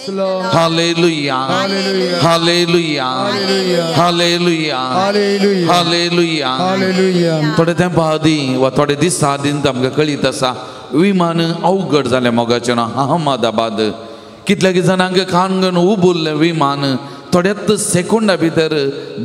Hallelujah, hallelujah, hallelujah, hallelujah. थोडे तेंपा आदीं वा थोडे दिसा आदीं आमकां कळीत आसा विमान अवघड जालें मोगाचें न्हू अहमदाबाद. कितल्या जाणांक कानगण उबुल्लें विमान थोड्याच सेकंडा भितर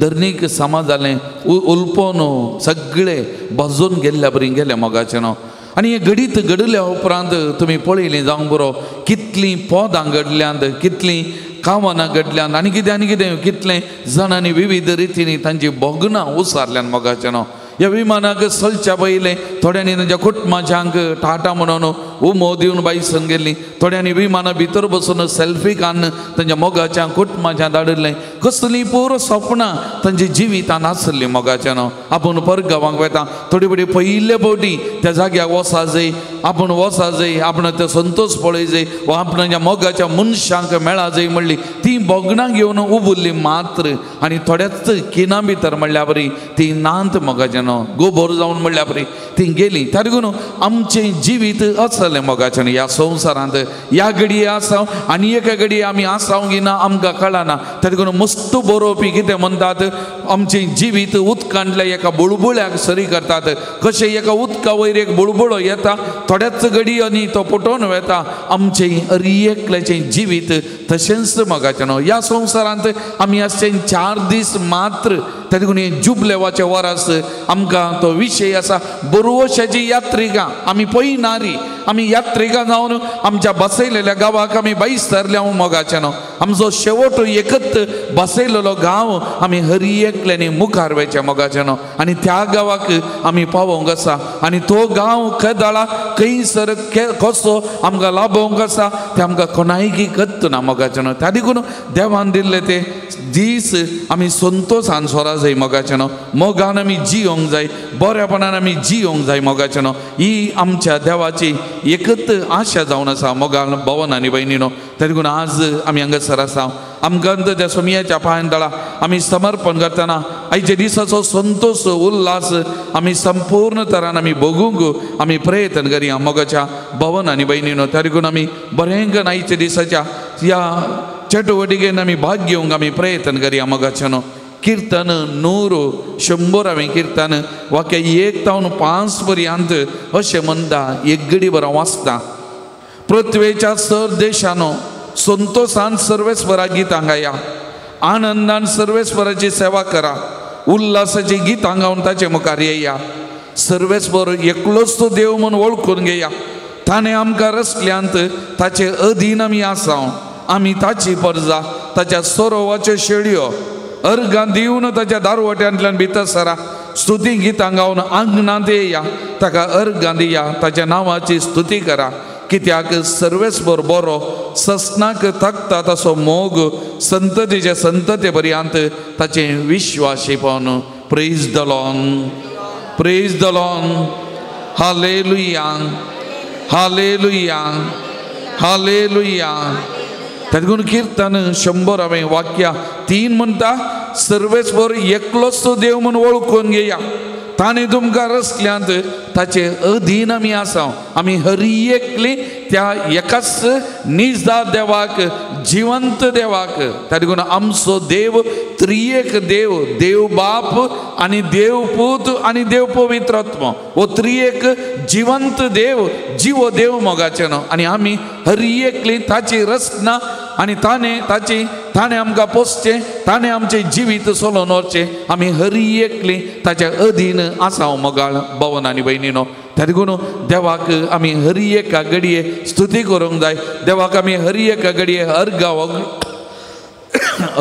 धरणीक समा जालें, उलपोन सगळे भाजून गेल्ल्या बरी गेले मोगाचें न्हू. आनी हें घडीत घडल्या उपरांत तुमी पळयलीं जावंक बरो कितलीं पदां घडल्यांत, कितलीं कावनां घडल्यांत आनी कितें आनी कितें कितलें जाणांनी विविध रितींनी तांची भोगणां उसारल्यान मोगाचें न्हू. ह्या विमानाक चलच्या पयलें थोड्यांनी तांच्या कुटुंबाच्यांक टाटा म्हणून उमो दिवन बायसून गेल्ली, थोड्यांनी विमाना भितर बसून सेल्फी काडून तांच्या मोगाच्या कुटुंबाच्या धाडिल्लें. कसलीं पुरो सपनां तांच्या जिवितान आसलीं मोगाच्या न्हू. आपूण परगांवाक वता थोडी थोडी पयले फावटी त्या जाग्याक वसा जाय, आपूण वसा जाय, आपण ते संतोष पळय जाय वा आपणाच्या मोगाच्या मनशांक मेळा जाय म्हणली ती भोगणां घेवन उबुल्ली मात्र. आनी थोड्याच किना भितर म्हणल्या बरी ती नांत मोगाच्या न्हू, गोबोर जावन म्हणल्या बरी ती गेली. त्या देखून आमचें जिवीत आसलें मोगाचें ह्या संवसारांत. ह्या घडये आसा आनी एका घडये आमी आसा की ना आमकां कळना. त्या देखून मस्त बरोवपी कितें म्हणटात, आमचें जिवीत उदकांतल्या एका बुळबुळ्याक सरी करतात. कशें एका उदका वयर एक बुळबुळो येता, थोड्याच घडी आनी तो फुटोवन वेता. आमचें अरिएकल्याचें जिवीत तशेंच मोगाचें न्हू. ह्या संवसारांत आमी आसचें 4 दीस मात्र. त्या देखून हें जुबलेवाचें वरास आमकां तो विशय आसा बरोवशाची यात्रिका. आमी पळयनारी, आमी यात्रिका जावन आमच्या बसयलेल्या गांवाक आमी बायस धरल्या मोगाचें न्हू. आमचो शेवट एकच बसयलेलो गांव आमी हरी एकल्यानी मुखार वयचें मोगाचें न्हू. आनी त्या गांवाक आमी पावोवंक आसा आनी तो गांव केदळा खंयसर कसो आमकां लाभोवंक आसा तें आमकां कोणायकी कत्त ना मोगाचें न्हू. त्या देखून देवान दिल्ले ते दीस आमी संतोशान सोरा जाय मोगाचें न्हू. मोगान आमी जियोंक जाय, बऱ्यापणान आमी जियोंक जाय मोगाचें न्हू. ही आमच्या देवाची एकच आशा जावन आसा मोगान भवन आनी भयणीनो. त्या देखून आज आमी हांगासर आसा आमकां त्या सोमयाच्या पांयान दळा आमी समर्पण करतना आयच्या दिसाचो संतोष उल्हास आमी संपूर्ण तरान आमी भोगूंक आमी प्रयत्न करया मोगाच्या भवन आनी भयणीनो. त्या देखून आमी बरें आयच्या दिसाच्या ह्या चटुवटिकेन आमी भाग घेवंक आमी प्रयत्न करया मोगाच्या न्हू. कीर्तन 100 कीर्तन वाक्य 1 तावन 5 पर्यंत अशें म्हणटा, एक गडी बरो वाचता. पृथ्वेच्या सर देशानो संतोषान सर्वेस्वरा गितां गाया, आनंदान सर्वेस्वराची सेवा करा, उल्हासाची गितां गावन ताचे मुखार येया. सर्वेस्वर एकलोच तो देव म्हूण वळखून घेया. ताणें आमकां रसल्यांत ताचे अधीन आमी आसा, आमी ताची परजा, ताच्या सरोवाच्यो शेळयो. अर्गां दिवन ताच्या दारवट्यांतल्यान भितर सरा, स्तुती गितां गावन आंगणांत येया, ताका अर्गां दिया, ताच्या नांवाची स्तुती करा. कित्याक सर्वेस्वर बरो, ससनाक थकता ताचो मोग संततीचे संतते पर्यंत ताचें विश्वासीपण. Praise the Lord, praise the Lord. Hallelujah, hallelujah, hallelujah. तातूंत कीर्तन 100 वाक्य 3 म्हणटा, सर्वेस्वर एकलोच तो देव म्हूण वळखून घेया. ताणें तुमकां रसल्यांत ताचे अधीन आमी आसा. आमी हरी एकली त्या एकाच निजा देवाक, जिवंत देवाक. त्या देखून आमचो देव त्रिएक देव, देव बाप आनी देव पूत आनी देव पवित्रात्मो, हो त्रिएक जिवंत देव, जिवो देव मोगाचें न्हू. आनी आमी हरी एकली ताची रचना आनी ताणें ताची ताणें आमकां पोसचें, ताणें आमचें जिवीत चलोवन व्हरचें. आमी हरी एकली ताच्या अधीन आसा मोगाळ भवन आनी भयणीनो. त्या देखून देवाक आमी हरी एका घडये स्तुती करूंक जाय. देवाक आमी हरी एका घडये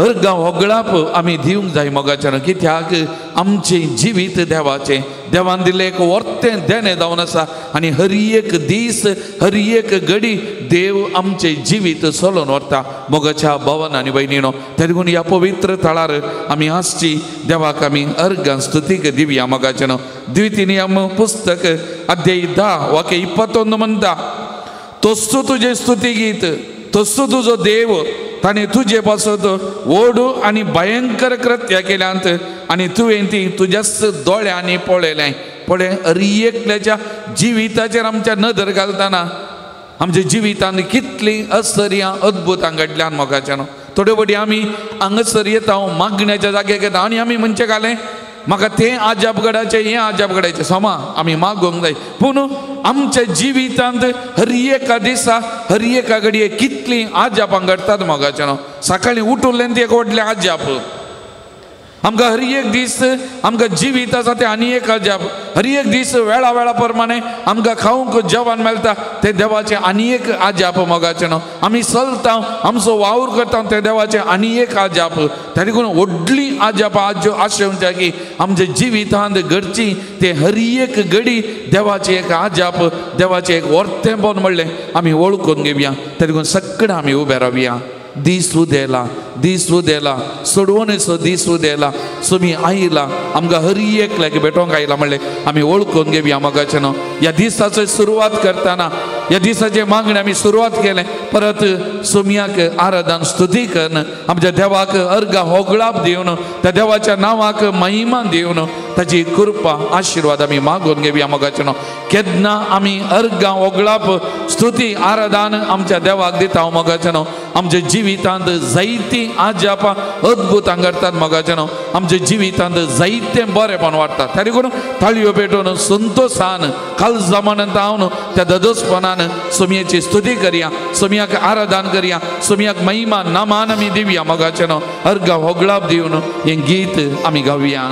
अर्गां होगळाप आमी दिवंक जाय मोगाच्यान. कित्याक आमचें जिवीत देवाचें, देवान दिल्लें एक वर्तें देणें जावन आसा. आनी हरी एक दीस हरी एक घडी देव आमचें जिवीत चलोवन व्हरता मोगाच्या भवन आनी भयणीनो. त्या देखून ह्या पवित्र थळार आमी आसची, देवाक आमी अर्गां स्तुतीक दिवया मोगाच्यान. द्वितीय नियम पुस्तक अध्याय 10 वाक्य 21 म्हणटा, तोस्तू तुजें स्तुती गीत, तोस्तू तुजो देव, ताणें तुजे पासत व्हड आनी भयंकर कृत्य केल्यांत आनी तुवें ती तुज्याच दोळ्यांनी पळयलें. पळय हर एकल्याच्या जिविताचेर आमच्या नदर घालतना आमच्या जिवितांत कितलीं आश्चर्यां अद्भुतां घडल्यान मोगाच्यान. थोड्यो फावटी आमी हांगासर येता मागण्याच्या जाग्याक येता आनी आमी म्हणचें घालें म्हाका तें आजाप घडाचें हें आजाप घडायचें. सोमा आमी मागोंक जाय, पूण आमच्या जिवितांत हर एका दिसा हर एका घडये कितलीं आजापां घडटात मोगाच्यान. सकाळीं उठुल्लें ती एक व्हडलें आजाप. आमकां हर एक दीस आमकां जिवीत आसा तें आनी एक अजाप. हर एक दीस वेळा वेळा प्रमाणे आमकां खावंक जेवण मेळटा तें देवाचें आनी एक अजाप मोगाचें न्हू. आमी चलता आमचो वावर करता तें देवाचें आनी एक अजाप. ताका लागून व्हडली अजाप आशेवच्या की आमच्या जिवितांत घडची तें हर एक घडी देवाचें एक अजाप, देवाचें एक वर्तेंपण म्हणलें आमी वळखून घेवया. ताका लागून सगळें आमी उबे रावया. दीस उदेला, दीस उदेला, सोडवणेचो दीस उदेला. सुमी आयला आमकां हर एकल्याक भेटोवंक आयला म्हणलें आमी वळखून घेवया मोगाचें न्हू. ह्या दिसाची सुरवात करतना ह्या दिसाचे मागणें आमी सुरवात केलें, परत सुमयाक आराधन स्तुती करून आमच्या देवाक अर्घा होगळाप दिवन त्या देवाच्या नांवाक महिमा दिवन ताची कृपा आशिर्वाद आमी मागून घेवया मोगाचें न्हू. केन्ना आमी अर्घा होगळाप स्तुती आराधन आमच्या देवाक दिता मोगाचें न्हू, आमच्या जिवितांत जायतीं आजापां अद्भुतां घडटात मोगाचें न्हू. आमच्या जिवितांत जायतें बरेंपण वाडटा. ताका लागून ताळयो पेटोवन संतोशान काळजा मनांत हांव त्या ददोसपणान सोमयेची स्तुती करया, सोमयाक आराधन करया, सोमयाक महिमा नामान आमी दिवया मोगाचें न्हू. अर्घा होगळाप दिवन हें गीत आमी गावया.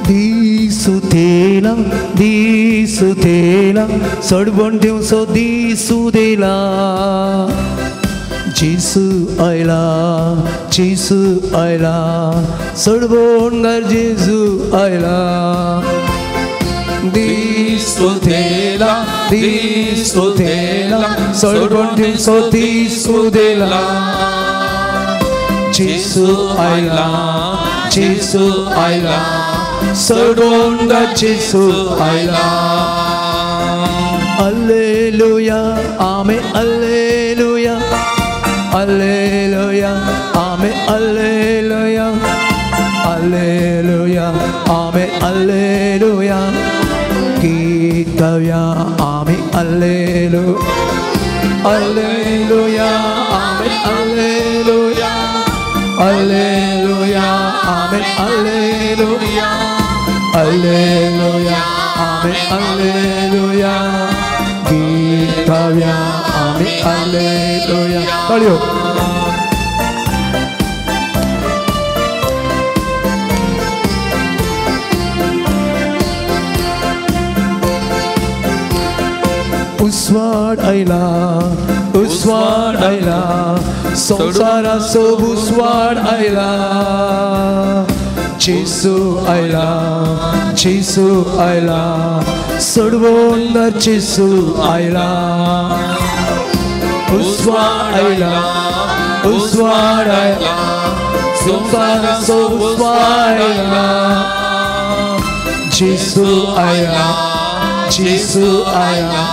दिसुतेला दिसुतेला सडवण दिवसो दिसुदेला. जेसू आयला जेसू आयला सडवण घर जेजू आयला. दिसुतेला दिसुतेला सडवण दिवसो दिसुदेला. जेसू आयला जेसू आयला सडोंडा जेसू आयला. Alleluia amen alleluia alleluia amen alleluia alleluia amen alleluia. गीत गाऊया आमेन alleluia alleluia amen alleluia alleluia amen alleluia alleluia amen alleluia. गीत गाऊया आमेन alleluia. ताळयो. उस्वाड आयला उस्वाड आयला संवसाराचो उस्वाड आयला. जेसू आयला जेसू आयला सडवोंदर जेसू आयला. उस्वाड आयला उस्वाड आयला संवसाराचो उस्वाड आयला. जेसू आयला जेसू आयला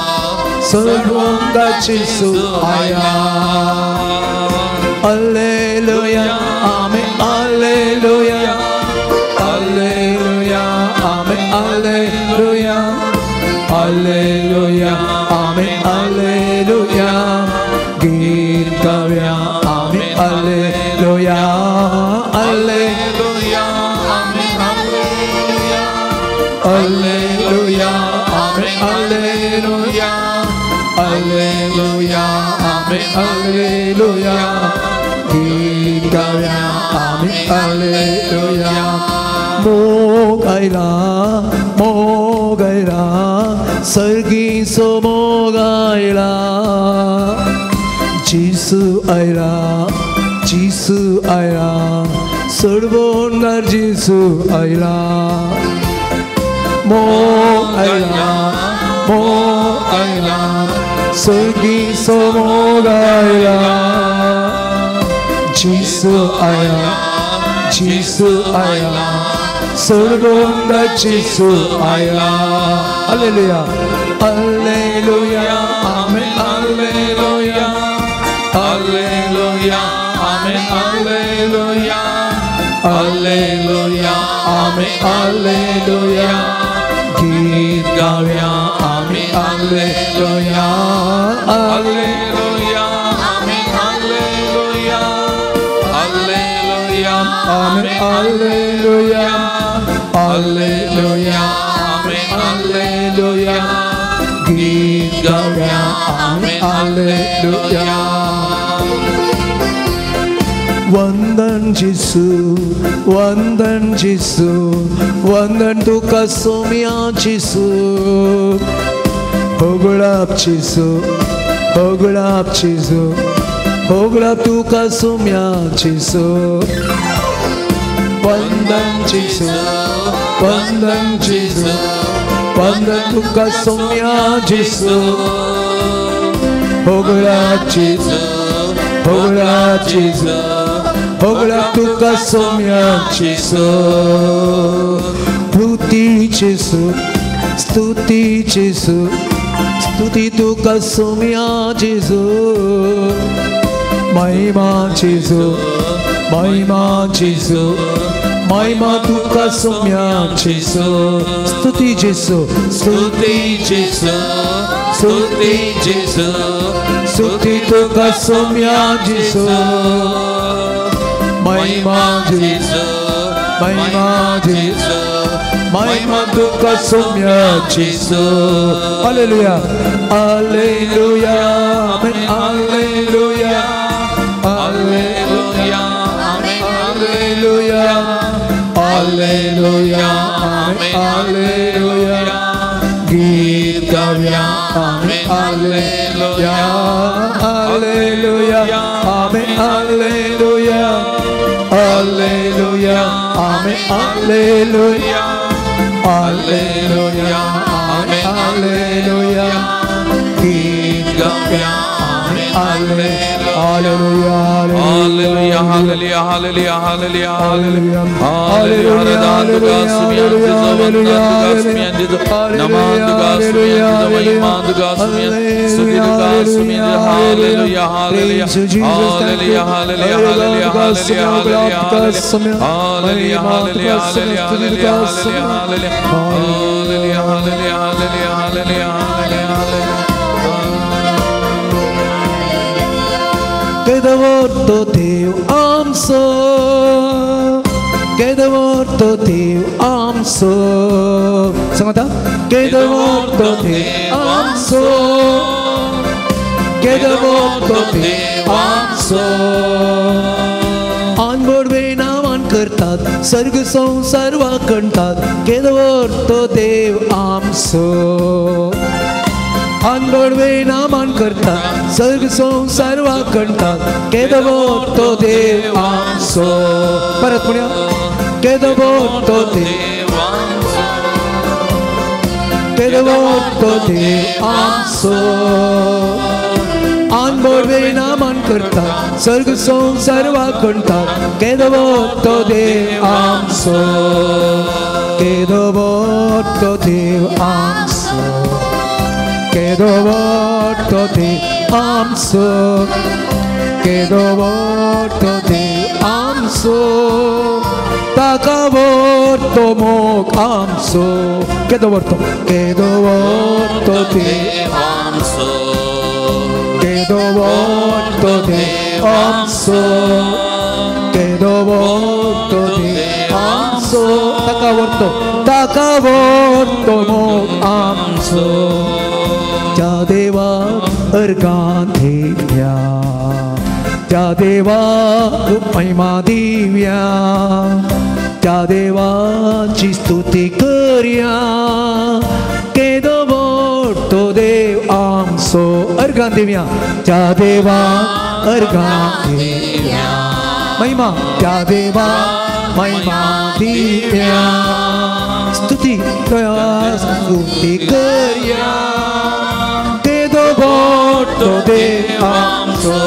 सडवोंदर जेसू आयला. Alleluia amen alleluia alleluia amen alleluia alleluia amen alleluia. गीत गाऊया आमेन alleluia alleluia amen alleluia alleluia amen alleluia alleluia amen alleluia. गीत गाऊया आमेन alleluia. मोग आयला मोग आयला सर्गीचो मोग आयला. जेसू आयला जेसू आयला सडवोंदर जेसू आयला. मोग आयला मोग आयला सर्गीचो मोग आयला. जेसू आयला जेसू आयला सडवोंदर जेसू आयला. Alleluia alleluia amen alleluia alleluia amen alleluia alleluia. आमी हालेलुया गीत गावया आमी हालेलुया हालेलुया आमी हालेलुया हालेलुया आमी हालेलुया हालेलुया आमी हालेलुया गीत गावया आमी हालेलुया. वंदन जेसू वंदन जेसू वंदन तुका सोम्या जेसू होगळाप जेसू होगळाप जेसू होगळाप तुका सोम्या जेसू वंदन जेसू वंदन जेसू वंदन तुका सोम्या जेसू होगळाप जेसू होगळाप जेसू होगळाप तुका सोम्या जेसू स्तुती जेसू स्तुती जेसू स्तुती तुका सोम्या जेसू महिमा जेसू महिमा जेसू महिमा तुका सोम्या जेसू स्तुती जेसू स्तुती जेसू स्तुती जेसू स्तुती तुका सोम्या जेसू महिमा जेसू महिमा जेसू महिमा तुका सोम्या जेसू. हालेलुया हालेलुया आमेन हालेलुया हालेलुया आमेन हालेलुया हालेलुया आमेन हालेलुया गीत गावया आमेन हालेलुया हालेलुया आमेन हालेलुया हालेलुया आमेन हालेलुया हालेलुया आमेन हालेलुया गीत गावया आमेन हालेलुया हालेलुया हालेलुया हालेलुया हालेलुया हालेलुया केदो देव आमचो केदो देव आमचो सांगता केदो देव आमचो केदो देव आमचो आनवडवे नामान करतात सर्ग संसार वाकणतात केदो देव आमचो आनवडवे नामान करतात सर्ग संसार वाकणतात केदो तो देव आमचो परत म्हणया केदो तो देव आमचो केदो तो देव आमचो आनवडवे नामान करतात सर्ग संसार वाकणतात केदो तो देव आमचो केदो तो देव आमचो केदो तो देव आमचो केदो तो देव आमचो ताका तो मोग आमचो केदो केदो तो देव आमचो केदो तो देव आमचो केदो तो देव आमचो ताका तो मोग आमचो त्या देवा अर्गां दिव्या त्या देवा महिमा दिव्या त्या देवाची स्तुती करया केदो मोठो देव आमचो अर्गां दिव्या त्या देवा अर्गां दिव्या महिमा त्या देवा महिमा दिव्या स्तुती स्तुती करया मोठो देव आमचो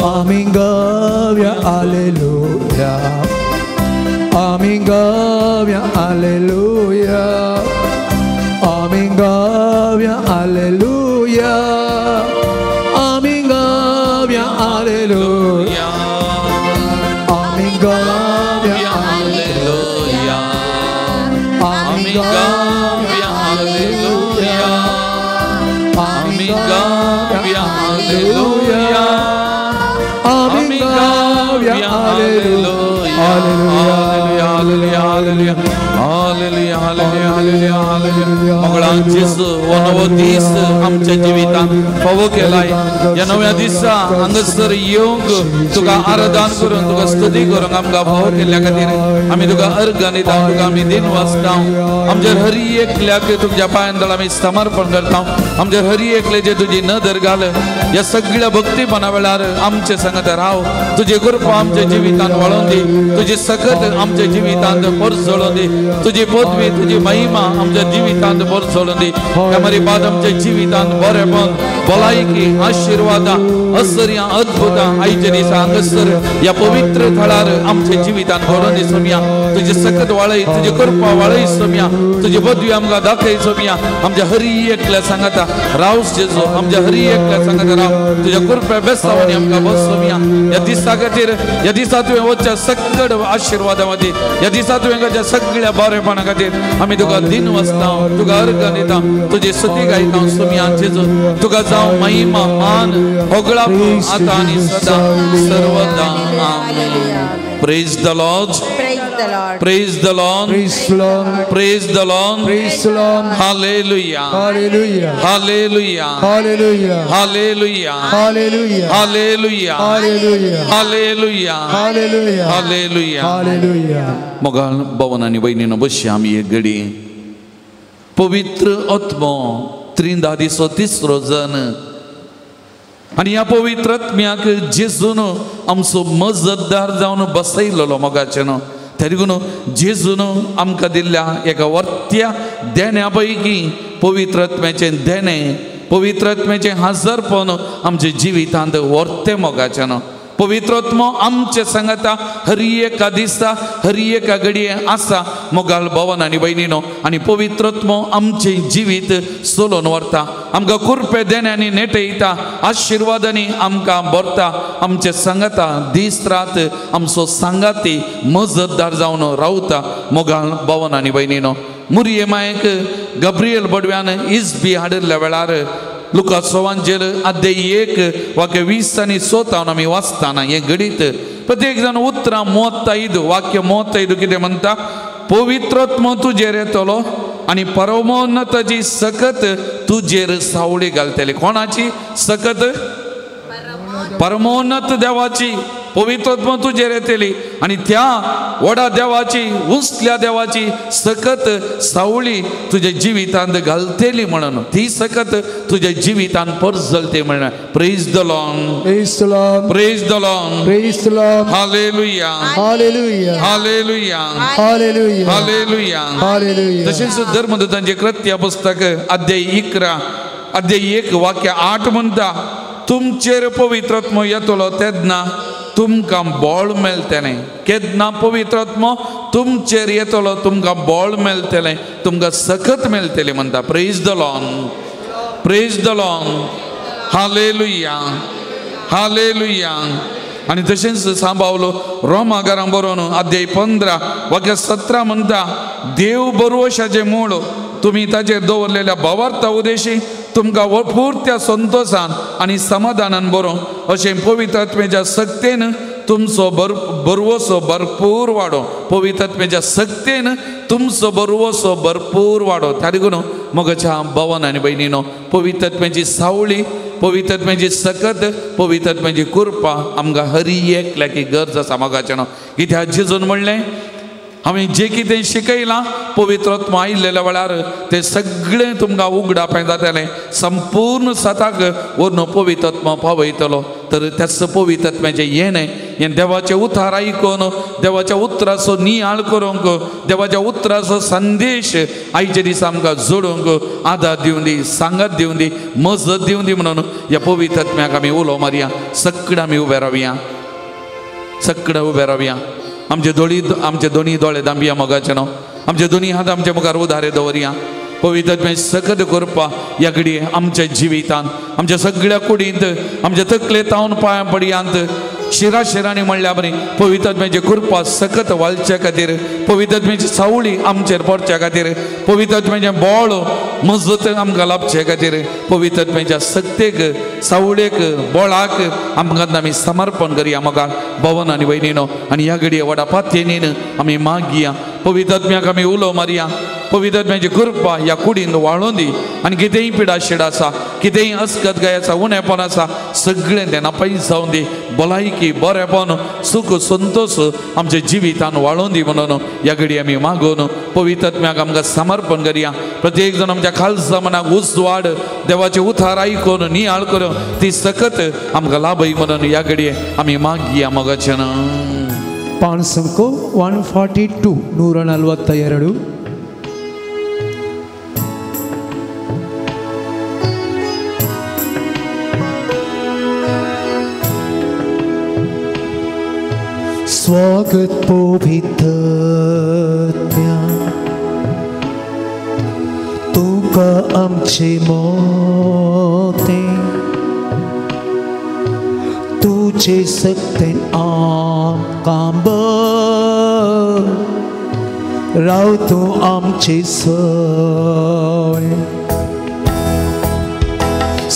आमी गावया हालेलुया आमी गावया हालेलुया आमी गावया हालेलुया आमी गावया हालेलुया आमी गावया हालेलुया आमी गावया हालेलुया, आमी गावया हालेलुया, आमी गावया हालेलुया. Hallelujah, hallelujah, hallelujah, hallelujah, hallelujah, hallelujah. मंगळान जेजू हो नवो दीस आमच्या जिवितांत फावो केलाय. ह्या नव्या दिसा हांगासर येवंक तुका आराधन करून तुका स्तुती करूंक आमकां फावो केल्ल्या खातीर आमी तुका अर्घां दिता, तुका आमी दिन वाचता. आमच्या हरी एकल्याक तुमच्या पांयान तळ आमी समर्पण करता. आमच्या हरी एकल्याचे तुजी नदर घाल. ह्या सगळ्या भक्तीपणा वेळार आमचे संगत राव. तुजी कृपा आमच्या जिवितांत वाळोवन दी, तुजी सकत आमच्या जिवितांत परजळोवन दी, तुजी पदवी तुजी महिमा आमच्या जिवितांत परजळोवन दी. त्यामारी बाद आमच्या जिवितांत बरेपण, भलायकी, आशिर्वादां, आश्चर्यां, अद्भुतां आयच्या दिसा हांगासर ह्या पवित्र थळार आमच्या जिवितांत घडोवन दी सोम्या. तुजी सकत वाळय, तुजी कृपा वाळय सोम्या, तुजी पदवी आमकां दाखय सोम्या. आमच्या हरी एकल्या सांगता रावस जेजू, आमच्या हरी एकल्या सांगता राव. तुज्या कृपा बेसावानी आमकां बस सोम्या. ह्या दिसा खातीर, ह्या दिसा तुवें वचच्या सकड आशिर्वादा मदीं, ह्या दिसा तुवें करच्या सगळ्या बरेपणा खातीर आमी तुका दिन वसता, तुका अर्घां दिता, तुजी स्तुती गायता सोम्या. जेजू तुका जावं महिमा, मान, होगळाप आतां आनी सदां सर्वदा. आमेन. Praise the Lord. Praise the Lord. Praise the Lord. Praise the Lord. Praise the Lord. Praise the Lord. Hallelujah. Hallelujah. Hallelujah. Hallelujah. Hallelujah. Hallelujah. Hallelujah. Hallelujah. Hallelujah. Hallelujah. Hallelujah. Hallelujah. मोगाळ भवन आनी भयणीनो बसया आमी एक घडी. पवित्र आत्मो त्रिंदा दिसो तिसरो जन आनी ह्या पवित्र आत्म्याक जेजून आमचो मजतदार जावन बसयलेलो मोगाचें न्हू. त्या देखून जेजून आमकां दिल्ल्या एका वर्त्या देण्या पैकी पवित्र आत्म्याचें देणें, पवित्र आत्म्याचें हाजरपण आमच्या जिवितांत वर्तें मोगाचें न्हू. पवित्र आत्मो आमचे सांगता हरी एका दिसा, हरी एका घडये आसा मोगाळ भवन आनी भयणीनो. आनी पवित्र आत्मो आमचें जिवीत चलोवन व्हरता, आमकां कृपे देण्यांनी नेटयता, आशिर्वादांनी आमकां भरता. आमचे सांगता दीस रात आमचो सांगाती मजतदार जावन रावता मोगाळ भवन आनी भयणीनो. मुरये मायक गब्रियल बडव्यान इजबी हाडिल्ल्या वेळार लुकास सुवांजेर अध्याय 1 वाक्य 20 आनी 14 आमी वाचताना हें घडीत प्रत्येक जाण उतरां 35 वाक्य 35 कितें म्हणटा, पवित्र आत्मो तुजेर येतलो आनी परमोन्नताची सकत तुजेर सावळी घालतली. कोणाची सकत? परमोन्नत देवाची. पवित्र आत्मो तुजेर येतली आनी त्या व्हडा देवाची, उंचल्या देवाची सकत सावळी तुज्या जिवितांत घालतली म्हणून ती सकत तुज्या जिवितांत परजलते म्हणून. Praise the Lord. Praise the Lord. Praise the Lord. Praise the Lord. Hallelujah. Hallelujah. Hallelujah. Hallelujah. Hallelujah. Hallelujah. तशेंच धर्मदूतांचे कृत्य पुस्तक अध्याय 11 अध्याय 1 वाक्य 8 म्हणटा, तुमचेर पवित्र आत्मो येतलो तेन्ना तुमकां बळ मेळटलें. केन्ना पवित्र आत्मो तुमचेर येतलो तुमकां बळ मेळटलें, तुमकां सकत मेळटली म्हणटा. Praise the Lord. Praise the Lord. Hallelujah. Hallelujah. आनी तशेंच सांबावलो रोमागारां बरोवन अध्याय 15 वाक्य 17 म्हणटा, देव बरोवशाचें मूळ तुमी ताचेर दवरलेल्या भावार्था उदेशी तुमकां पुरत्या संतोशान आनी समाधानान बरोवं अशें पवित्र आत्म्याच्या सक्तेन तुमचो बरवसो भरपूर वाडो. पवित्र आत्म्याच्या सक्तेन तुमचो बरवसो भरपूर वाडो. त्या देखून मोगाच्या भवन आनी भयणीनो, पवित्र आत्म्याची सावळी, पवित्र आत्म्याची सकत, पवित्र आत्म्याची कृपा आमकां हरी एकल्याची गरज आसा मोगाचें न्हू. कित्याक जेजून म्हणलें, हांवें जें कितें शिकयलां पवित्र आत्मो आयिल्ल्या वेळार तें सगळें तुमकां उगडापें जातलें. संपूर्ण सताक व्हरून पवित्र आत्मो पावयतलो. तर त्याच पवित्र आत्म्याचें येणें हें देवाचें उतार आयकून, देवाच्या उतराचो नियाळ करूंक, देवाच्या उतराचो संदेश आयच्या दिसा आमकां जोडूंक आदार दिवं दी, सांगात दिवं दी, मजत दिवं दी म्हणून ह्या पवित्र आत्म्याक आमी उलो मारया. सगळें आमी उबे रावया, सगळें उबे रावया. आमचे दोनी दोळे दांबया मोगाचे न्हू, आमचे दोनी हात आमच्या मुखार उदारे दवरया. पवित्र आत्म्याची सकत कृपा ह्या घडये आमच्या जिवितांत आमच्या सगळ्या कुडींत आमच्या तकले तावन पांयां पडयांत शिरा शिरांनी म्हणल्या बरी पवित्र आत्म्याची कृपा सकत वालच्या खातीर पवित्र आत्म्याची सावळी आमचेर पडच्या खातीर पवित्र आत्म्याचें बळ मजत आमकां लाभचे खातीर पवित्र आत्म्याच्या सक्तेक सावळेक बळाक आमकां आमी समर्पण करया म्हाका भवन आनी वयनीनो आनी ह्या घडये व्हडा पातयेनीन आमी मागया पवित्र आत्म्याक आमी उलो मारया पवित्र आत्म्याची कृपा ह्या कुडीन वाळोवन दी आनी कितेंय पिडा शिड आसा कितेंय अस्कत गाय आसा उणेपण आसा सगळें तें नापायस जावन दी भलायकी बरेपण सुख संतोश आमच्या जिवितान वाळोवन दी म्हणून ह्या घडये आमी मागून पवित्र आत्म्याक आमकां समर्पण करया. प्रत्येक जण आमच्या खालसा मनाक उजवाड देवाचे उतार आयकून नियाळ करून ती सकत आमकां लाभय म्हणून ह्या घडये आमी मागया मोगाचें. पाणसंको 142 142. स्वागत पवित्र आत्म्या तुका आमचे मोते तुझे सक्तेन आमकां बर राव तूं आमचे सय.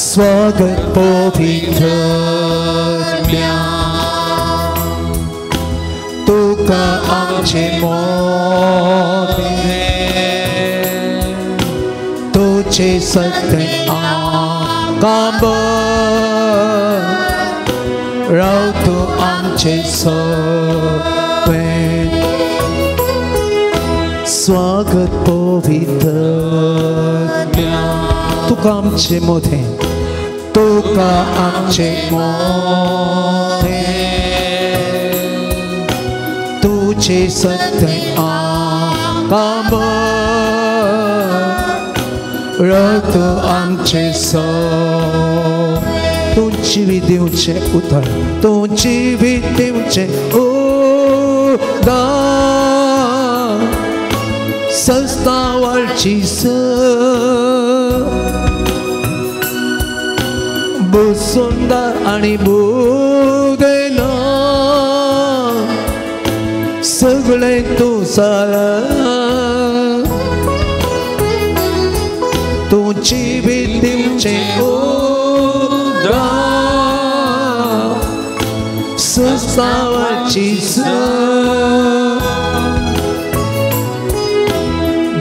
स्वागत पवित्र आत्म्या तुका आमचे मोते तुझे सक्तेन आमकां बर राव तूं आमचे सय. स्वागत पवित्र आत्म्या तुका आमचे मोते तुका आमचे मोते तुझे सक्तेन आमकां बर राव तूं आमचे सय. तूं जिवीत दिवचें उतर तूं जिवीत दिवचें उदार संस्थावाळची स बुसुंदर आनी बुदेना सगळें तूं सारा तूं जिवीत दिवचें उदार संस्थावाची स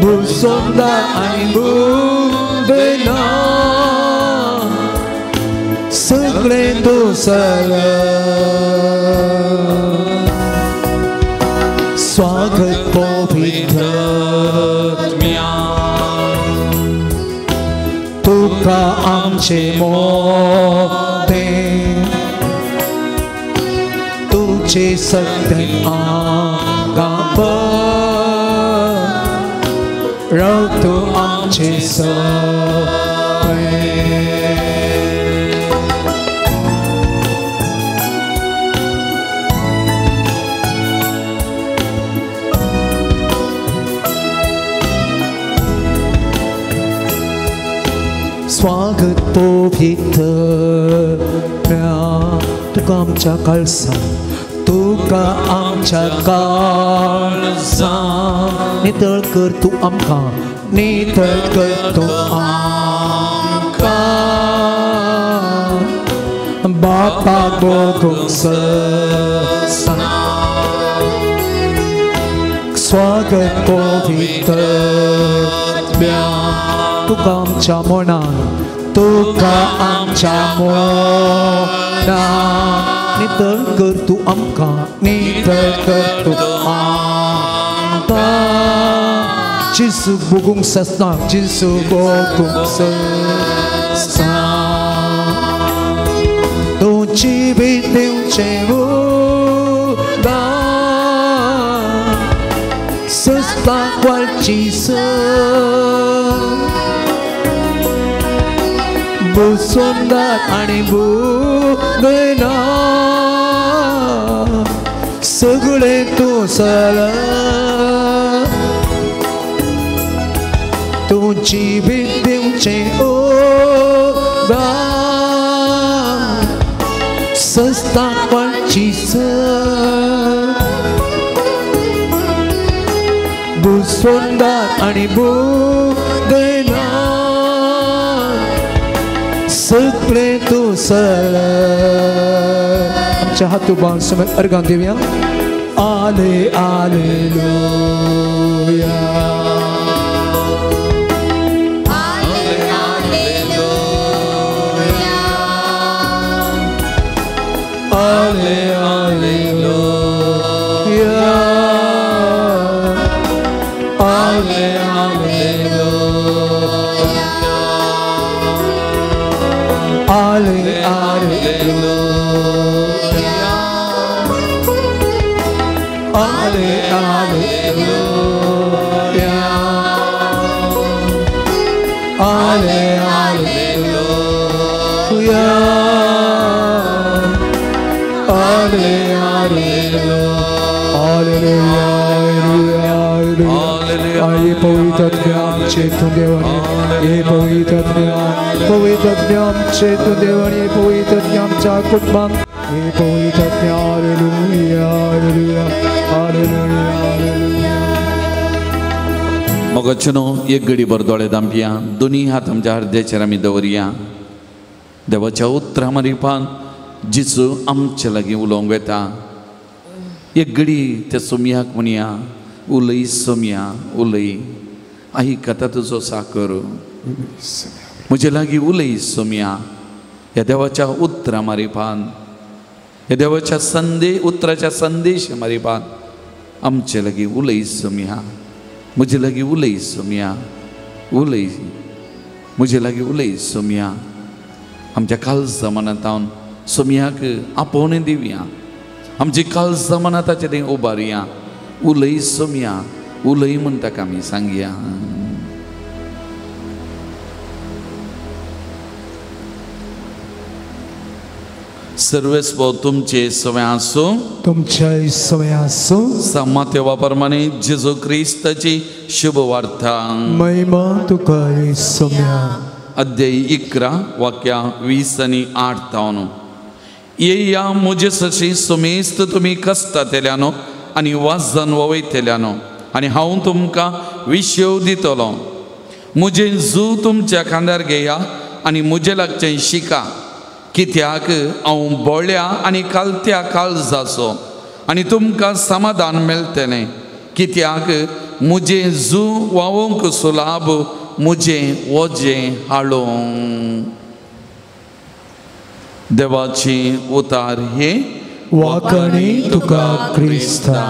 बुसोंदा आनी बुदेना सगळें तूं सारा. स्वागत पवित्र आत्म्या तुका आमचे मोते तुझे सक्तेन आमकां बर राव तूं आमचे सय. स्वागत पवित्र आत्म्या तुका आमच्या काळजान तुका आमच्या काळजान नितळ कर तूं आमकां नितळ कर तूं आमकां बापाक भोगूंक सजना. स्वागत पवित्र आत्म्या तुका आमच्या मनान तुका आमच्या मनान नितळ कर तूं आमकां नितळ कर तूं आमकां जेजूक भोगूंक सजना जेजूक भोगूंक सजना तूं जिवीत दिवचें उदार सस्ताक वाळची स बुसुंदर आनी बुदेना सगळें तूं सारा तूं जिवीत दिवचें उदार सस्ताक वाडची सर बुसोंदार आनी बुदना सगळें तूं सर आमच्या हात उबार समेत अर्गां दिवया आले आलेलुया आले आलेलुया आले आलेलुया आले आलेलुया आले आलेलुया आले आलेलुया आले आलेलुया आले आलेलुया हालेलुया. ये पवित्र आमचे तूं देवाने, ये पवित्र पवित्र आमचे तूं देवाने, पवित्र आमच्या कुटुंबाक, हे पवित्र. हालेलुया हालेलुया हालेलुया हालेलुया. मोगाचेनो एक घडी भर दोळे धांपया, दोनी हात आमच्या हृदयाचेर आमी दवरया. देवाच्या उतरां मारिपान जेजू आमचे लागीं उलोवंक वेता. एक घडी त्या सोमयाक म्हणया, उलय सोमया उलय, आयकता तुजो साकर, म्हजे लागीं उलय सोमया. ह्या देवाच्या उतरां मारिपान, ह्या देवाच्या उतराच्या संदेश मारिपान आमचे लागीं उलय सोमया, म्हजे लागीं उलय सोमया, उलय म्हजे लागीं उलय सोमया. आमच्या काळजा मनांत सोमयाक आपोवणें दिवया, आमची काळजा मनां ताचे थंय उबारया. उलय सोमया उलय म्हण ताका आमी सांगया. सर्वेस्पो तुमचे सवय आसूं, तुमच्या सवय आसूं. समातेवा प्रमाणे जेजू क्रिस्ताची शुभ वार्ता. महिमा तुका सोम्या. अध्याय 11 वाक्या 20 आनी 8 तावन. येया म्हजे सशी सुमेस्त तुमी कसतातेल्यानो आनी वाजन वयतेल्यानो, आनी हांव तुमकां विशेव दितलो. म्हजें जू तुमच्या खांदार घेया आनी म्हजे लागचें शिका, कित्याक हांव बोळ्या आनी कालत्या काळजाचो, आनी तुमकां समाधान मेळटलें. कित्याक म्हजें जू वावोंक सुलाभ, म्हजें वजें हाडूंक. देवाची उतार हे वाकणी तुका क्रिस्ता.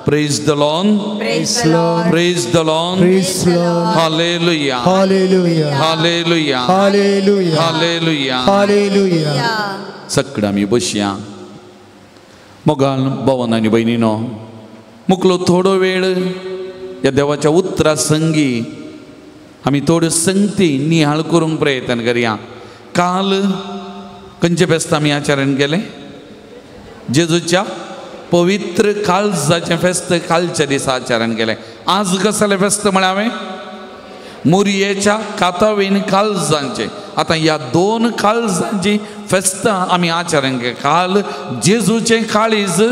Praise the Lord. Praise the Lord. Praise the Lord. Praise the Lord. Hallelujah. Hallelujah. Hallelujah. Hallelujah. Hallelujah. Hallelujah. सगळं आमी बसया. मोगान भवन आनी भयणीनो, मुकलो थोडो वेळ ह्या देवाच्या उतरा संगी आमी थोड्यो संगती निहाळ करूंक प्रयत्न करया. काल खंयचें फेस्त आमी आचरण केलें? जेजूच्या पवित्र काळजाचें फेस्त कालच्या दिसा आचरण केलें. आज कसलें फेस्त म्हळ्यार हांवें? मुरयेच्या कातावीन काळजांचें. आतां ह्या दोन काळजांची फेस्तां आमी आचरण केलें. काल जेजूचें काळीज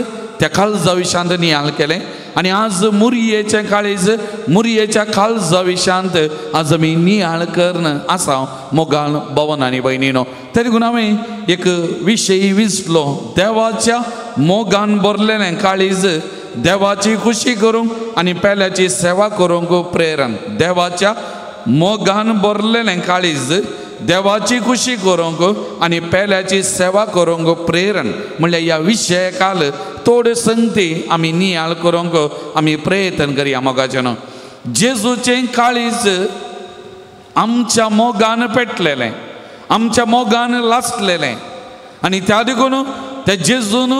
त्या काळजा विशांत निहाल केलें, आनी आज मुरयेचें काळीज मुरयेच्या काळजा विशांत आज आमी निहाळ करून आसा. मोगान भवन आनी भयणीनो, तरी गुण हांवें एक विशय विसलो, देवाच्या मोगान भरलेलें काळीज देवाची खुशी करूंक आनी पेल्याची सेवा करूंक प्रेरण. देवाच्या मोगान भरलेलें काळीज देवाची खुशी करूंक आनी पेल्याची सेवा करूंक प्रेरण म्हणल्यार ह्या विशय काल थोड्यो संगती आमी नियाळ करूंक आमी प्रयत्न करया. मोगाचें जेजूचें काळीज आमच्या मोगान पेटलेलें, आमच्या मोगान लासलेलें, आनी त्या देखून त्या जेजून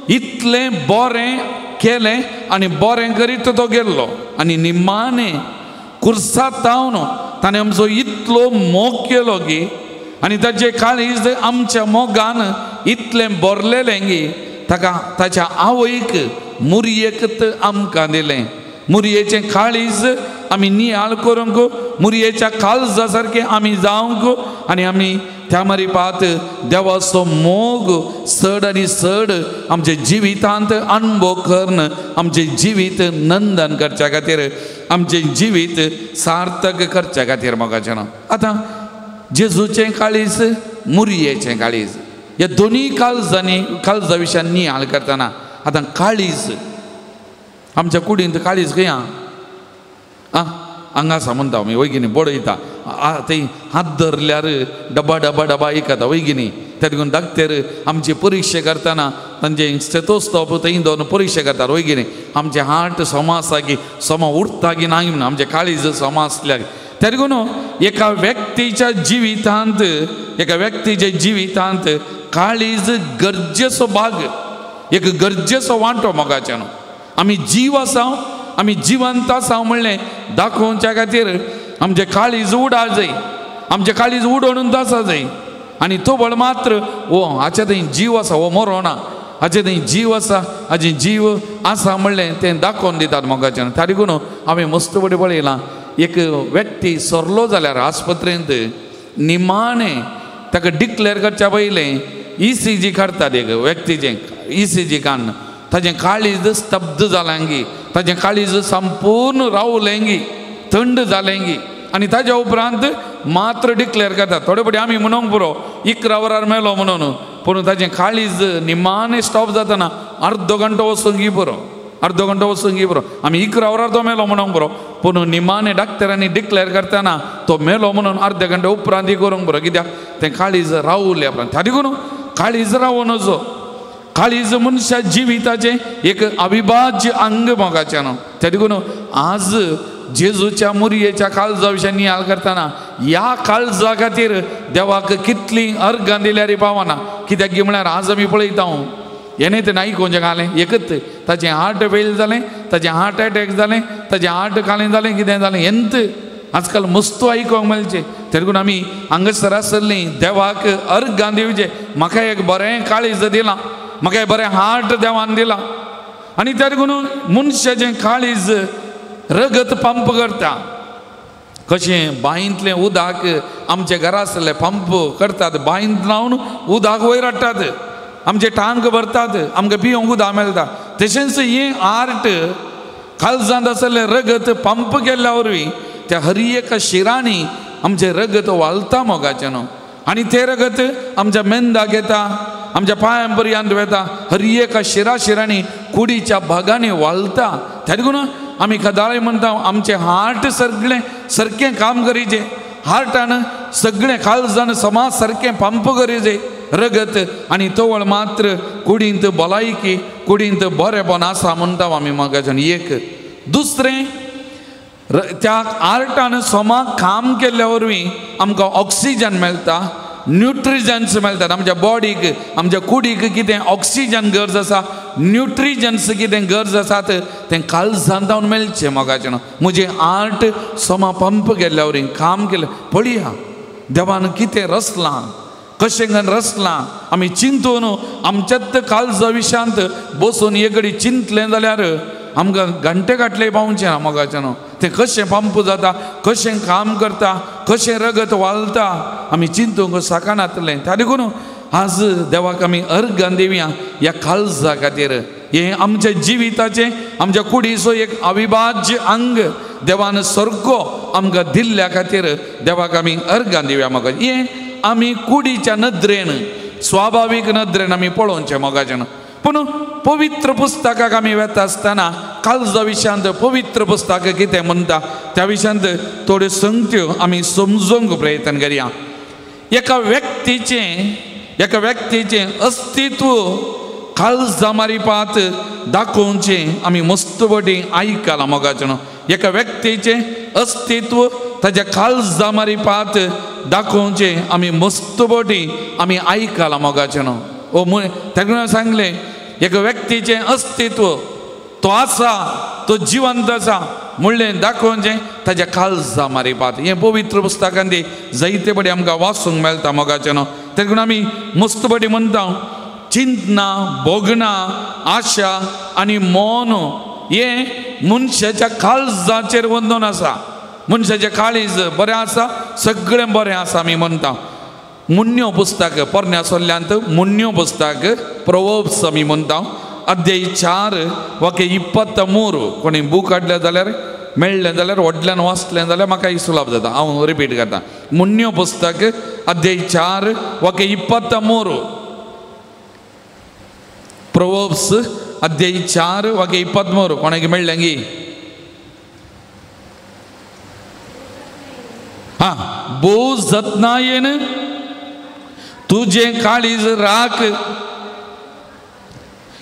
इतलें बरें केलें आनी बरें करीत तो गेल्लो. आनी निमाणें कुर्सात तावन ताणें आमचो इतलो मोग केलो की आनी ताचें काळीज आमच्या मोगान इतलें भरलेलें की ताका ताच्या आवयक मुरयेक आमकां दिलें. मुरयेचें काळीज आमी नियाळ करूंक, मुरयेच्या काळजा सारकें आमी जावंक आनी आमी त्या मारिपात देवाचो मोग चड आनी चड आमच्या जिवितांत अणभव करून आमचें जिवीत नंदन करच्या खातीर, आमचें जिवीत सार्थक करच्या खातीर मोगाचें. आतां जेजूचें काळीज, मुरयेचें काळीज, ह्या दोनूय काळजांनी काळजा विशयान नियाळ करतना आतां काळीज आमच्या कुडींत काळीज खंय आं हांगा आसा म्हणटा आमी वय कितें बडयता थंय हात धरल्यार डबा डबा डबा आयकता वय कितें. त्या देखून डाक्टर आमची परिक्षा करतना तांचे स्टेथोस्कोप थंय दवरून परिक्षा करतात वय कितें. आमचें हार्ट समा आसा की समा उरता की ना म्हणून आमचें काळीज समा आसल्यार. त्या देखून एका व्यक्तीच्या जिवितांत, एका व्यक्तीच्या जिवितांत काळीज गरजेचो भाग, एक गरजेचो वांटो मोगाच्यान. आमी जीव आसा, आमी जिवंत आसा म्हणलें दाखोवच्या खातीर आमचें काळीज उडा जाय, आमचें काळीज उडोवन आसा जाय. आनी तोबळ मात्र ओ हाचे थंय जीव आसा, हो मरोना, हाचे थंय जीव आसा, हाचे जीव आसा म्हणलें तें दाखोवन दितात मोगाच्यान. त्या देखून हांवें मस्त बरें पळयलां, एक व्यक्ती सरलो जाल्यार आस्पत्रेंत निमाणें ताका डिक्लेर करच्या पयलें ECG काडटात. एक व्यक्तीचें ECG काडून ताजें काळीज स्तब्ध जालें, ताजें काळीज संपूर्ण रावलें, थंड जालें आनी ताज्या उपरांत मात्र डिक्लेर करतात. थोडे फावटी आमी म्हणूंक पुरो 11 वरार मेलो म्हणून, पूण ताजें काळीज निमाणें स्टॉप जातना अर्दो घंटो वचूंक पुरो, अर्दो घंटो वचूंक पुरो. आमी 11 वरार तो मेलो म्हणूंक पुरो, पूण निमाणें डाक्टरांनी डिक्लेर करतना तो मेलो म्हणून अर्दे घंटे उपरांत करूंक पुरो. कित्याक तें काळीज रावलें उपरांत. त्या देखून काळीज रावून वचो, काळीज मनशा जिविताचें एक अविभाज्य अंग मोगाचें न्हू. त्या देखून आज जेजूच्या मुरयेच्या काळजा विशयान नियाळ करतना ह्या काळजा खातीर देवाक कितलीं अर्गां दिल्यार पावना. कित्याक म्हळ्यार आज आमी पळयता हेणें तें आयकोवचें घालें एकच ताचें हार्ट फेल जालें, ताचें हार्ट एटॅक जालें, ताचें हार्ट कालें जालें, कितें जालें हेंत आजकाल मस्तू आयकोंक मेळचें. त्या देखून आमी हांगासर आसलीं देवाक अर्गां दिवचें, म्हाका एक बरें काळीज दिलां, म्हाका एक बरें हार्ट देवान दिलां. आनी त्या देखून मनशाचें काळीज रगत पंप करता. कशें बांयंतलें उदक आमच्या घरा आसलें पंप करतात, बांयंत लावन उदक वयर हाडटात, आमचे टांक भरतात, आमकां पिवंक उदक मेळटा. तशेंच हें आर्ट काळजांत आसलें रगत पंप केल्ल्या वरवीं त्या हर एका शिरांनी आमचें रगत वालता मोगाचें न्हू. आनी तें रगत आमच्या मेंदाक येता, आमच्या पांयां पर्यंत वता, हर एका शिरा शिरांनी कुडीच्या भागांनी वालता. त्या देखून आमी कदाळी म्हणटा आमचें हार्ट सगळें सारकें काम करीचें, हार्टान सगळें काळजान समाज सारकें पंप करीचें रगत आनी तवळ मात्र कुडींत भलायकी, कुडींत बरेपण आसा म्हणटा आमी मोगाच्यान. एक दुसरें त्या आर्टान समा काम केल्ल्या वरवीं आमकां ऑक्सिजन मेळटा, न्युट्रिजन्स मेळटात. आमच्या बॉडीक, आमच्या कुडीक कितें ऑक्सिजन गरज आसा, न्युट्रिजन्स कितें गरज आसात तें काळजांत जावन मेळचें मोगाचें. म्हजें आर्ट समा पंप केल्ल्या वरवीं काम केलें, पळया देवान कितें रचलां, कशें करून रचलां. आमी चिंतून आमच्याच काळजा विशयांत बसून एक कडेन चिंतलें जाल्यार आमकां घंटे गांठले पावचें ना मोगाचें न्हू. तें कशें पंप जाता, कशें काम करता, कशें रगत वालता आमी चिंतूंक सकानातलें. त्या देखून आज देवाक आमी अर्गां दिवया ह्या काळजा खातीर. हें आमच्या जिविताचें, आमच्या कुडीचो एक अविभाज्य अंग देवान सारको आमकां दिल्ल्या खातीर देवाक आमी अर्गां दिवया मोगाचें. हें आमी कुडीच्या नदरेन, स्वाभावीक नदरेन आमी पळोवचें मोगाचें. पूण पवित्र पुस्तकाक आमी वेता आसतना काळजा विशयांत पवित्र पुस्तक कितें म्हणटा त्या विशयांत थोड्यो संगत्यो आमी समजूंक प्रयत्न करया. एका व्यक्तीचें अस्तित्व काळजा मारिपात दाखोवचें आमी मस्त बटी आयकलां मोगाचें. एका व्यक्तीचें अस्तित्व ताच्या काळजा मारिपात दाखोवचें आमी मस्त बटी आमी आयकलां मोगाचें. ओ ताका सांगलें एका व्यक्तीचें अस्तित्व, तो आसा, तो जिवंत आसा म्हणलें दाखोवचें ताच्या काळजा मारिपात. हें पवित्र पुस्तकांत जायते बडी आमकां वाचूंक मेळटा मोगाचें न्हू. तेका आमी मस्त बडी म्हणटा चिंतना, भोगणां, आशा आनी मौन हें मनशाच्या काळजाचेर वंदून आसा. मनशाचें काळीज बरें आसा, सगळें बरें आसा आमी म्हणटा. मुन्यो पुस्तक पोरण्या सोल्ल्यांत मुन्यो पुस्तक प्रोवर्ब्स आमी म्हणटा, अध्याय 4 वाक्य 23. कोणी बूक काडलें जाल्यार मेळ्ळें जाल्यार व्हडल्यान वाचलें जाल्यार म्हाका सुलाभ जाता, हांव रिपीट करता. मुन्यो पुस्तक अध्याय 4 वाक्य 23. प्रोवर्ब्स अध्याय 4 वाक्य 23. कोणाक मेळ्ळें गी? हां, भोव जतनायेन तुजें काळीज राख,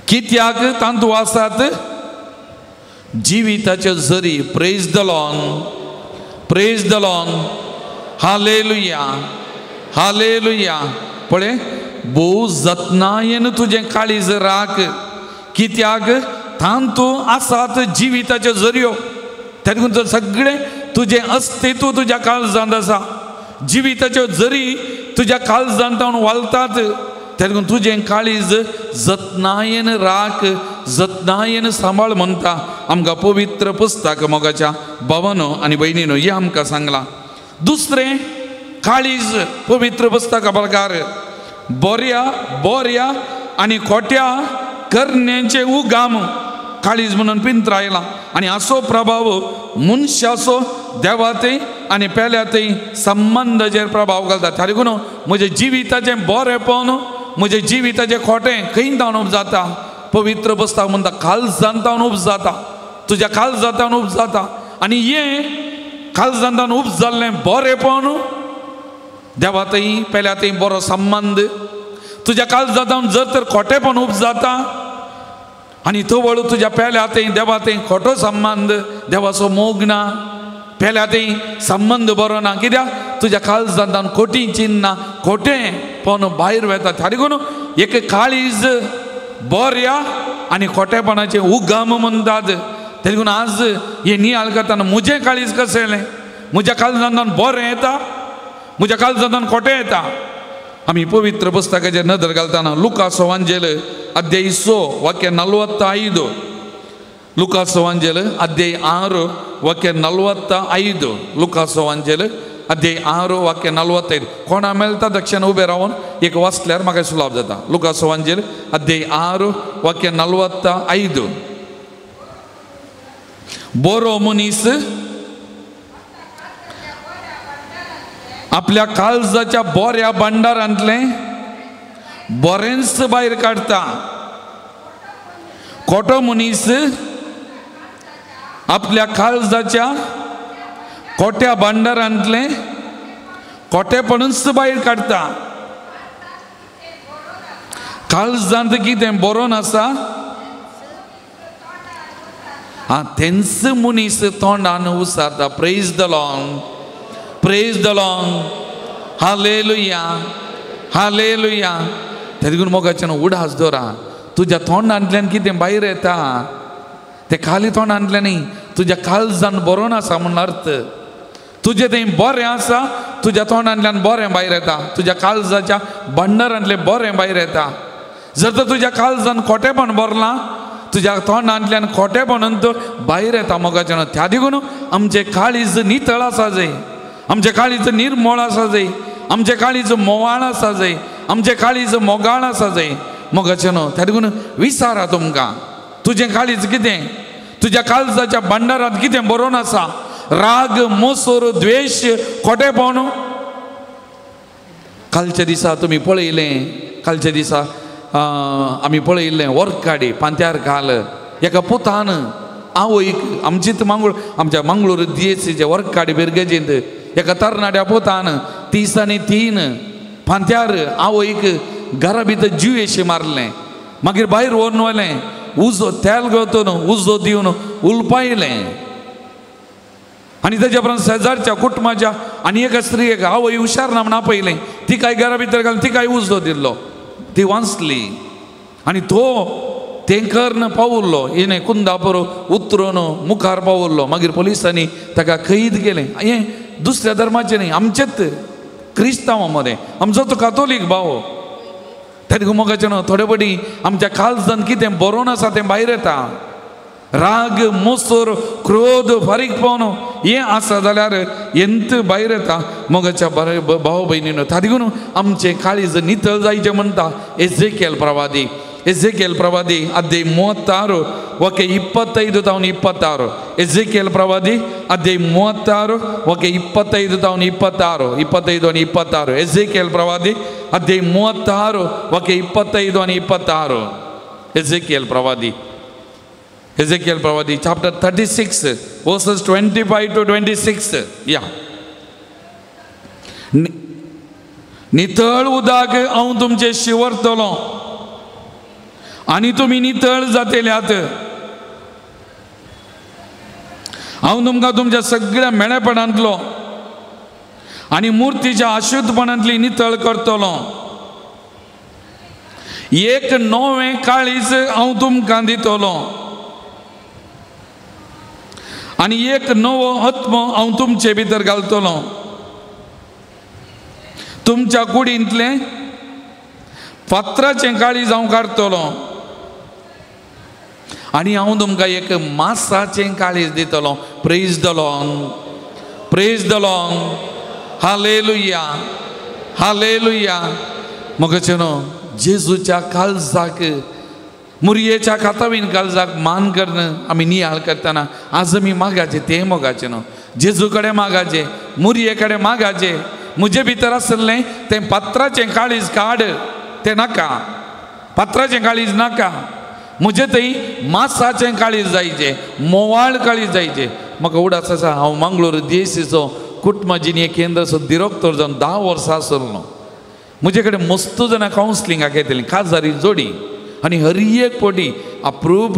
कित्याक तांतू आसात जिविताचे जरी. Praise the Lord, praise the Lord, hallelujah, hallelujah. पळय, भोव जतनायेन तुजें काळीज राख, कित्याक तांतू आसात जिविताच्यो जरयो. तेका सगळें तुजें अस्तित्व तुज्या काळजांत आसा. जिविताच्यो जरी तुज्या काळजांत वालतात. तेका तुजें काळीज जतनायेन राख, जतनायेन सांबाळ म्हणटा आमकां पवित्र पुस्तक मोगाच्या भावानो आनी भयणीनो हें आमकां सांगलां. दुसरें काळीज पवित्र पुस्तका प्रकार बोऱ्या बोऱ्या आनी खोट्या करण्यांचें उगाम काळीज म्हणून पिंत्रायला आनी हाचो प्रभाव मनशाचो देवातय आनी पेल्यातय संबंदाचेर प्रभाव घालता. त्या देखून म्हज्या जिविताचें बरेंपण म्हज्या जिविताचें खोटें खंय जावन उपजाता? पवित्र पुस्तक म्हणटा काळजांत जावन उपजाता, तुज्या काळजांत उपजाता. आनी हें काळजांत उपजाल्लें बरेंपण देवातय पेल्यातय बरो संबंद तुज्या काळजांत जर तर खोटेपण उपजाता आनी तवळ तुज्या पेल्यातय देवातय खोटो संबंद, देवाचो मोग ना, पेल्यातय संबंद बरो ना. कित्याक तुज्या काळजांत खोटी चिन्नां खोटें पण भायर वेता. त्या देखून एक काळीज बऱ्या आनी खोटेपणाचें उगम म्हणटात. त्या देखून आज हे नियाळ करतना म्हजें काळीज कशें येलें? म्हज्या काळजांत बरें येता, म्हज्या काळजांत खोटें येता. आमी पवित्र पुस्तकाचेर नदर घालतना लुकास वांजेल अध्याय 6 वाक्य 45. लुकास वांजेल अध्याय 6 वाक्य 45. लुकास वांजेल अध्याय 6 वाक्य 45. कोणा मेळटा दक्षिण उबें रावन एक वाचल्यार म्हाका सुलाभ जाता. लुकास वांजेल अध्याय 6 वाक्य 45. बरो मनीस आपल्या काळजाच्या बऱ्या भांडारांतलें बरेंच भायर काडटा. खोटो मनीस आपल्या काळजाच्या खोट्या भांडारांतलें खोटेपणूच भायर काडटा. काळजांत कितें बरोवन आसा आं तेंच मनीस तोंडान उसारता. Praise the Lord, praise the Lord, hallelujah, hallelujah. त्या देखून मोगाच्यान उडास दवरा, तुज्या तोंडांतल्यान कितें भायर येता तें खाली तोंडांतल्यान न्ही, तुज्या काळजान बरोवन आसा म्हूण अर्थ. तुजें तें बरें आसा, तुज्या तोंडांतल्यान बरें भायर येता, तुज्या काळजाच्या भांडारांतलें बरें भायर येता. जर तर तुज्या काळजान खोटेपण भरलां, तुज्या तोंडांतल्यान खोटेपण भायर येता मोगाच्यान. त्या देखून आमचें काळीज नितळ आसा जाय, आमचें काळीज निर्मळ आसा जाय, आमचें काळीज मोवाळ आसा जाय, आमचें काळीज मोगाळ आसा जाय मोगाचें न्हू. त्या देखून विचारा तुमकां, तुजें काळीज कितें? तुज्या काळजाच्या भांडारांत कितें बरोवन आसा? राग, मोसोर, द्वेश, खोटेपण. कालच्या दिसा तुमी पळयलें, कालच्या दिसा आमी पळयल्लें वर्काडी पांत्यार घाल एका पुतान आवयक आमचीच मंगळूर, आमच्या मंगळूर दियेसीचे वर्काडी बिरगेजींत एका तरणाट्या पुतान 30 आनी 3 फांत्यार आवयक घरा भितर जिवेशी मारलें. मागीर भायर व्हरून व्हेलें, उजो तेल घेवन उजो दिवन उलपायलें. आनी तेज्या उपरांत शेजारच्या कुटुंबाच्या आनी एका स्त्रियेक आवय हुशार ना म्हण आपयलें, तिकाय घरा भितर घालून तिकाय उजो दिल्लो, ती वांचली. आनी तो तें कर्ण पावुल्लो, हिणें कुंदापूर उतरून मुखार पावुल्लो. मागीर पोलिसांनी ताका कैद केलें. हें दुसऱ्या धर्माचें न्ही, आमचेच क्रिस्तांवां मदें, आमचो तो कातोलीक भाव. त्या देखून मोगाचें न्हू, थोडे फावटी आमच्या काळजान कितें बरोवन आसा तें भायर येता. राग मोसोर क्रोध फारीकपण हें आसा जाल्यार एंत भायर येता मोगाच्या बरे भाव भयणीनो. ताका लागून आमचें काळीज नितळ जायचें म्हणटा एझेकियल प्रवादी. ಎಜೆಕಿಯಲ್ ಪ್ರವಾದಿ ಅಧ್ಯಾಯ 36 ಓಕೆ 25 ತಾವನು 26. ಎಜೆಕಿಯಲ್ ಪ್ರವಾದಿ ಅಧ್ಯಾಯ 36 ಓಕೆ 25 ತಾವನು 26 25 અને 26. ಎಜೆಕಿಯಲ್ ಪ್ರವಾದಿ ಅಧ್ಯಾಯ 36 ಓಕೆ 25 અને 26. ಎಜೆಕಿಯಲ್ ಪ್ರವಾದಿ, ಎಜೆಕಿಯಲ್ ಪ್ರವಾದಿ ಚಾಪ್ಟರ್ 36 verses 25 to 26. ಯಾ नितळ उदक हांव तुमचें शिंवरतलो आनी तुमी नितळ जातल्यात. हांव तुमकां तुमच्या सगळ्या मेळेपणांतलो आनी मुर्तीच्या अशुद्धपणांतली नितळ करतलो. एक नवें काळीज हांव तुमकां दितलो आनी एक नवो आत्मो हांव तुमचे भितर घालतलो. तुमच्या कुडींतलें फातराचें काळीज हांव काडटलो आनी हांव तुमकां एक मासाचें काळीज दितलो. Praise the Lord, praise the Lord, hallelujah, hallelujah. मगचे न्हू जेजूच्या काळजाक, मुरयेच्या कातावीन काळजाक मान करून आमी नियाळ करतना आज आमी मागाचें तें मोगाचें न्हू. जेजू कडेन मागाचें, मुरये कडेन मागाचें. म्हजे भितर आसलें तें पात्राचें काळीज काड, तें नाका. पात्राचें काळीज नाका. म्हजे थंय मासाचें काळीज जायचें, मोवाळ काळीज जायचें. म्हाका उडास आसा हांव मंगळूर डीएसीचो कुटुंब जिणें केंद्राचो डिरेक्टर जावन 10 वर्सां आसलो. म्हजे कडेन मस्त जाणां कावन्सिलिंगाक येतलीं, काजारी जोडी आनी हर एक पटी अप्रूप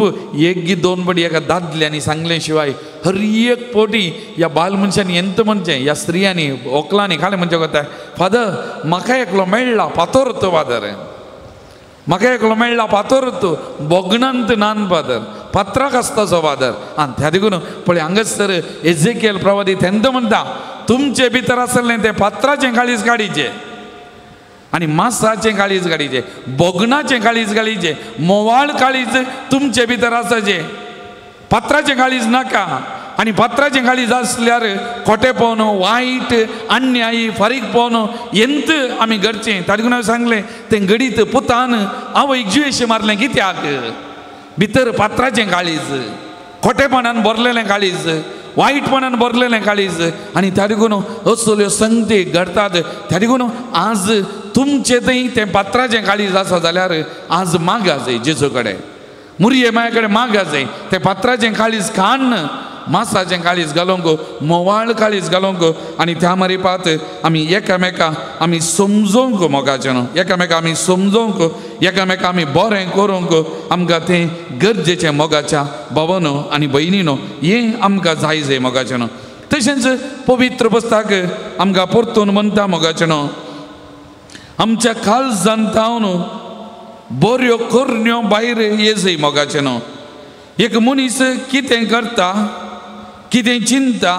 एक गी 2 पटी एका दादल्यांनी सांगले शिवाय हर एक पटी ह्या बायल मनशांनी एंत म्हणचें, ह्या स्त्रियांनी व्हंकलांनी खालें म्हणचें कोता, फादर म्हाका एकलो मेळ्ळा फातोर तो, फादर म्हाका एकलो मेळ्ळा फातोर तो, बोगणांत नान फादर, पात्राक आसता सो फादर. आनी त्या देखून पळय हांगासर एझेकियल प्रवादी तेंत म्हणटा तुमचे भितर आसलें तें पात्राचें काळीज काडीचें आनी मासाचें काळीज काडीचें, बोगणाचें काळीज काडीचें, मोवाळ काळीज तुमचे भितर आसाचें, पात्राचें काळीज नाका. आनी पात्राचें काळीज आसल्यार खोटेपण, वायट, अन्यायी, फारीकपण एंत आमी करचें. ताका लागून हांवें सांगलें तें घडीत पुतान आवयक जिवेशें मारलें कित्याक? भितर पात्राचें काळीज, खोटेपणान भरलेलें काळीज, वायटपणान भरलेलें काळीज. आनी त्या देखून असल्यो संगती घडटात. त्या देखून आज तुमचें थंय तें पात्राचें काळीज आसा जाल्यार आज मागा जाय जेजू कडेन, मुरये माये कडेन मागा जाय तें पात्राचें काळीज काडून मासाचें काळीज घालूंक, मोवाळ काळीज घालूंक. आनी त्या मारिपात आमी एकामेका आमी समजोवंक मोगाचें न्हू, एकामेका आमी समजोवंक, एकामेका आमी बरें करूंक आमकां तें गरजेचें मोगाच्या भावानो आनी भयणीनो, हें आमकां जाय जाय मोगाचें न्हू. तशेंच पवित्र पुस्तक आमकां परतून म्हणटा मोगाचें न्हू, आमच्या काळजांत जावन बऱ्यो करण्यो भायर ये जाय मोगाचें न्हू. एक मनीस कितें करता, कितें चिंता,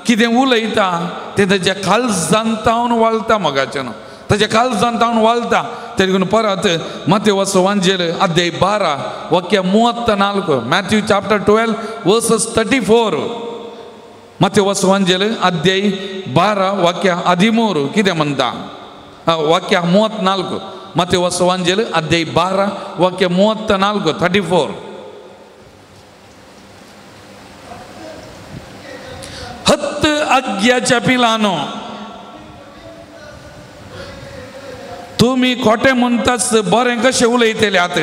कितें उलयता तें ताच्या काळजांत जावन वाळटा मोगाचें न्हू, ताच्या काळजांत जावन वाळटा. तें देखून परत मातेवाचो वांजेल अध्याय 12 वाक्य 34, मॅथ्यू चॅप्टर 12 वर्सस 34. मातेवाचो वांजेल अध्याय 12 वाक्य 13 कितें म्हणटा? वाक्य 34, मातेवाचो वांजेल अध्याय 12 वाक्य 34 34. हत्त आज्ञाच्या पिलानो, तुमी खोटें म्हणटाच बरें कशें उलयतले आत?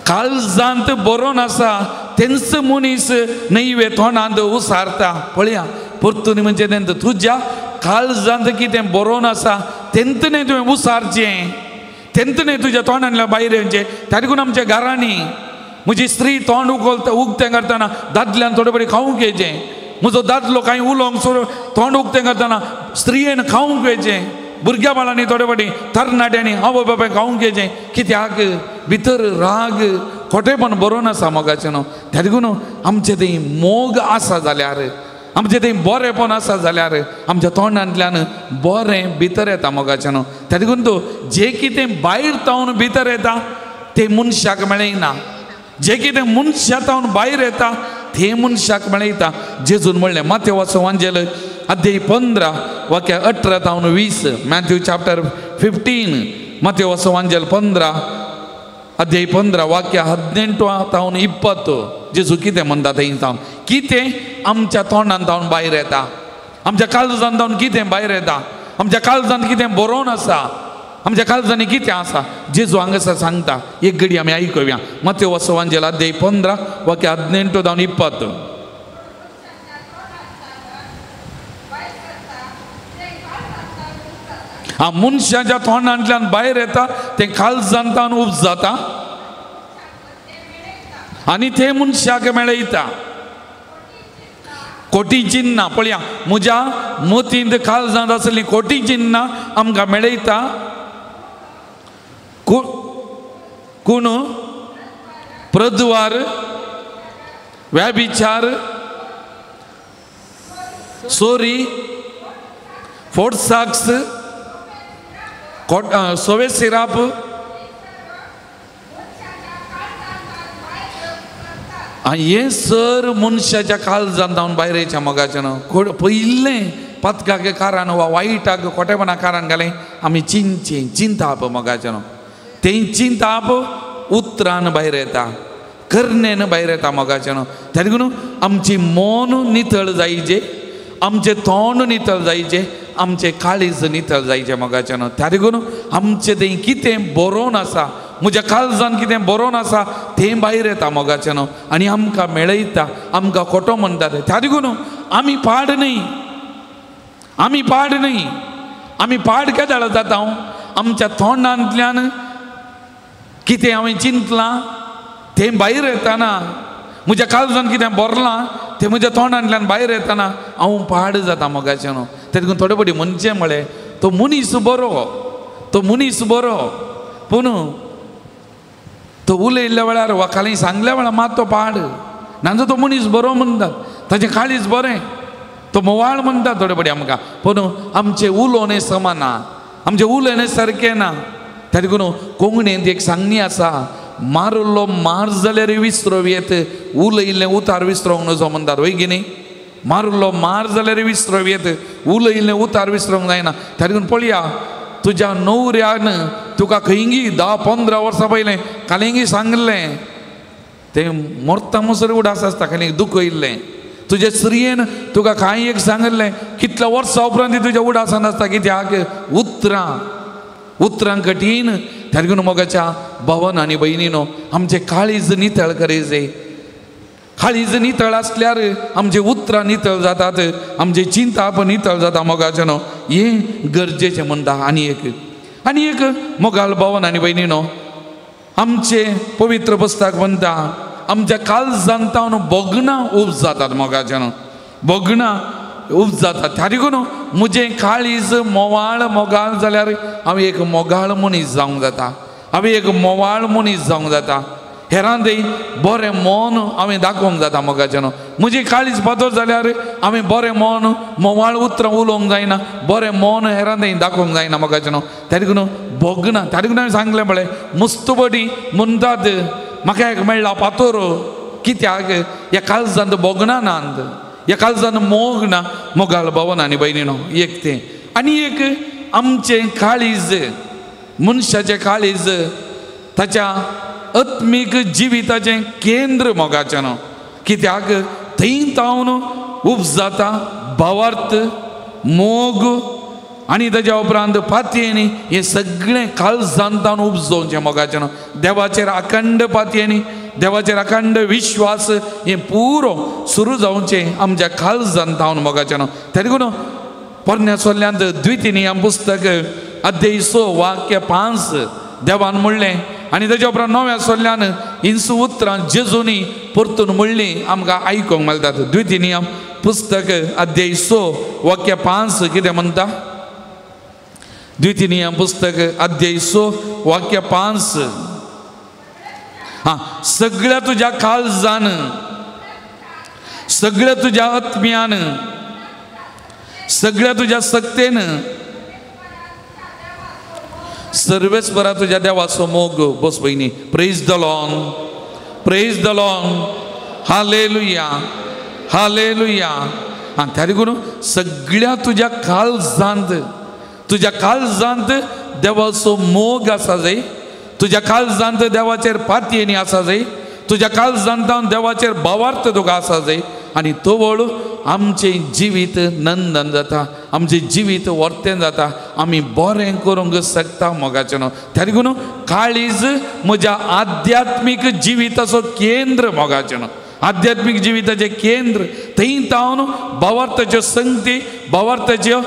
काळजांत बरोवन आसा तेंच मनीस नैवे तोंडांत उसारता. पळया परतून म्हणजे तेंत तुज्या काळजांत कितें बरोवन आसा तेंत न्हय तुवें उसारचें, तेंत न्हय तुज्या तोंडांतल्या भायर येवचें. त्या देखून आमच्या घरांनी म्हजी स्त्री तोंड उगलता उगतें करतना दादल्यान थोडे बरें खावंक येचें, म्हजो दादलो कांय उलोवंक सोड तोंड उगतें करतना स्त्रियेन खावंक येचें, भुरग्या बाळांनी थोडे फावटी तरणाट्यांनी आवय बापाय खावंक येचें. कित्याक? भितर राग खोटेपण बरोवन आसा मोगाचें न्हू. त्या देखून आमचें थंय मोग आसा जाल्यार, आमचें थंय बरेंपण आसा जाल्यार आमच्या तोंडांतल्यान बरें भितर येता मोगाचें न्हू. त्या देखून तूं जें कितें भायर तावन भितर येता ते मनशाक मेळना. जे कितें मनशा तावन भायर येता ते मनशाक मेळयता. जेजून म्हणलें मातेवाचो वांजेल अध्याय 15 वाक्य 18 तावन 20, मॅथ्यू चॅप्टर 15, मातेवाचो वांजेल 15 अध्याय 15 वाक्य 18 तावन 20. जेजू कितें म्हणटा थंय तावन कितें आमच्या तोंडान तावन भायर येता, आमच्या काळजान तावन कितें भायर येता, आमच्या काळजान कितें बरोवन आसा, आमच्या काळजांनी कितें आसा जेजू हांगासर सांगता. एक घडी आमी आयकुया. मातेवाचो वांजेल अध्याय 15 वाक्य 18 तावन 20. हा मनशाच्या तोंडांतल्यान भायर येता तें काळजान तावन उपजाता आनी ते मनशाक मेळयता. कोटी चिन्नां पळया, म्हज्या मतींत काळजांत आसलीं कोटी चिन्नां आमकां मेळयता. कोण प्रद्वार, व्यभिचार, सोरी, फोटसाक्स, सोवे सिराप, हें सर मनशाच्या काळजान जावन भायर येच्या मोगाचें न्हू. पयलें पातकाक कारण वा वायटाक खोटेपणा कारण घालें आमी चिंतचें चिंताप मोगाचें न्हू. तें चिंताप उतरान भायर येता, करणेन भायर येता मोगाचें न्हू. त्या देखून आमची मन नितळ जायचे, आमचें तोंड नितळ जायचें, आमचें काळीज नितळ जायचें मोगाचें न्हू. त्या देखून आमचें तें कितें बरोवन आसा, म्हज्या काळजान कितें बरोवन आसा तें भायर येता मोगाचें न्हू आनी आमकां मेळयता, आमकां खोटो म्हणटात. त्या देखून आमी पाड न्हय, आमी पाड न्हय. आमी पाड केदाळ जाता आमच्या तोंडांतल्यान कितें हांवें चिंतलां तें भायर येताना, म्हज्या काळजान कितें भरलां तें म्हज्या तोंडांतल्यान भायर येताना हांव पाड जाता मोगाचें न्हू. ते देखून थोडे फावटी म्हणचें म्हळें तो मनीस बरो, तो मनीस बरो, पूण तो उलयल्ल्या वेळार वा खाली सांगल्या वेळार मात तो पाड. नाजाल्यार तो मनीस बरो म्हणटात, ताचें काळीज बरें, तो मोवाळ म्हणटात थोडे फावटी आमकां, पूण आमचें उलोवणें समा ना, आमचें उलोवणें सारकें ना. त्या देखून कोंकणींत एक सांगणी आसा, मारलो मार जाल्यार विसरोव येत, उलयल्लें उतार विसरोंक नजो म्हणटात, वय की न्ही? मारलो मार जाल्यार विसरोव येत, उलयल्लें उतार विसरोंक जायना. त्या देखून पळया तुज्या न्हवऱ्यान तुका खंयगी 10-15 वर्सां पयलें कालेंगी सांगलें तें मरता मसर उडास आसता, खाली दुखयल्लें. तुजे स्त्रियेन तुका कांय एक सांगलें कितल्या वर्सां उपरांत ती तुज्या उडासान आसता. कित्याक उतरां, उतरां कठीण. त्या देखून मोगाच्या भावन आनी भयणीनो आमचें काळीज नितळ करायचें. काळीज नितळ आसल्यार आमचें उतरां नितळ जातात, आमचें चिंताप नितळ जाता मोगाचें न्हू. हें गरजेचें म्हणटा. आनी एक, आनी एक मोगाल भावन आनी भयणीनो आमचें पवित्र पुस्तक म्हणटा आमच्या काळजान तावन भोगणां उपजातात मोगाचें न्हू, भोगणां उपजातात. त्या देखून म्हजें काळीज मोवाळ मोगाळ जाल्यार हांव एक मोगाळ मनीस जावंक जाता, हांव एक मोवाळ मनीस जावंक जाता. हेरां थंय बरें मन हांवें दाखोवंक जाता मोगाचें न्हू. म्हजें काळीज पातळ जाल्यार हांवें बरें मन मोवाळ उतरां उलोवंक जायना, बरें मन हेरां थंय दाखोवंक जायना मोगाचें न्हू. त्या देखून भोगना. त्या देखून हांवें सांगलें पळय मुस्तबडी म्हणटात म्हाका एक मेळ्ळा पातोर, कित्याक ह्या काळजांत भोगना ना, ह्या काळजान मोग ना. मोगाल भावन आनी भयणीनो एक तें. आनी एक आमचें काळीज, मनशाचें काळीज ताच्या आत्मीक जिविताचें केंद्र मोगाचें न्हू. कित्याक थंय तावन उपजाता भावार्थ, मोग आनी ताच्या उपरांत पातयेनी हें सगळें काळजान तावन उपजोवचें मोगाचें न्हू. देवाचेर अखंड पातयेनी, देवाचेर अखंड विश्वास हें पुरो सुरू जावचें आमच्या काळजान तावन मोगाचें न्हू. त्या देखून पोरण्या सोल्ल्यांत द्वितीय नियम पुस्तक अध्याय 6 वाक्य 5 देवान म्हणलें आनी ताच्या उपरांत नव्या सोल्ल्यान इंसू उतरां जेजूनी परतून म्हणलीं आमकां आयकूंक मेळटात. द्वितीय नियम पुस्तक अध्याय 6 वाक्य 5 कितें म्हणटा? द्वितीय नियम पुस्तक अध्याय 6 वाक्य 5. हां, सगळ्या तुज्या काळजान, सगळ्या तुज्या आत्म्यान, सगळ्या तुज्या सक्तेन, सर्वेस्परा तुज्या देवाचो मोग. बस भयणी. Praise the Lord, praise the Lord, hallelujah, hallelujah. आनी त्या देखून सगळ्या तुज्या काळजांत, तुज्या काळजांत देवाचो मोग आसा जाय, तुज्या काळजांत देवाचेर पातयेनी आसा जाय, तुज्या काळजांत देवाचेर भावार्थ तुका आसा जाय. आनी तवळ आमचें जिवीत नंदन जाता, आमचें जिवीत वर्तें जाता, आमी बरें करूंक शकता मोगाचें न्हू. त्या देखून काळीज म्हज्या आध्यात्मीक जिविताचो केंद्र मोगाचें न्हू, आध्यात्मीक जिविताचें केंद्र. थंय तावन भावार्थाच्यो संगती, भावार्थाच्यो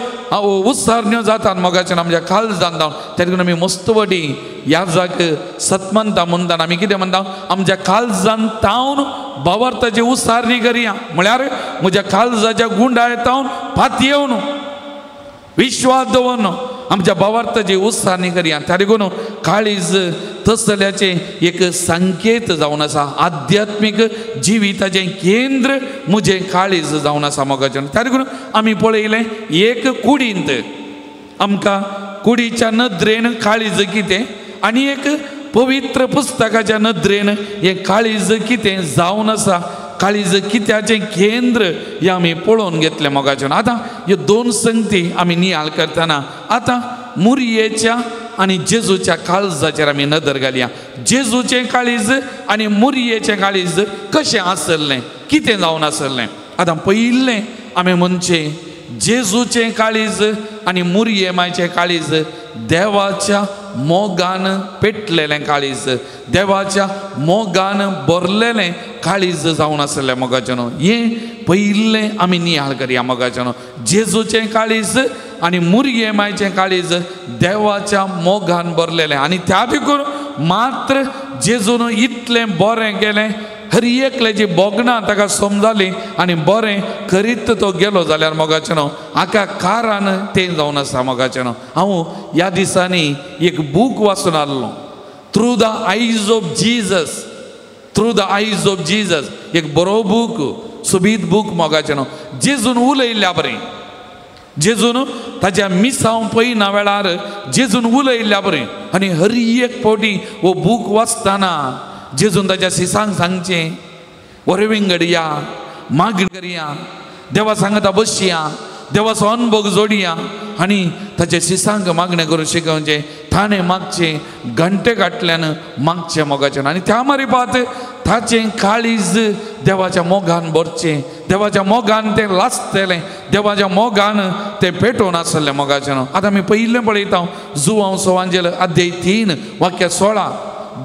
उत्सारण्यो जातात मोगाचें आमच्या काळजान जावन. त्या देखून आमी मस्त वटी याजाक सतमंता म्हणटा आमी कितें म्हणटा, आमच्या काळजान तावन भावार्थाची उत्सारणी करया. म्हळ्यार म्हज्या काळजाच्या गुंडाय तावन पातयेवन विश्वास दवरून आमच्या भावार्थाची उत्सारणी करया. त्या देखून काळीज तसल्याचें एक संकेत जावन आसा, आध्यात्मीक जिविताचें केंद्र म्हजें काळीज जावन आसा मोगाचें. त्या देखून आमी पळयलें एक कुडींत आमकां कुडीच्या नदरेन काळीज कितें आनी एक पवित्र पुस्तकाच्या नदरेन हें काळीज कितें जावन आसा, काळीज कित्याचें केंद्र हें आमी पळोवन घेतलें मोगाचें. आतां ह्यो दोन संगती आमी नियाळ करतना आतां मुरयेच्या आनी जेजूच्या काळजाचेर आमी नदर घालया. जेजूचें काळीज आनी मुरयेचें काळीज कशें आसलें, कितें जावन आसलें. आतां पयलें आमी म्हणचें जेजूचें काळीज आनी मुरये मायचें काळीज देवाच्या मोगान पेटलेलें काळीज, देवाच्या मोगान भरलेलें काळीज जावन आसलें मोगाचें न्हू. हें पयलें आमी नियाळ करया मोगाचें न्हू. जेजूचें काळीज आनी मुरये मायचें काळीज देवाच्या मोगान भरलेलें. आनी त्या देखून मात्र जेजून इतलें बरें केलें, हर एकल्याची भोगणां ताका समजाली आनी बरें करीत तो गेलो जाल्यार मोगाचें न्हू हाका कारण तें जावन आसा मोगाचें न्हू. हांव ह्या दिसांनी एक बूक वाचून आसलो, through the eyes of Jesus, through the eyes of Jesus, एक बरो बूक, सोबीत बूक मोगाचें न्हू. जेजून उलयल्ल्या बरें, जेजून ताच्या मिसांव पळयना वेळार जेजून उलयल्ल्या बरें. आनी हर एक फावटी हो बूक वाचतना जेजून ताच्या सिसांक सांगचें, वरविंगड या, मागणी करया, देवा सांगता बसया, देवाचो अनभोग जोडया. आनी ताच्या सिसांक मागणें करून शिकोवचें, थाणें मागचें, घंटे काटल्यान मागचें मोगाचें. आनी त्या मारिपात ताचें काळीज देवाच्या मोगान भरचें, देवाच्या मोगान तें लासतलें, देवाच्या मोगान तें पेटोवन आसलें मोगाचें. आतां आमी पयलें पळयता जुवांव सोवांजेल अध्याय 3 वाक्य 16,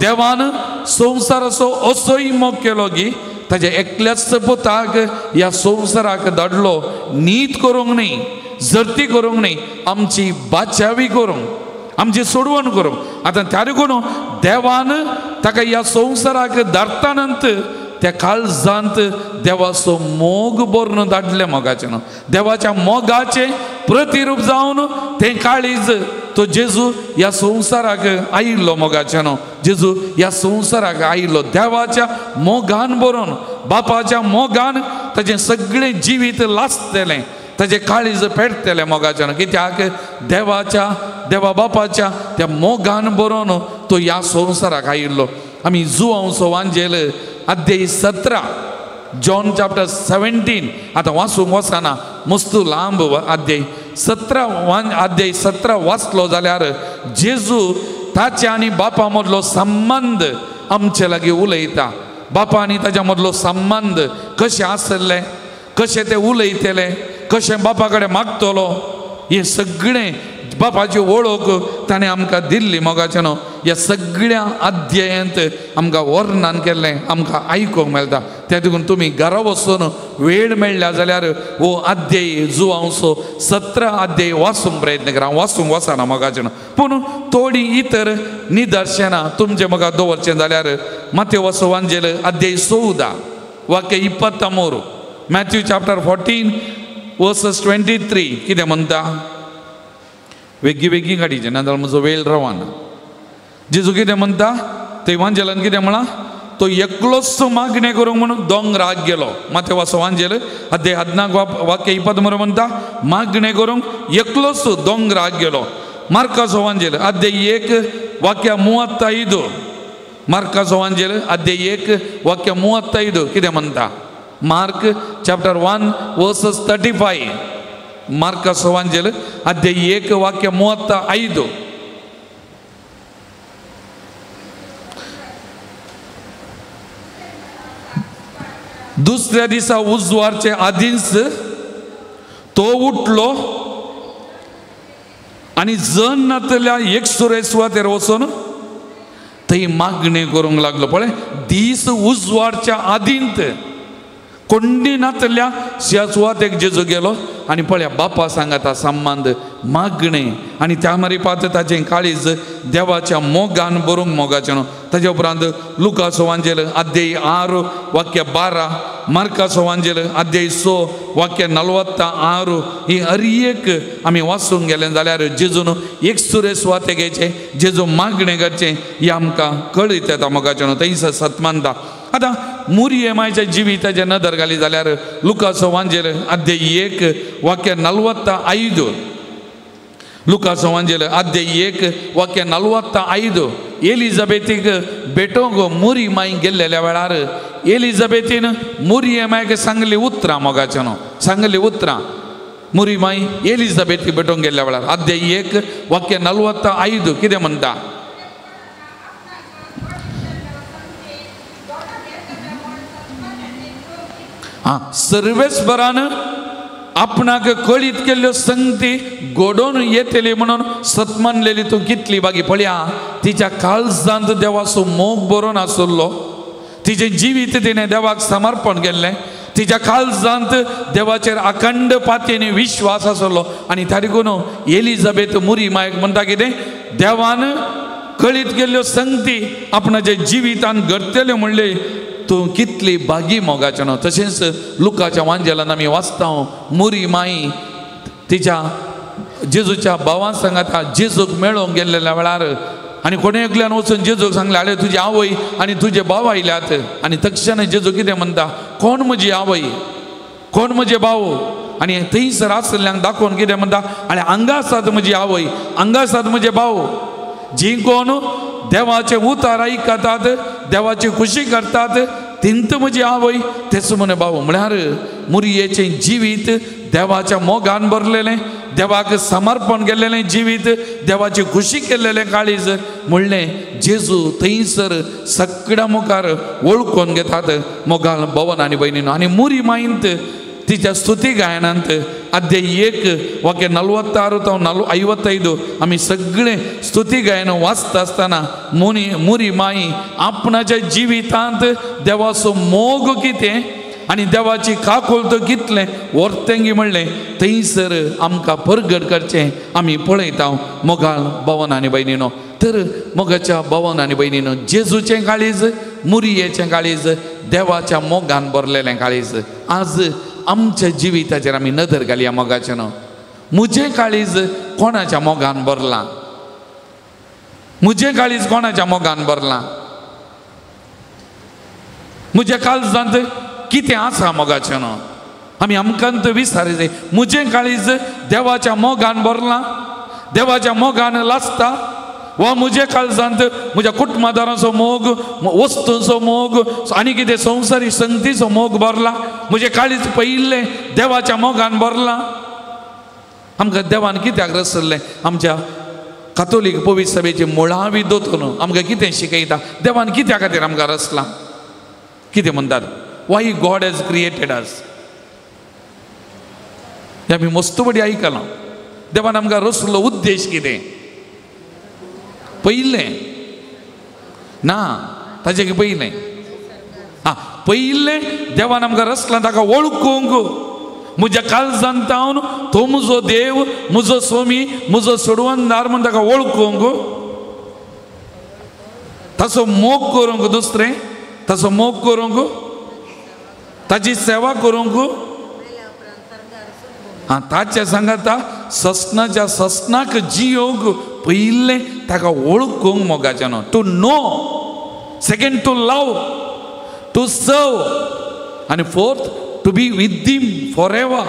देवान संवसाराचो असोय मोग केलो की ताच्या एकल्याच पुताक ह्या संवसाराक धाडलो, नीत करूंक न्ही, जर्ती करूंक न्ही, आमची बाचावी करूंक, आमची सोडवण करूंक. आतां त्या देखून देवान ताका ह्या संवसाराक धाडटा त्या काळजांत देवाचो मोग भरून धाडलें मोगाचें न्हू. देवाच्या मोगाचें प्रतिरूप जावन तें काळीज तो जेजू ह्या संवसाराक आयिल्लो मोगाचें न्हू. जेजू ह्या संवसाराक आयिल्लो देवाच्या मोगान भरून, बापाच्या मोगान ताचें सगळें जिवीत लासतलें, ताचें काळीज पेटतलें मोगाचें न्हू. कित्याक देवाच्या, देवा बापाच्या त्या मोगान भरून तो ह्या संवसाराक आयिल्लो. आमी जुवांव सोवांजेल अध्याय 17, जॉन चॅप्टर 17, आतां वाचूंक वचना, मस्त लांब अध्याय 17, अध्याय 17 वाचलो जाल्यार जेजू ताच्या आनी बापा मदलो संबंद आमचे लागीं उलयता. बापा आनी ताच्या मदलो संबंद कशें आसलें, कशें ते उलयतले, कशें बापा कडेन मागतलो, हें सगळें बापाची वळख ताणें आमकां दिल्ली मोगाचें न्हू. ह्या सगळ्या अध्यायांत आमकां वर्णन केल्लें आमकां आयकूंक मेळटा. त्या देखून तुमी घरा वचून वेळ मेळ्ळ्या जाल्यार हो अध्याय जुवांवचो 17 अध्याय वाचूंक प्रयत्न करा. वाचूंक वचना मोगाचें न्हू, पूण थोडीं इतर निदर्शनां तुमचें म्हाका दवरचें जाल्यार मातेव वांजेल अध्याय 14 वाक्य 23, मॅथ्यू चॅप्टर 14 वर्सस 23 कितें म्हणटा? वेगळी वेगळी काडीचे ना जाल्यार म्हजो वेळ रवाना. जेजू कितें म्हणटा थंय वांजेलान कितें म्हळां, तो एकलोच मागणें करूंक म्हणून दोंगराक गेलो. मातेवाचो वांजेल अध्याय 14 वाक्य 23 म्हणटा, मागणें करूंक एकलोच दोंगराक गेलो. मार्काचो वांजेल अध्याय 1 वाक्य 35. मार्काचो वांजेल अध्याय 1 वाक्य 35 कितें म्हणटा? Mark chapter 1 versus 35. मार्काचो वांजेल अध्याय 1 वाक्य 35. दुसऱ्या दिसा उजवारचे आदींच तो उठलो आनी जण नातल्या एकसुरे सुवातेर वचून थंय मागणी करूंक लागलो. पळय, दीस उजवाडच्या आदींत कोंडी नातल्या ह्या सुवातेक जेजू गेलो आनी पळया बापा सांगाता संबंद मागणें आनी त्या मारी पात ताचें काळीज देवाच्या मोगान बरूंक मोगाचें न्हू. ताच्या उपरांत लुकाचो वांजेल अध्याय 6 वाक्य 12, मार्काचो वांजेल अध्याय 6 वाक्य 46 ही हर एक आमी वाचूंक गेले जाल्यार जेजून एकसुरे सुवातेक घेवचें, जेजू मागणें करचें हें आमकां कळीत येता मोगाचें न्हू. थंयसर सतमानता. आतां मुरये मायच्या जिविताचेर नदर घाली जाल्यार लुकाचो वांजेल अध्याय 1 वाक्य 45. लुकाचो वांजेल अध्याय 1 वाक्य 45. एलिझाबेथीक भेटोवंक मुरी माय गेल्लेल्या वेळार एलिझाबेथीन मुरये मायक सांगली उतरां मोगाचें न्हू, सांगली उतरां. मुरी माय एलिझाबेथीक भेटोवंक गेल्ल्या वेळार अध्याय 1 वाक्य 45 कितें म्हणटा? आं, सर्वेस्परान आपणाक कळीत केल्ल्यो संगती घडोवन येतली म्हणून सतमानलेली तूं कितली बागी. पळया, तिच्या काळजांत देवाचो मोग बरोवन आसलो, तिचें जिवीत तिणें देवाक समर्पण केल्लें, तिच्या काळजांत देवाचेर अखंड पातयेन विश्वास आसलो आनी त्या देखून एलिझाबेथ मुरी मायक म्हणटा कितें, देवान कळीत केल्ल्यो संगती आपणाच्या जिवितान घडटल्यो म्हणले तूं कितली बागी मोगाचें न्हू. तशेंच लुकाच्या वांजेलान आमी वाचता मुरी माई तिच्या जेजूच्या भावान सांगाता जेजूक मेळोवंक गेल्लेल्या वेळार आनी कोणे एकल्यान वचून जेजूक सांगलें, आरे तुजी आवय आनी तुजे भाव आयल्यात. आनी तक्षण जेजू कितें म्हणटा, कोण म्हजी आवय, कोण म्हजे भाव? आनी थंयसर आसल्ल्यांक दाखोवन कितें म्हणटा, आनी हांगा आसात म्हजी आवय, हांगा आसात म्हजे भाव, जी कोण देवाचे उतार आयकतात, देवाची खुशी करतात, तिंत म्हजी आवय तेच म्हणे भाव. म्हळ्यार मुरयेचें जिवीत देवाच्या मोगान भरलेलें, देवाक समर्पण केल्लेलें जिवीत, देवाची खुशी केल्लेलें काळीज म्हणलें जेजू थंयसर सगळ्या मुखार वळखून घेतात मोगाल भवन आनी भयणीनो. आनी मुरी मायंत तिच्या स्तुती गायनांत अध्याय 1 वाक्य 46 ताव 55 आमी सगळे स्तुती गायन वाचता आसतना मुरी माई आपणाच्या जिवितांत देवाचो मोग कितें आनी देवाची काकुळट कितलें वर्तेंगी म्हणलें थंयसर आमकां परगट करचें आमी पळयता मोगाल भवन आनी भयणीनो. तर मोगाच्या भवन आनी भयणीनो, जेजूचें काळीज, मुरयेचें काळीज, देवाच्या मोगान भरलेलें काळीज. आज आमच्या जिविताचेर आमी नदर घालया मोगाचें न्हू. म्हजें काळीज कोणाच्या मोगान भरलां? म्हजें काळीज कोणाच्या मोगान भरलां? म्हज्या काळजांत कितें आसा मोगाचें न्हू? आमी आमकां विचारचें, म्हजें काळीज देवाच्या मोगान भरलां, देवाच्या मोगान लासता, वा म्हज्या काळजांत म्हज्या कुटुंबादारांचो मोग, वस्तूंचो मोग आनी कितें संवसारी संगतीचो मोग भरला? म्हजें काळीज पयिल्लें देवाच्या मोगान भरलां? आमकां देवान कित्याक रचल्लें? आमच्या कातोलीक पवित्र सभेची मुळावी दोतोर आमकां कितें शिकयता? देवान कित्या खातीर आमकां रचलां? कितें म्हणटात? Why God has created us? हें आमी मस्तबडी आयकलां. देवान आमकां रचलो उद्देश कितें? पयलें ना, ताजे पयलें आं, पयलें देवान आमकां रचलां ताका वळखूंक. म्हज्या काळजांत हांव तो म्हजो देव, म्हजो स्वामी, म्हजो सोडवणदार म्हूण ताका वळखूंक, ताचो मोग करूंक, दुसरें ताचो मोग करूंक, ताची सेवा करूंक. आं, ताच्या सांगाता ससनाच्या ससनाक जियोंक पयलें ताका वळखूंक मोगाचें न्हू. To know, second to love, to serve, आनी fourth to be with him forever.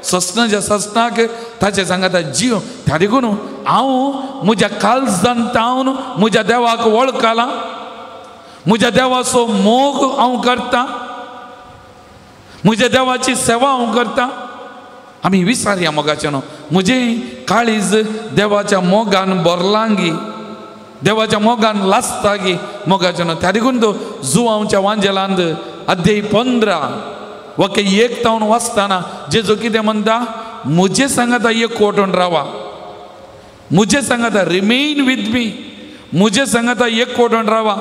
ससनाच्या ससनाक ताचे सांगाता जीव. त्या देखून हांव म्हज्या काळजान तावन म्हज्या देवाक वळखला, म्हज्या देवाचो मोग हांव करता, म्हज्या देवाची सेवा हांव करता. आमी विसारया मोगाचें न्हू. म्हजें काळीज देवाच्या मोगान भरलांगी, देवाच्या मोगान लासतागी मोगाचें न्हू. त्या देखून तो जुवांवच्या वांजेलांत अध्याय 15 वाक्य 1 तावन वाचतना जेजू कितें म्हणटा, म्हजे सांगाता एक कोटून रावा, म्हजे सांगाता रिमेन विथ मी, म्हजे सांगाता एक कोटून रावा,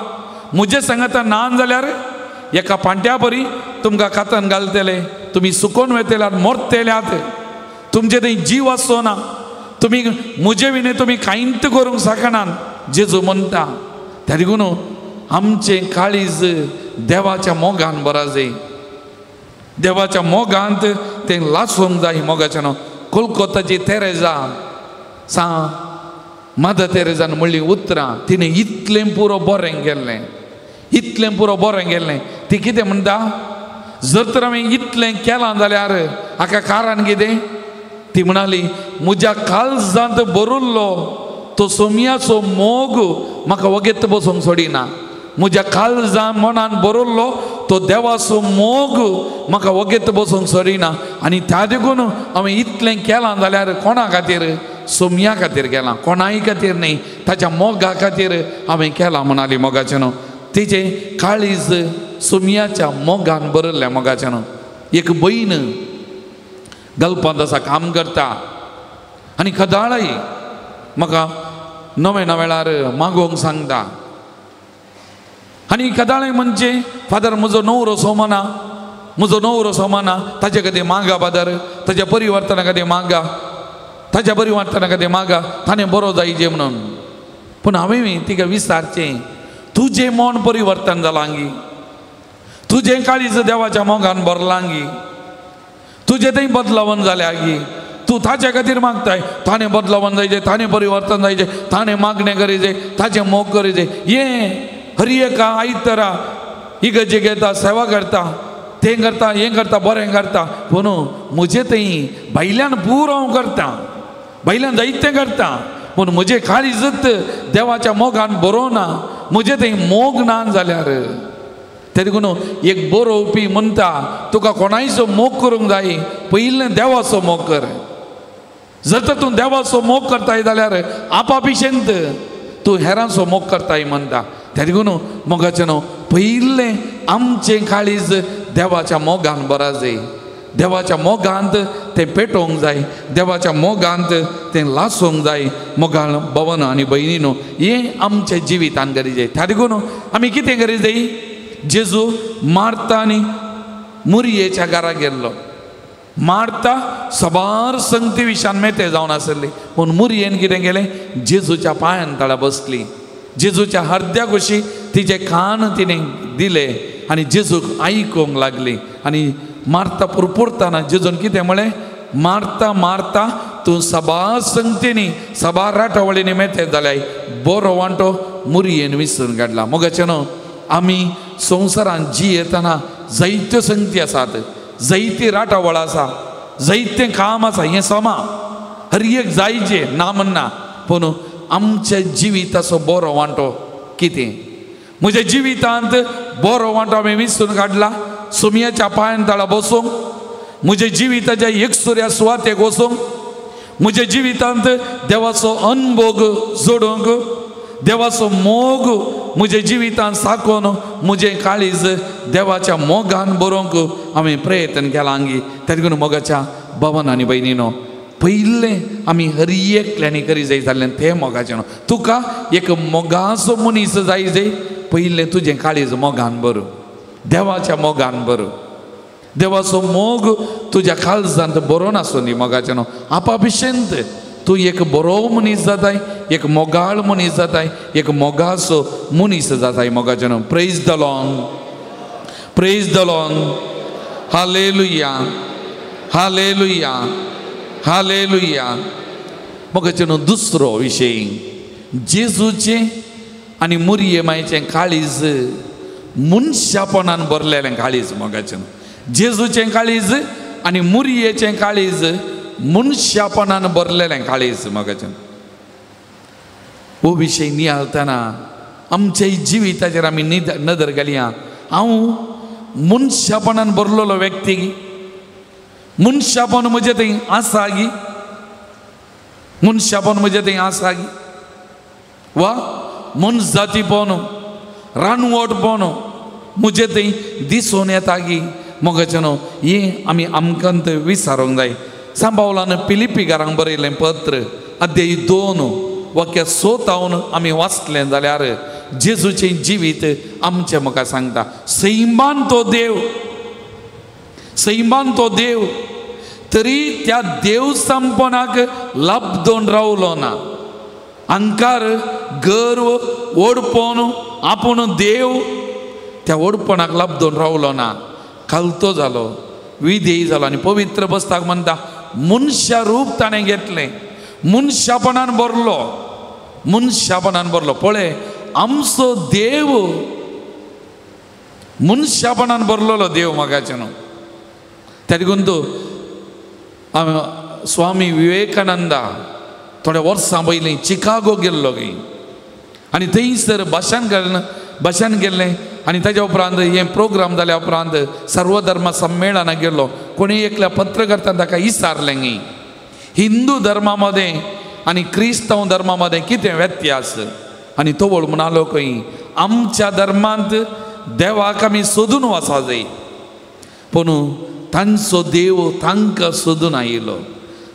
म्हजे सांगाता ना जाल्यार एका पांट्या बरी तुमकां कातन घालतले, तुमी सुकोन वेतल्यात, मरतल्यात, तुमचे थंय जीव आसचो ना, तुमी म्हजे विणे तुमी कांयच करूंक शकनात जेजू म्हणटा. त्या देखून आमचें काळीज देवाच्या मोगान भरा जाय, देवाच्या मोगांत तें लासूंक जाय मोगाचें न्हू. कोलकोताची तेरेजा सा मदर तेरेजान म्हणली उतरां तिणें इतलें पुरो बरें केल्लें, इतलें पुरो बरें केल्लें. ती कितें म्हणटा, जर तर हांवें इतलें केलां जाल्यार हाका कारण कितें? ती म्हणाली म्हज्या काळजांत भरिल्लो तो सोमयाचो मोग म्हाका वगेत बसूंक सोडिना, म्हज्या काळजान मनान भरिल्लो तो देवाचो मोग म्हाका वगेत बसूंक सोडिना, आनी त्या देखून हांवें इतलें केलां जाल्यार कोणा खातीर? सोमया खातीर केलां, कोणाय खातीर न्ही, ताच्या मोगा खातीर हांवें केलां म्हणाली मोगाचें न्हू. तिचें काळीज सोमयाच्या मोगान भरिल्लें मोगाचें न्हू. एक भयण गल्पांत आसा, काम करता आनी खदाळय म्हाका नवे नवेळार मागोवंक सांगता. आनी कदाळय म्हणजे फादर म्हजो नवरो सोमना, म्हजो नवरो सोमना, ताजे खातीर मागा फादर, ताज्या परिवर्तना खातीर मागा, ताज्या परिवर्तना खातीर मागा, ताणें बरो जायजे म्हणून. पूण हांवें तिका विचारचें, तुजें मन परिवर्तन जालां गी, तुजें काळीज देवाच्या मोगान भरलां गी, तुजें थंय बदलावन जाल्या गी, तूं ताच्या खातीर मागताय, ताणें बदलावन जायजें, ताणें परिवर्तन जायजें, ताणें मागणें करीजे, ताचें मोग करीजे. हें हर एका आयतरा इगर्जे घेता, सेवा करता, तें करता, हें करता, बरें करता, पूण म्हजें थंय भायल्यान पुरो हांव करता, भायल्यान जायतें करता, पूण म्हजें काळीजच देवाच्या मोगान बरोवना, म्हजें थंय मोग ना जाल्यार. ते देखून एक बरोवपी म्हणटा, तुका कोणायचो मोग करूंक जाय, पयलें देवाचो मोग कर. जर तर तूं देवाचो मोग करताय जाल्यार आपापिशेंत तूं हेरांचो मोग करताय म्हणटा. त्या देखून मोगाचें न्हू, पयलें आमचें काळीज देवाच्या मोगान भरा जाय, देवाच्या मोगांत तें पेटोवंक जाय, देवाच्या मोगांत तें लासूंक जाय. मोगान भवन आनी भयणीनो, हें आमच्या जिवितान करी जाय. त्या देखून आमी कितें करी जाय, जेजू मार्ता आनी मुरयेच्या घरा गेल्लो. मार्ता सबार संगती विशान मेते जावन आसली, पूण मुरयेन कितें केलें, जेजूच्या पांयान तळा बसली, जेजूच्या हरद्या कुशी तिचे कान तिणें दिले आनी जेजूक आयकूंक लागली. आनी मार्ता पुरपुरतना जेजून कितें म्हळें, मार्ता मार्ता तूं सबार संगतींनी सबार राटावळींनी मेते जाल्याय, बरो वांटो मुरयेन विसरून काडला. मोगाचें न्हू, आमी संवसारांत जियेतना जायत्यो संगती आसात, जायती राटावळ आसा, जायतें काम आसा, हें समा हर एक जायचें ना म्हणना, पूण आमच्या जिविताचो बरो वांटो कितें? म्हज्या जिवितांत बरो वांटो हांवें विसरून काडला, सोमयाच्या पांयान तळा बसूंक, म्हज्या जिविताच्या एकसुऱ्या सुवातेक वचूंक, म्हज्या जिवितांत देवाचो अनभोग जोडूंक, देवाचो मोग म्हज्या जिवितांत साकोवन म्हजें काळीज देवाच्या मोगान बरोवंक हांवें प्रयत्न केला गी. त्या देखून मोगाच्या भवन आनी भयणीनो, पयलें आमी हर एकल्यांनी करी जाय जाल्लें तें मोगाचें न्हू. तुका एक मोगाचो मनीस जाय जाय, पयलें तुजें काळीज मोगान भरूं, देवाच्या मोगान भरूं, देवाचो मोग तुज्या काळजांत बरोवन आसूं दी मोगाचें न्हू. आपापिशेंत तूं एक बरो मनीस जाताय, एक मोगाळ मनीस जाताय, एक मोगाचो मनीस जाताय मोगाचें न्हू. Praise the Lord, praise the Lord, hallelujah, hallelujah, hallelujah. मोगाचें न्हू, दुसरो विशय, जेजूचें आनी मुरये मायचें काळीज मनशापणान भरलेलें काळीज मोगाचें न्हू. जेजूचें काळीज आनी मुरयेचें काळीज मनशापणान भरलेलें काळीज. मोगाच्यान हो विशय नियाळतना आमच्या जिविताचेर आमी नदर घालया. हांव मनशापणान भरलेलो व्यक्ती, मनशापण म्हजें थंय आसा गी, मनशापण म्हजें थंय आसा गी, वा मनजातीपण रानवटपण म्हजें थंय दिसून येता गी. मोगाच्यान हें आमी आमकां विचारूंक जाय. सांबावलान पिलिपीकारांक बरयलें पत्र अध्याय 2 वाक्य 6 आमी वाचलें जाल्यार जेजूचें जिवीत आमचें म्हाका सांगता. सैमान तो देव, सैमान तो देव, तरी त्या देव संपणाक लाबदोन रावलो ना. अहंकार, गर्व, ओडपण, आपूण देव, त्या ओडपणाक लाबदोन रावलो ना. खालतो जालो, विधेयी जालो. आनी पवित्र पुस्तक म्हणटा मनशा रूप ताणें घेतलें, मनशापणान भरलो, मनशापणान भरलो. पळय आमचो देव मनशापणान भरलेलो देव. मोगाचें न्हू त्या देखून तूं स्वामी विवेकानंदा थोड्या वर्सां पयलीं चिकागो गेल्लो खंय आनी थंयसर भाशण केल्लें. आनी ताज्या उपरांत हें प्रोग्राम जाल्या उपरांत सर्वधर्म संमेलनाक गेल्लो. कोणी एकल्या पत्रकारान ताका विचारलें न्ही, हिंदू धर्मा मदें आनी क्रिस्तांव धर्मा मदें कितें व्यत्यास? आनी तो वळ म्हणालो खंय आमच्या धर्मांत देवाक आमी सोदून वचा जाय, पूण तांचो देव तांकां सोदून आयलो,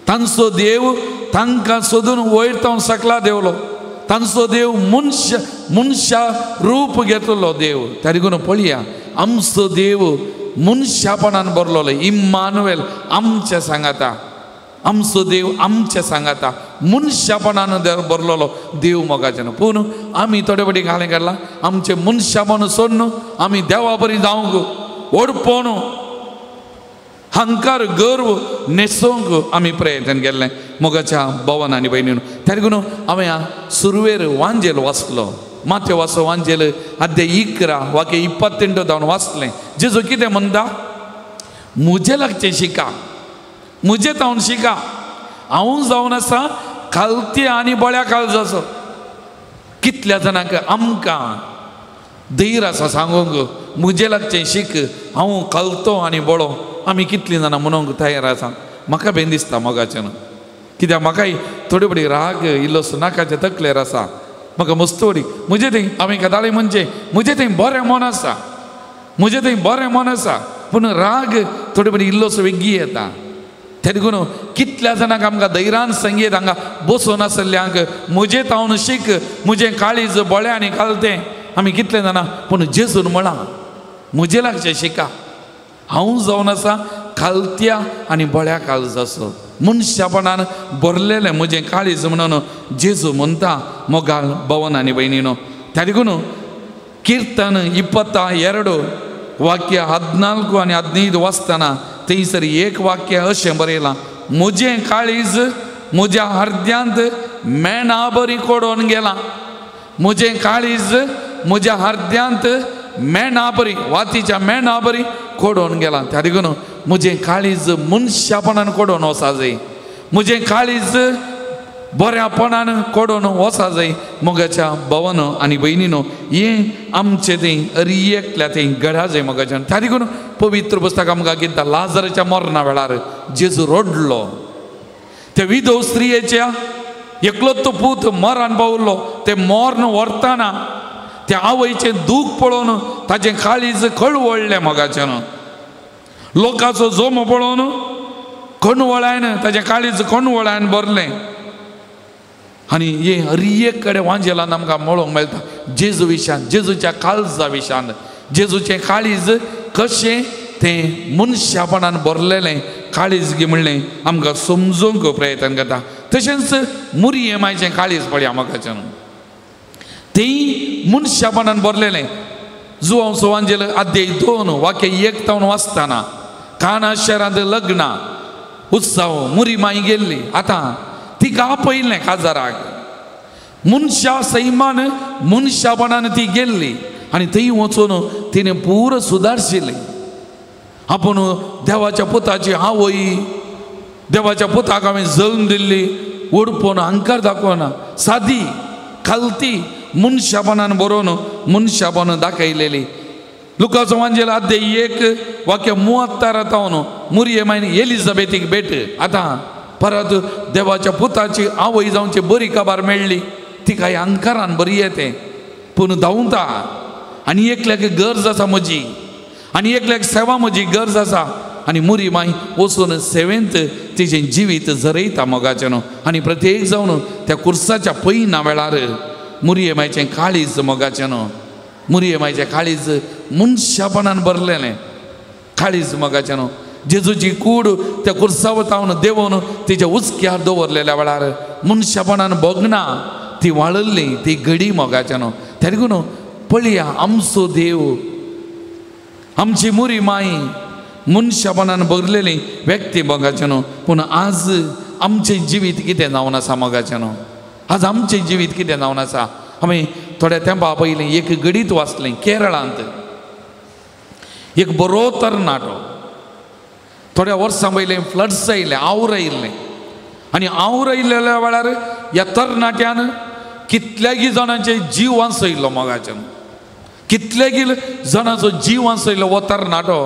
तांचो देव तांकां सोदून वयर तावन सकला देवलो, तांचो देव मनशा मनशा रूप घेतलो देव. त्या देखून पळया आमचो देव मनशापणान भरलेलो. इम्मानुएल आमच्या सांगाता, आमचो देव आमच्या सांगाता, मनशापणान भरलेलो देव. मोगाचें पूण आमी थोडे फावटी घालें काडलां आमचें मनशापण सोडून आमी देवा बरी जावंक ओडपण, अहंकार, गर्व न्हेसोवंक आमी प्रयत्न केल्लें. मोगाच्या भवन आनी भयणीन त्या देखून हांवें सुरवेर वांजेल वाचलो, माथ्यो वाचो वांजेल अध्याय 11 वाक्य 28 जावन वाचलें. जेजू कितें म्हणटा, म्हजें लागचें शिका, म्हजें तावन शिका, हांव जावन आसा खालती आनी बळ्या काळजाचो. कितल्या जाणांक आमकां धैर्य आसा सांगूंक म्हजें लागचें शीक, हांव खालतो आनी बळो. आमी कितलीं जाणां म्हणूंक तयार आसा? म्हाका बेन दिसता मोगाचें न्हू, कित्याक म्हाकाय थोडी थोडी राग इल्लोसो नाकाचे तकलेर आसा. म्हाका मस्तोडी म्हजें थंय हांवें कदाळी म्हणचें म्हजें थंय बरें मन आसा, म्हजें थंय बरें मन आसा, पूण राग थोडे थोडी इल्लोसो वेगळी येता. त्या देखून कितल्या जाणांक आमकां धैर्यान संगीत हांगा बसून आसल्ल्यांक म्हजें तावन शीक, म्हजें काळीज बळें आनी खालतें. आमी कितले जाणां पूण जेजून म्हळां म्हजें लागचें शिका, हांव जावन आसा खालत्या आनी बळ्या काळजाचो, मनशापणान भरलेलें म्हजें काळीज म्हणून जेजू म्हणटा. मोगाल भवन आनी भयणीनो, त्या देखून कीर्तन 22 वाक्य 14 आनी 15 वाचतना थंयसर एक वाक्य अशें बरयलां, म्हजें काळीज म्हज्या हर्द्यांत मेणा बरी कोडोवन गेलां, म्हजें काळीज म्हज्या हर्द्यांत मेणा बरी, वातीच्या मेणा बरी कोडोवन गेलां. त्या देखून म्हजें काळीज मनशापणान कोडोवन वचा जाय, म्हजें काळीज बऱ्यापणान कोडोवन वचा जाय. मोगाच्या भवन आनी भयणीनो, हें आमचें थंय अरी एकल्या थंय घडा जाय मोगाच्यान. त्या देखून पवित्र पुस्तक आमकां कितें लाजराच्या मरणा वेळार जेजू रडलो, त्या विधव स्त्रियेच्या एकलोच तो पूत मरण पावलो, ते मरण व्हरतना त्या आवयचें दूख पळोवन ताचें काळीज कळवळ्ळें मोगाच्यान. लोकांचो जोमो पळोवन कणवळायन ताचें काळीज कणवळायन भरलें. आनी हे हर एक कडेन वांजेलान आमकां मेळोवंक मेळटा जेजू विशान, जेजूच्या काळजा विशान, जेजूचें काळीज कशें तें मनशापणान भरलेलें काळीज गी म्हणलें आमकां समजूंक प्रयत्न करता. तशेंच मुरये मायचें काळीज पळया मोगाच्यान, तें मनशापणान भरलेलें. जुवांव वांजेल अध्याय 2 वाक्य 1 तावन वाचतना काना शहरांत लग्नां उत्सव मुरी माई गेल्ली, आतां तिका आपयलें काजाराक, मनशा सैमान मनशापणान ती गेल्ली आनी थंय वचून तिणें पुरो सुदारशिल्लें. आपूण देवाच्या पुताची आवय, देवाच्या पुताक हांवें जल्म दिल्ली उडपून अहंकार दाखोवना. सादी खालती मनशापणान बरोवन मनशापण दाखयलेली. लुकाचो वांजेल अध्याय 1 वाक्य 73 तावन मुरये मायन एलिझाबेथीक भेट. आतां परत देवाच्या पुताची आवय जावची बरी खबर मेळ्ळी, तिका अहंकारान बरी येते पूण धांवता आनी एकल्याक गरज आसा म्हजी आनी एकल्याक सेवा म्हजी गरज आसा. आनी मुरी माय वचून सेवेंत तिजें जिवीत झरयता मोगाचें न्हू. आनी प्रत्येक जावन त्या कुर्साच्या पयना वेळार मुरये मायचें काळीज मोगाचें न्हू, मुरये मायचें काळीज मनशापणान भरलेलें काळीज मोगाचें न्हू. जेजूची कूड त्या कुर्सा वतावन देंवोवन तिच्या उचक्यार दवरलेल्या वेळार मनशापणान भोगना ती वाळिल्ली ती घडी मोगाचें न्हू. तेका न्हू पळया आमचो देव, आमची मुरी माय मनशापणान भरलेली व्यक्ती मोगाचें न्हू. पूण आज आमचें जिवीत कितें जावन आसा मोगाचें न्हू, आज आमचें जिवीत कितें जावन आसा. आमी थोड्या तेंपा पयलीं एक घडीत वाचलें, केरळांत एक बरो तरणाटो थोड्या वर्सां पयलीं फ्लड्स आयिल्लें, our आयिल्लें आनी our आयिल्ल्या वेळार ह्या तरणाट्यान कितल्यागी जाणांचे जीव वांचयलो मोगाचें न्हू, कितल्यागी जाणांचो जीव वांचयलो हो तरणाटो.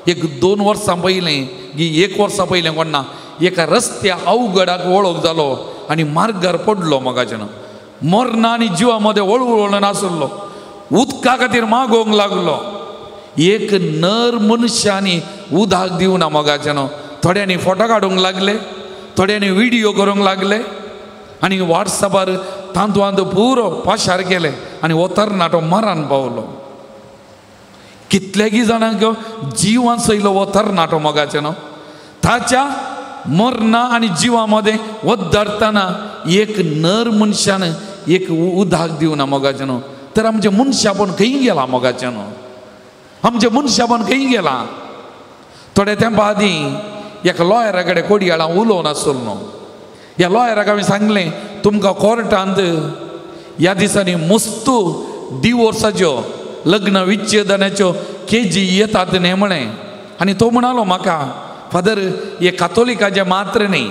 1-2 वर्सां पयलीं की 1 वर्सां पयलीं कोण ना एका रस्त्या अवघडाक वळख जालो आनी मार्गार पडलो मोगाचें न्हू. मरणा आनी जिवा मदें वळवळून आसलो, उदका खातीर मागोवंक लागलो. एक नर मनशांनी उदक दिवना मोगाचें न्हू. थोड्यांनी फोटो काडूंक लागले, थोड्यांनी व्हिडियो करूंक लागले आनी वॉट्सॅपार तांतूंत पुरो पाशार केले आनी हो तरणाटो मरान पावलो. कितल्यागी जाणांक जीव वांचयलो हो तरणाटो मोगाचें न्हू. ताच्या मरणा आनी जिवा मदें वद्दारतना एक नर मनशान एक उदक दिवना मोगाचें न्हू. तर आमचें मनशापण खंय गेलां मोगाचें न्हू, आमचें मनशापण खंय गेलां. थोड्या तेंपा आदीं एका लॉयरा कडेन कोडयाळां उलोवन आसलो न्हू. ह्या लॉयराक हांवें सांगलें तुमकां कोर्टांत ह्या दिसांनी मस्तू डिवोर्साच्यो लग्न विच्छेदनाच्यो केजी येतात न्ही म्हळें. आनी तो म्हणालो म्हाका, फादर हे कातोलिकाचे मात्र न्ही,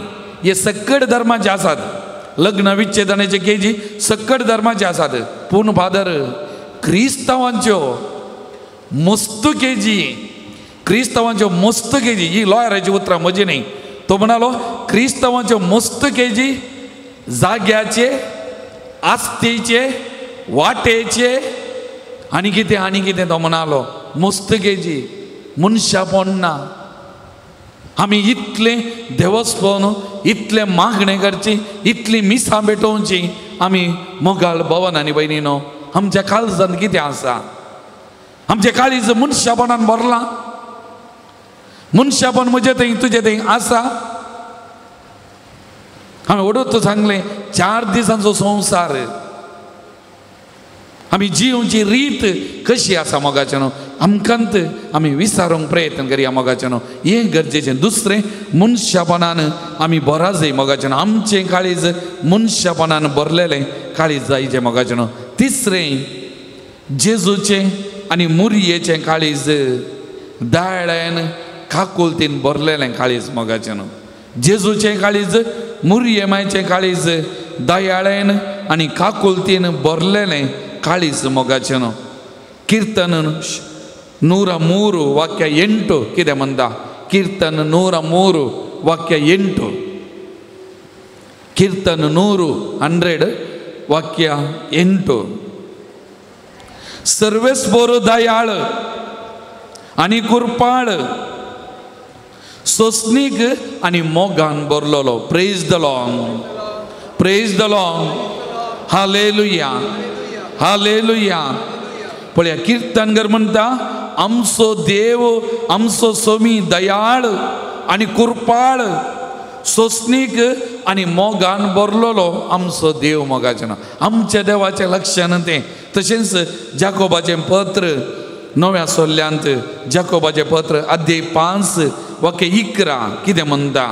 हे सकट धर्माचे आसात, लग्न विच्छेदनाचे केजी सकट धर्माचे आसात, पूण फादर क्रिस्तांवांच्यो मस्त केजी, क्रिस्तांवांच्यो मस्त केजी, ही लॉयराची उतरां म्हजी न्ही. तो म्हणालो क्रिस्तांवांच्यो मस्त केजी जाग्याचे, आस्तीचे, वाटेचे आनी कितें आनी कितें. तो म्हणालो मस्त केजी मनशापण ना. आमी इतलें देवस्पण, इतलें मागणें करची, इतलीं मिसां भेटोवची आमी मोगाळ भवन आनी भयणीनो. आमच्या काळजांत कितें आसा? आमचें काळीज मनशापणान भरलां? मनशापण म्हजे थंय तुजे थंय आसा? हांवें ओडत सांगलें 4 दिसांचो संवसार, आमी जिवची रीत कशी आसा मोगाचें न्हू आमकांत आमी विसारूंक प्रयत्न करया मोगाचें न्हू. हें गरजेचें. दुसरें मनशापणान आमी बरा जाय मोगाचें न्हू, आमचें काळीज मनशापणान भरलेलें काळीज जायचें मोगाचें न्हू. तिसरें जेजूचें आनी मुरयेचें काळीज दयाळान काकुलतीन भरलेलें काळीज मोगाचें न्हू. जेजूचें काळीज, मुरये मायचें काळीज दयाळेन आनी काकुलतीन भरलेलें काळीज मोगाचें न्हू. कीर्तन 103 वाक्य 8 कितें म्हणटा? कीर्तन 103 वाक्य 8, कीर्तन 100 वाक्य 8. सर्वेस्पर दयाळ आनी कृपाळ, सोसनीक आनी मोगान भरलेलो. Praise the Lord, praise the Lord, hallelujah, hallelujah. पळया कीर्तनगर म्हणटा आमचो देव, आमचो स्वामी दयाळ आनी कृपाळ, सोसनीक आनी मोगान भरलेलो आमचो देव मोगाचें न्हू. आमच्या देवाचें लक्षण तें. तशेंच जाकोबाचें पत्र 9व्या सोल्ल्यांत, जाकोबाचें पत्र अध्याय 5 वाक्य 11 कितें म्हणटा?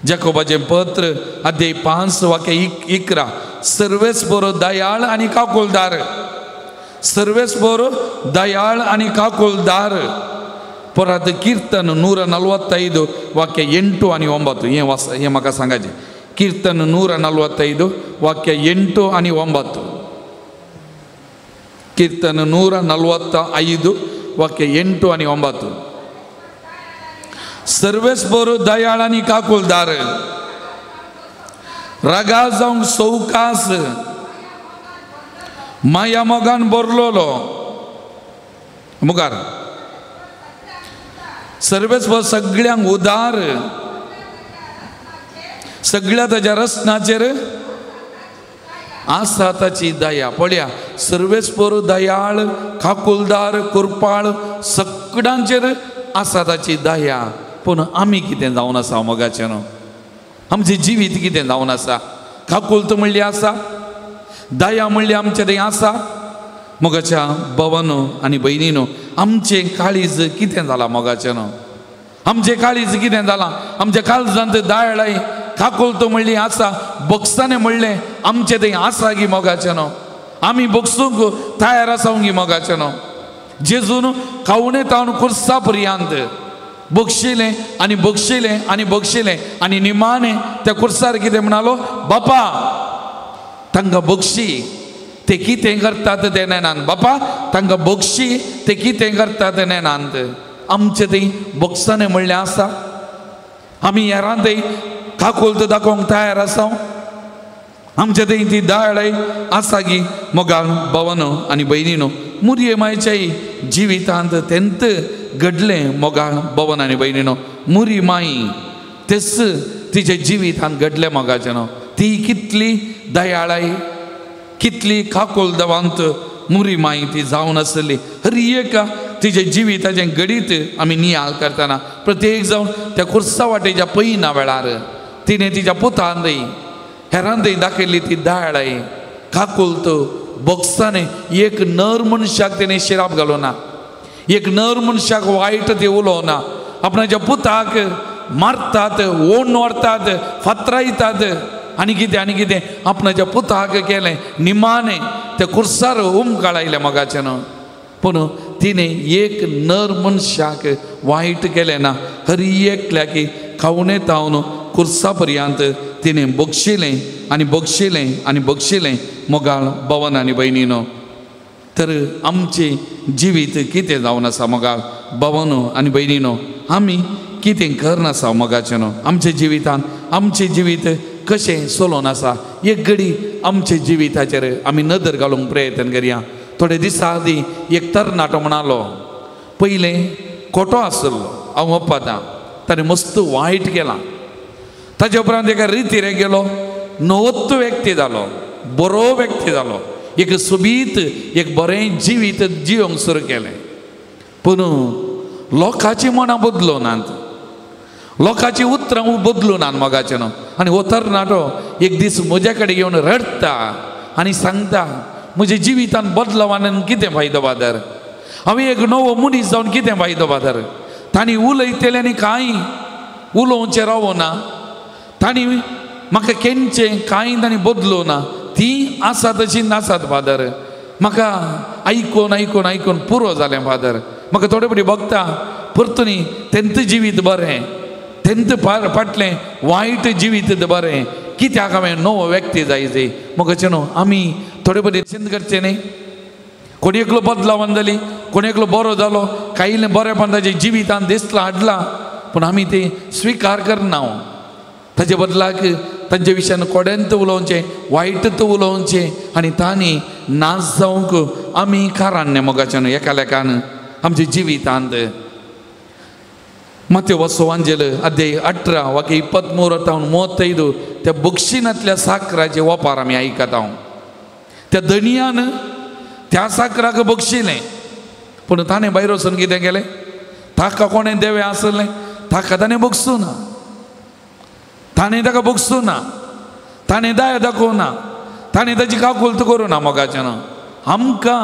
जाकोबाचें पत्र अध्याय 5 वाक्य 11, सर्वेस्पर दयाळ आनी काकुळदार, सर्वेस्पर दयाळ आनी काकुळदार, परत कीर्तन 145 वाक्य 8 आनी 9 हें वाच, हें म्हाका सांगाचें. कीर्तन 145 वाक्य 8 आनी 9. कीर्तन 145 वाक्य 8 आनी 9. सर्वेस्पर दयाळ आनी काकुलदार, रागा जावंक सवकास, माया मोगान भरलोलो. मुखार सर्वेस्पर सगळ्यांक उदार, सगळ्या ताज्या रचनाचेर आसा ताची दया. पळया, सर्वेस्पर दयाळ, काकुलदार, कृपाळ, सगळ्यांचेर आसा ताची दया. पूण आमी कितें जावन आसा मोगाचें न्हू? आमचें जिवीत कितें जावन आसा? काकुलत म्हणली आसा, दया म्हणली आमचें थंय आसा. मोगाच्या भावानो आनी भयणीनो, आमचें काळीज कितें जालां मोगाचें न्हू? आमचें काळीज कितें जालां? आमच्या काळजांत दयाळाय, काकुलत म्हणली आसा, बक्षाने म्हणलें आमचें थंय आसा गी मोगाचें न्हू? आमी बक्षूंक तयार आसा गी मोगाचें न्हू? जेजून खावणे तावन कुर्सा पर्यंत बक्षिलें आनी बक्षिलें आनी बक्षिलें आनी निमाणें त्या कुर्सार कितें म्हणालो? बापा तांकां बक्षी, ते कितें करतात तें नेनात. बापा तांकां बक्षी, ते कितें करतात तें नेनात. आमचें थंय बक्षाने म्हणलें आसा, आमी हेरां थंय काकुलत दाखोवंक तयार आसा. आमचे थंय ती दयाळाय आसा गी मोगाळ भावानो आनी भयणीनो? मुरये मायच्याय जिवितांत तेंत घडलें मोगाळ भावान आनी भयणीनो. मुरी माई तेच तिच्या जिवितांत घडलें मोगाचें न्हू. ती कितली दयाळाय, कितली काकुलदवांत मुरी माई ती जावन आसली. हर एक तिच्या जिविताचें घडीत आमी नियाळ करतना प्रत्येक जावन त्या कुर्सा वाटेच्या पयना वेळार तिणें तिच्या पुतान हेरान थंय दाखयल्ली ती दयाळाय, काकुलत, बक्षाने. एक नर मनशाक तिणें शिराप घालूना, एक नर मनशाक वायट ती उलोवना. आपणाच्या पुताक मारतात, ओण व्हरतात, फातरायतात आनी कितें आनी कितें आपणाच्या पुताक केलें. निमाणें त्या कुर्सार उमकाळायलें मोगाचें न्हू. पूण तिणें एक नर मनशाक वायट केलें ना. हर एकल्याक खावणे तावन कुर्सा पर्यंत तिणें बक्षिलें आनी बक्षिलें आनी बक्षिलें मोगाळ भावान आनी भयणीनो. तर आमचें जिवीत कितें जावन आसा मोगाळ भावानो आनी भयणीनो? आमी कितें करनासा मोगाचें न्हू? आमच्या जिवितान आमचें जिवीत कशें चलोवन आसा? एक घडी आमच्या जिविताचेर आमी नदर घालूंक प्रयत्न करया. थोडे दिसां आदीं एक तरणाटो म्हणालो, पयलें खोटो आसलो हांव ओपातां, ताणें मस्त वायट केलां. ताजे उपरांत एका रितीर गेलो, नवोत्त व्यक्ती जालो, बरो व्यक्ती जालो, एक सोबीत एक बरें जिवीत जिवंक सुरू केलें. पूण लोकांची मनां बदलूं नात, लोकांची उतरां बदलूं नात मोगाचें न्हू. आनी हो तरणाटो एक दीस म्हज्या कडेन येवन रडटा आनी सांगता, म्हज्या जिवितान बदलावान कितें फायदो फादर? हांवें एक नवो मनीस जावन कितें फायदो फादर? तांणी उलयतलें आनी कांय उलोवचें रावना, तांणी म्हाका केन्चें कांय तांणी बदलूं ना, ती आसा तशी नासात फादर. म्हाका आयकून आयकून आयकून पुरो जालें फादर. म्हाका थोडे फावटी बघता परतून तेंत जिवीत बरें, तेंत फाटलें वायट जिवीत बरें, कित्याक हांवें नवो व्यक्ती जाय जाय. म्हाका न्हू आमी थोडे फावटी चिंत करचें न्ही, कोण एकलो बदलावान जाली, कोण एकलो बरो जालो, कांय बरेपण ताच्या जिवितान दिसलां हाडलां, पूण आमी तें स्विकार करना. ताजे बदलाक तांच्या विशयान कोड्यांत उलोवचें, वायटत उलोवचें आनी तांणी नाच जावंक आमी कारण मोगाचें न्हू एकालेकान आमच्या जिवितांत. मात्यो वसवांजेल अध्याय 18 वाक्य 23 तावन 35 त्या बक्षिणांतल्या साकराचे वपार आमी आयकता. त्या धनयान त्या साकराक बक्षिलें, पूण ताणें भायर वचून कितें केलें? ताका कोणें देवें आसलें ताका ताणें बक्षूं ना, ताणें ताका बक्षूं ना, ताणें दया दाखोवं ना, ताणें ताची काकुळट करूं ना मोगाचें न्हू. आमकां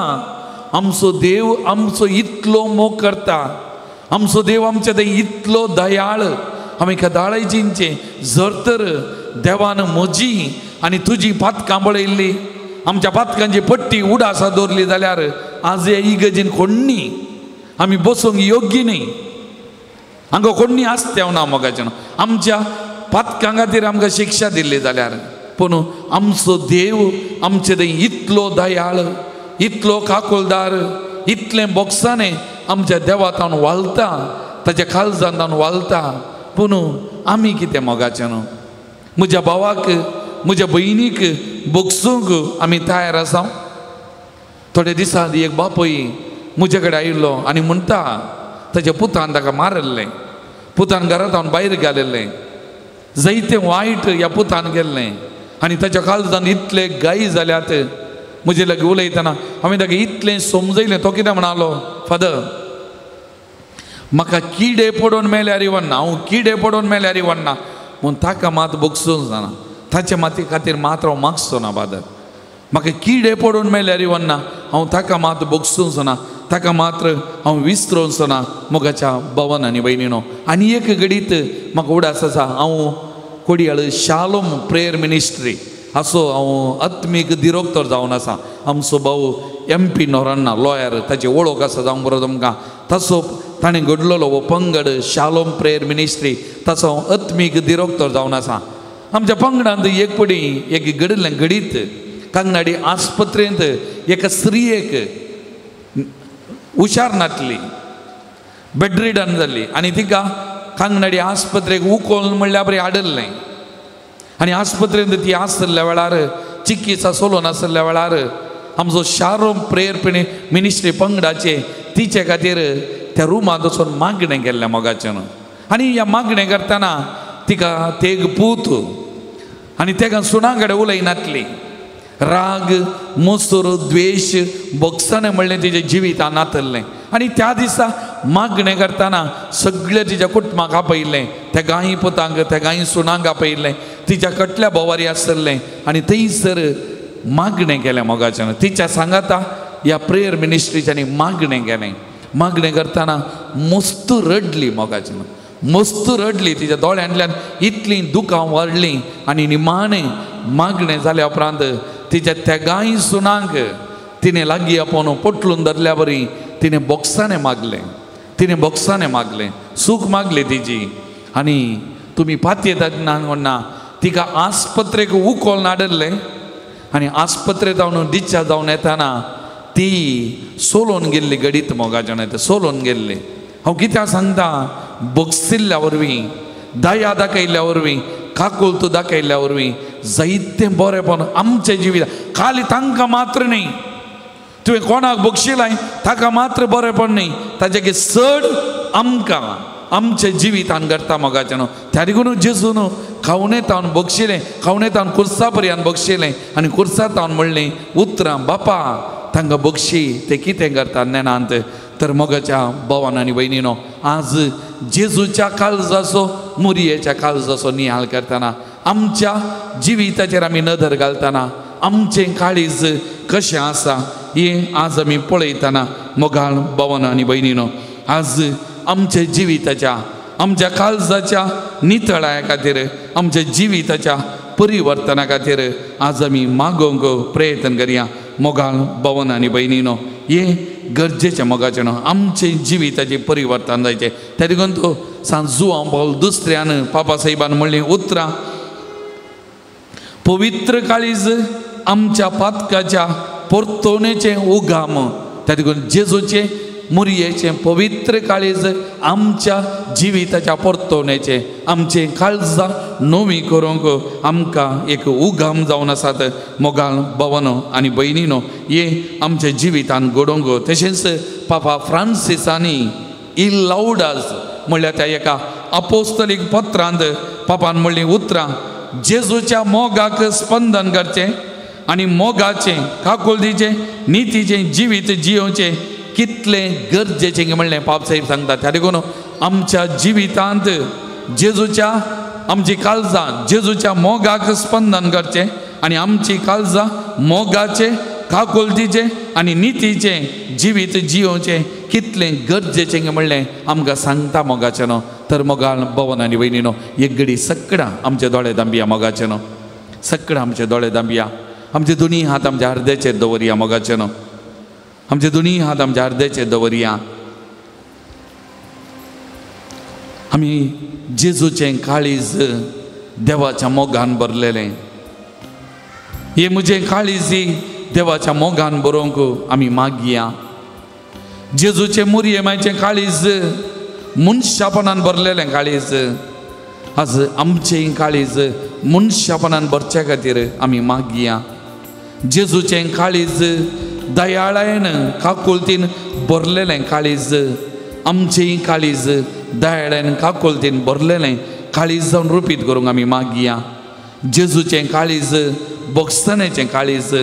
आमचो देव आमचो इतलो मोग करता, आमचो देव आमचे थंय इतलो दयाळ. आमी कदाळय चिंतचें, जर तर देवान म्हजी आनी तुजी पातकां पळयल्ली, आमच्या पातकांची पट्टी उडासा दवरली जाल्यार आज हे इगर्जेन कोण्णी आमी बसूंक योग्य न्ही. हांगा कोणी आसतेव ना मोगाचें आमच्या पातकां खातीर आमकां शिक्षा दिल्ली जाल्यार पूण आमचो देव आमचे थंय इतलो दयाळ इतलो काकुलदार इतलें बोगसाणें आमच्या देवातान वालता ताच्या काळजांतान वालता. पूण आमी कितें मोगाचें न्हू म्हज्या भावाक म्हज्या भयणीक बोगसूंक आमी तयार आसा. थोडे दिसां आदी एक बापूय म्हजे कडेन आयिल्लो आनी म्हणटा ताच्या पुतान ताका मारिल्लें पुतान घरांत भायर घालिल्लें जायतें वायट ह्या पुतान केल्लें आनी ताच्या काळजान इतले गाय जाल्यात. म्हजे लागीं उलयतना हांवें ताका इतलें समजयलें. तो कितें म्हणालो फादर म्हाका किडे पडोवन मेल्यार वन्ना हांव किडे पडोवन मेल्यार वन्ना पूण ताका मात बोगसूंक जाणा ताचे माती खातीर मात हांव मागचो ना फादर म्हाका किडे पडोवन मेल्यार वन्ना हांव ताका मात बोगसूंक ना ताका मात्र हांव विसरोवचो ना मोगाच्या भवन आनी भयणीनो. आनी एक घडीत म्हाका उडास आसा हांव कोडियाळ शालोम प्रेयर मिनिस्ट्री असो हांव आत्मीक दिरोक्तर जावन आसा. आमचो भाऊ एम पी नोरान्ना लॉयर ताची वळख आसा जावंक बरो तुमकां तसो ताणें घडलेलो हो पंगड शालोम प्रेयर मिनिस्ट्री ताचो हांव आत्मीक दिरोक्तर जावन आसा. आमच्या पंगडांत एक पडी एक घडिल्लें घडीत कांगनाडी आस्पत्रेंत एका स्त्रियेक हुशार नातली बेडरिडन जाली आनी तिका कांगनाडी आस्पत्रेक उकोल म्हणल्यार बरें हाडिल्लें आनी आस्पत्रेंत ती आसल्या वेळार चिकित्सा सोलोन आसल्या वेळार आमचो शारोम प्रेयर मिनिस्ट्री पंगडाचे तिचे खातीर त्या रुमांत वचून मागणें केल्लें मोगाचें न्हू. आनी ह्या मागणें करतना तिका तेग पूत आनी तेका सुणां कडेन उलयनातली राग मोसूर द्वेश बोगसाणें म्हणलें तिच्या जिवितान नातल्लें. आनी त्या दिसा मागणें करतना सगळें तिच्या कुटुंबाक आपयल्लें त्या गायी पुतांक त्या गायी सुणांक आपयल्लें तिच्या कटल्या भोवारी आसलें आनी थंयसर मागणें केलें मोगाच्यान तिच्या सांगाता ह्या प्रेयर मिनिस्ट्रीच्यानी मागणें केलें. मागणें करतना मस्त रडली मोगाच्यान मस्त रडली तिच्या दोळ्यांतल्यान इतलीं दुकां वाडलीं आनी निमाणें मागणें जाल्या उपरांत तिच्या त्या गाय सुणांक तिणें लागीं आपोवन पोटलून धरल्या बरी तिणें बोगसाणें मागलें तिणें बोगसाणें मागलें सूख मागली तिजी. आनी तुमी पातयेतात ना तिका आस्पत्रेक उकोल हाडिल्लें आनी आस्पत्रे जावन डिस्चार्ज जावन येतना ती सोलोवन गेल्ली घडीत मोगाच्यान सोलोवन गेल्ली. हांव कित्याक सांगता बोगसिल्ल्या वरवीं दया दाखयल्ल्या वरवीं काकुळत दाखयल्ल्या वरवीं जायतें बरेंपण आमचें जिवीत खाली तांकां मात्र न्ही तुवें कोणाक बक्षिलाय ताका मात्र बरेंपण न्ही ताजे चड आमकां आमच्या जिवितान घडटा मोगाचें न्हू. त्या देखून जेजून खावणे तावन बक्षिलें खावणे तावन कुर्सा पर्यंत बक्षिलें आनी कुर्सा तावन म्हणलें उतरां बापा तांकां बक्षी ते कितें करता नेणांत. तर मोगाच्या भावान आनी भयणीनो आज जेजूच्या काळजाचो मुरयेच्या काळजाचो निहाल करतना आमच्या जिविताचेर आमी नदर घालतना आमचें काळीज कशें आसा हें आज आमी पळयतना मोगाळ भावान आनी भयणीनो आज आमच्या जिविताच्या आमच्या काळजाच्या नितळाया खातीर आमच्या जिविताच्या परिवर्तना खातीर आज आमी मागोवंक प्रयत्न करया. मोगाळ भावान आनी भयणीनो हें गरजेचें मोगाचें न्हू आमचें जिविताचें परिवर्तन जायचें. त्या देखून तो सांत जुआंव पावल दुसऱ्यान पापा साहेबान म्हणलीं उतरां पवित्र काळीज आमच्या पातकाच्या परतवणेचें उगाम. त्या देखून जेजूचें मुरयेचें पवित्र काळीज आमच्या जिविताच्या परतवणेचें आमचें काळजां नवी करूंक आमकां एक उगाम जावन आसात. मोगाळ भावानो आनी भयणीनो हें आमच्या जिवितान घडोवंक. तशेंच पापा फ्रांसिसांनी इलाउडास म्हणल्यार त्या एका अपोस्तलीक पत्रांत पापान म्हणलीं उतरां जेजूच्या मोगाक स्पंदन करचें आनी मोगाचें काकुळतीचें नितीचें जिवीत जियोवचें कितलें गरजेचें म्हणलें पाप साहेब सांगता. त्या देखून आमच्या जिवितांत जेजूच्या आमची काळजां जेजूच्या मोगाक स्पंदन करचें आनी आमची काळजां मोगाचें काकुळतीचें आनी नितीचें जिवीत जियोवचें कितलें गरजेचें म्हणलें आमकां सांगता मोगाचें न्हू. तर मोगाळ भवन आनी भयणीनो एक घडी सगळां आमचे दोळे दांबया मोगाचें न्हू सगळां आमचे दोळे दांबया आमचे दोनी हात आमच्या अर्द्याचेर दवरया मोगाचें न्हू आमचे दोनी हात आमच्या अर्द्याचेर दवरया. आमी जेजूचें काळीज देवाच्या मोगान भरलेलें, हे म्हजें काळीज देवाच्या मोगान बरोवंक आमी मागया. जेजूचें मुरये मायचें काळीज मनशापणान भरलेलें काळीज, आज आमचें काळीज मनशापणान भरचे खातीर आमी मागया. जेजूचें काळीज दयाळायेन काकुळतीन भरलेलें काळीज, आमचें काळीज दयाळायेन काकुळतीन भरलेलें काळीज जावन रुपीत करूंक आमी मागया. जेजूचें काळीज बोगसणेचें काळीज,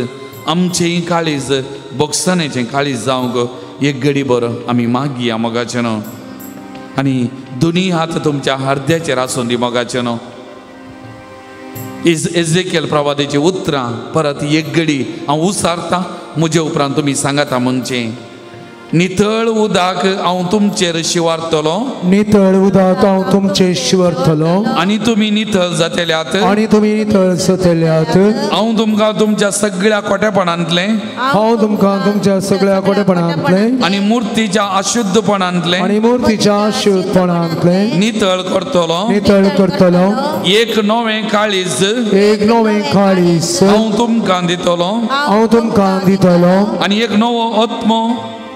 आमचें काळीज बोगसणेचें काळीज जावंक एक घडी बरो आमी मागया मोगाचें न्हू. आनी दोनी हात तुमच्या हरद्याचेर आसूं दी मोगाचें न्हू. एजेकियल प्रवादेची उतरां परत एक घडी हांव उसारतां, म्हजे उपरांत तुमी सांगाता म्हणचें नितळ उदक हांव तुमचेर शिवारतलो, नितळ उदक हांव तुमचेर शिवारतलो, आनी तुमी नितळ जातल्यात, आनी तुमी नितळ जातल्यात. हांव तुमकां तुमच्या सगळ्या कोटेपणांतलें, हांव तुमकां तुमच्या सगळ्या कोटेपणांतलें, आनी मुर्तीच्या अशुद्धपणांतलें, आनी मुर्तीच्या अशुद्धपणांतलें नितळ करतलो, नितळ करतलो. एक नवें काळीज, एक नवें काळीज हांव तुमकां दितलो, हांव तुमकां दितलो, आनी एक नवो आत्मो,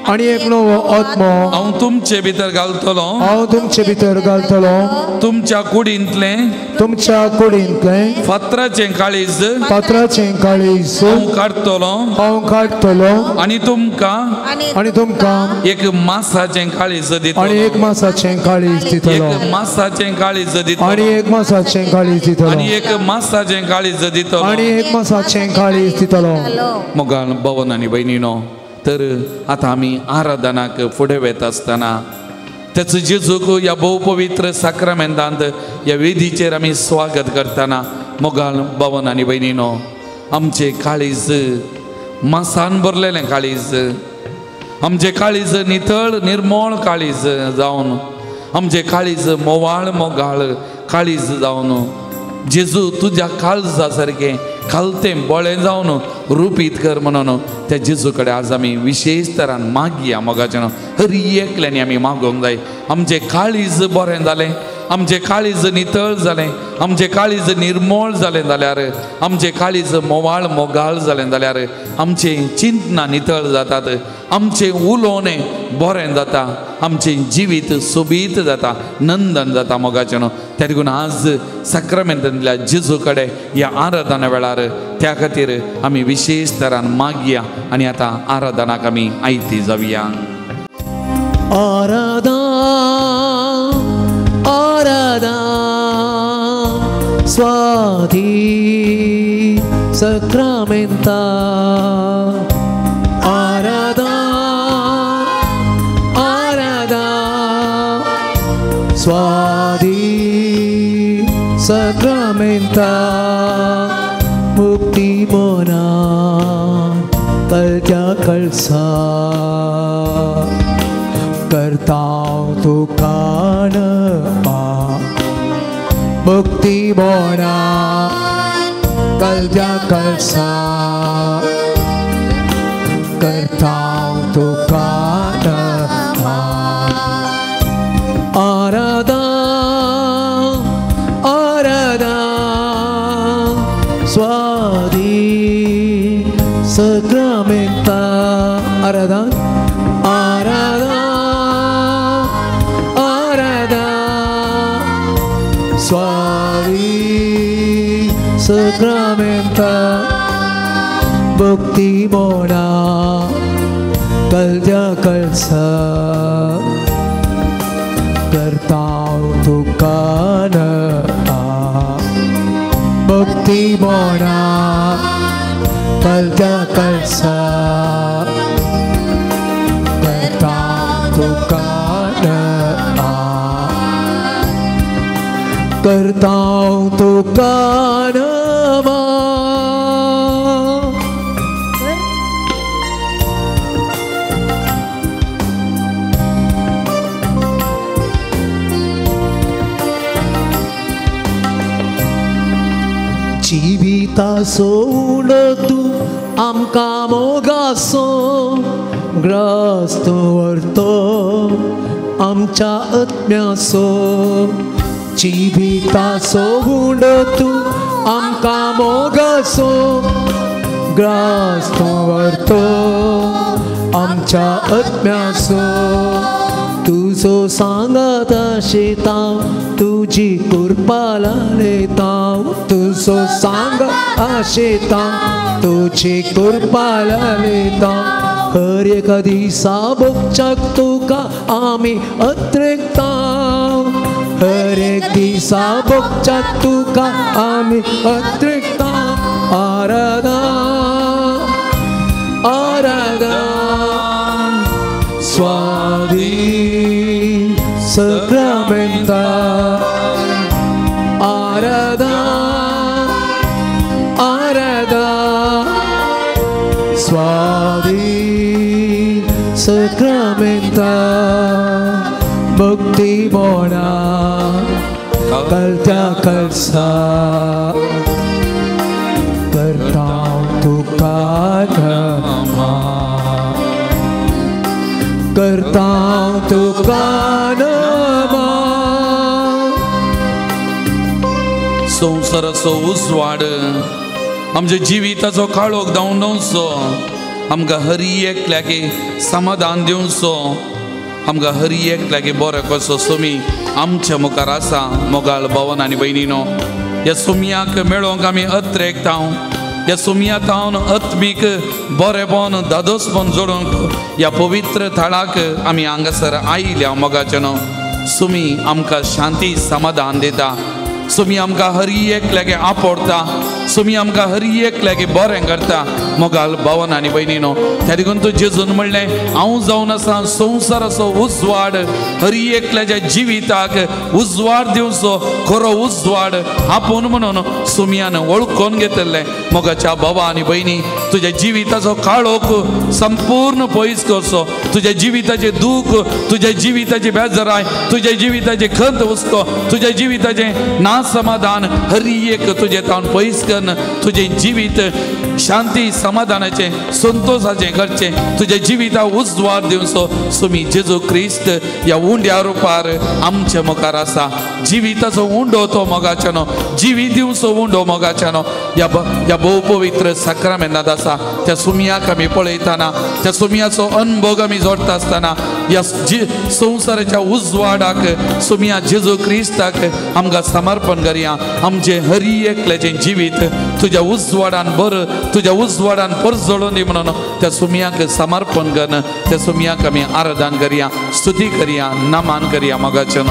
आनी एक नवो आत्मो हांव तुमचे भितर घालतलो, हांव तुमचे भितर घालतलो. तुमच्या कुडींतलें, तुमच्या कुडींतलें फातराचें काळीज, फातराचें काळीज हांव काडटलो, हांव काडटलो, आनी तुमकां, आनी तुमकां एक मासाचें काळीज दितलो, आनी एक मासाचें काळीज दितलो, एक मासाचें काळीज दितलो, आनी एक मासाचें काळीज दितलो, आनी एक मासाचें काळीज दितलो, आनी एक मासाचें काळीज दितलो. मोगान भवन आनी भयणीनो, तर आतां आमी आराधनाक फुडें वता आसतना तेचो जेजूक ह्या भोवपवित्र साक्रामेंतांत ह्या वेदीचेर आमी स्वागत करतना मोगाल भवन आनी भयणीनो, आमचें काळीज मासान भरलेलें काळीज, आमचें काळीज नितळ निर्मळ काळीज जावन, आमचें काळीज मोवाळ मोगाळ काळीज जावन जेजू तुज्या काळजा सारकें खालतें बळें जावन रुपीत कर म्हणून त्या जेजू कडेन आज आमी विशेश तरान मागया मोगाचें न्हू. हर एकल्यांनी आमी मागोवंक जाय आमचें काळीज बरें जालें, आमचें काळीज नितळ जालें, आमचें काळीज निर्मळ जालें जाल्यार, आमचें काळीज मोवाळ मोगाळ जालें जाल्यार आमचें चिंतनां नितळ जातात, आमचें उलोवणें बरें जाता, आमचें जिवीत सोबीत जाता, नंदन जाता मोगाचें न्हू. त्या देखून आज साक्रामेंतांतल्या जेजू कडेन ह्या आराधना वेळार त्या खातीर आमी विशेश तरान मागया आनी आतां आराधनाक आमी आयती जावया. आराधना आराधना स्वाती सक्रामेंता, आराधना आराधना स्वाती सक्रामेंता, मुक्ती मोना कलत्या कळसा करताव तुका नमा, मुक्ती मोना कलत्या कळसा करताव तुका नमा. आराधना आराधना स्वादी सक्रामेंता, आराधना आराधना आराधना स्वादी सक्रामेंता, मुक्ती मोना कलत्या कळसा करताव तुका नमा, मुक्ती मोना कलत्या कळसा करताव तुका नमा, करताव तुका नमा. जिविताचो उणो तूं आमकां मोगाचो ग्रस्त व्हरतो आमच्या आत्म्याचो जिविताचो उंडो तूं आमकां मोगाचो ग्रास तूं व्हरतो आमच्या आत्म्याचो तुजो सांगात आशिता तुजी कृपा लायता तुजो सांगात आशिता तुजी कृपा लायता हर एका दिसा भोगच्याक तुका आमी अत्रेकता हर एक दिसा भोगच्याक तुका आमी अत्रेकता आराधा आराधा स्वादी सक्रामेंता आराधा आराधा स्वादी सक्रामेंता भक्ती मोडा कलत्या कलसा करता तुका नमा करता तुका नमा संवसाराचो उजवाड आमच्या जिविताचो काळोख धांवडावचो आमकां हरी एकल्याक समाधान दिवचो आमकां हरी एकल्याक बरो कसो सुमी आमच्या मुखार आसा. मोगाळ भवन आनी भयणीनो ह्या सुमयाक मेळोवंक आमी अत्रेकता ह्या सुमया तावन आत्मीक बरेपण दादोसपण जोडूंक ह्या पवित्र थळाक आमी हांगासर आयल्या. मोगाचें न्हू सुमी आमकां शांती समाधान दिता सुमी आमकां हरी एकल्याक आपोडता सुमी आमकां हरी एकल्याक बरें करता. मोगाल भवन आनी भयणीनो त्या देखून तूं जेजून म्हणलें हांव जावन आसा संवसाराचो उजवाड हरी एकल्याच्या जिविताक उजवाड दिवचो खरो उजवाड आपूण म्हणून सुमयान वळखून घेतिल्लें. मोगाच्या बाबा आनी भयणी तुज्या जिविताचो काळोख संपूर्ण पयस करचो तुज्या जिविताचें दूख तुज्या जिविताची बेजराय तुज्या जिविताचें खंत हुस्को तुज्या जिविताचें ना समाधान हरी एक तुजें तावन पयस करून तुजें जिवीत शांती समाधानाचें संतोषाचें करचें तुज्या जिविता उजवाड दिवचो सुमी जेजू क्रिस्त ह्या उंड्या रुपार आमच्या मुखार आसा. जिविताचो उंडो तो मोगाच्यानो जिवीत दिवचो उंडो मोगाच्यानो ह्या भोव पवित्र साक्रामेंतांत आसा. त्या सुमयाक आमी पळयतना त्या सुमयाचो अनभोग आमी जोडटा आसतना ह्या संवसाराच्या उजवाडाक सुमया जेजू क्रिस्ताक आमकां समर्पण करया. आमचें हरी एकल्याचें जिवीत तुज्या उजवाडान बर तुज्या उजवाडान परजळून दी म्हणून त्या सुमयाक समर्पण करून त्या सुमयाक आमी आराधन करया स्तुती करया नमन करया. मोगाचें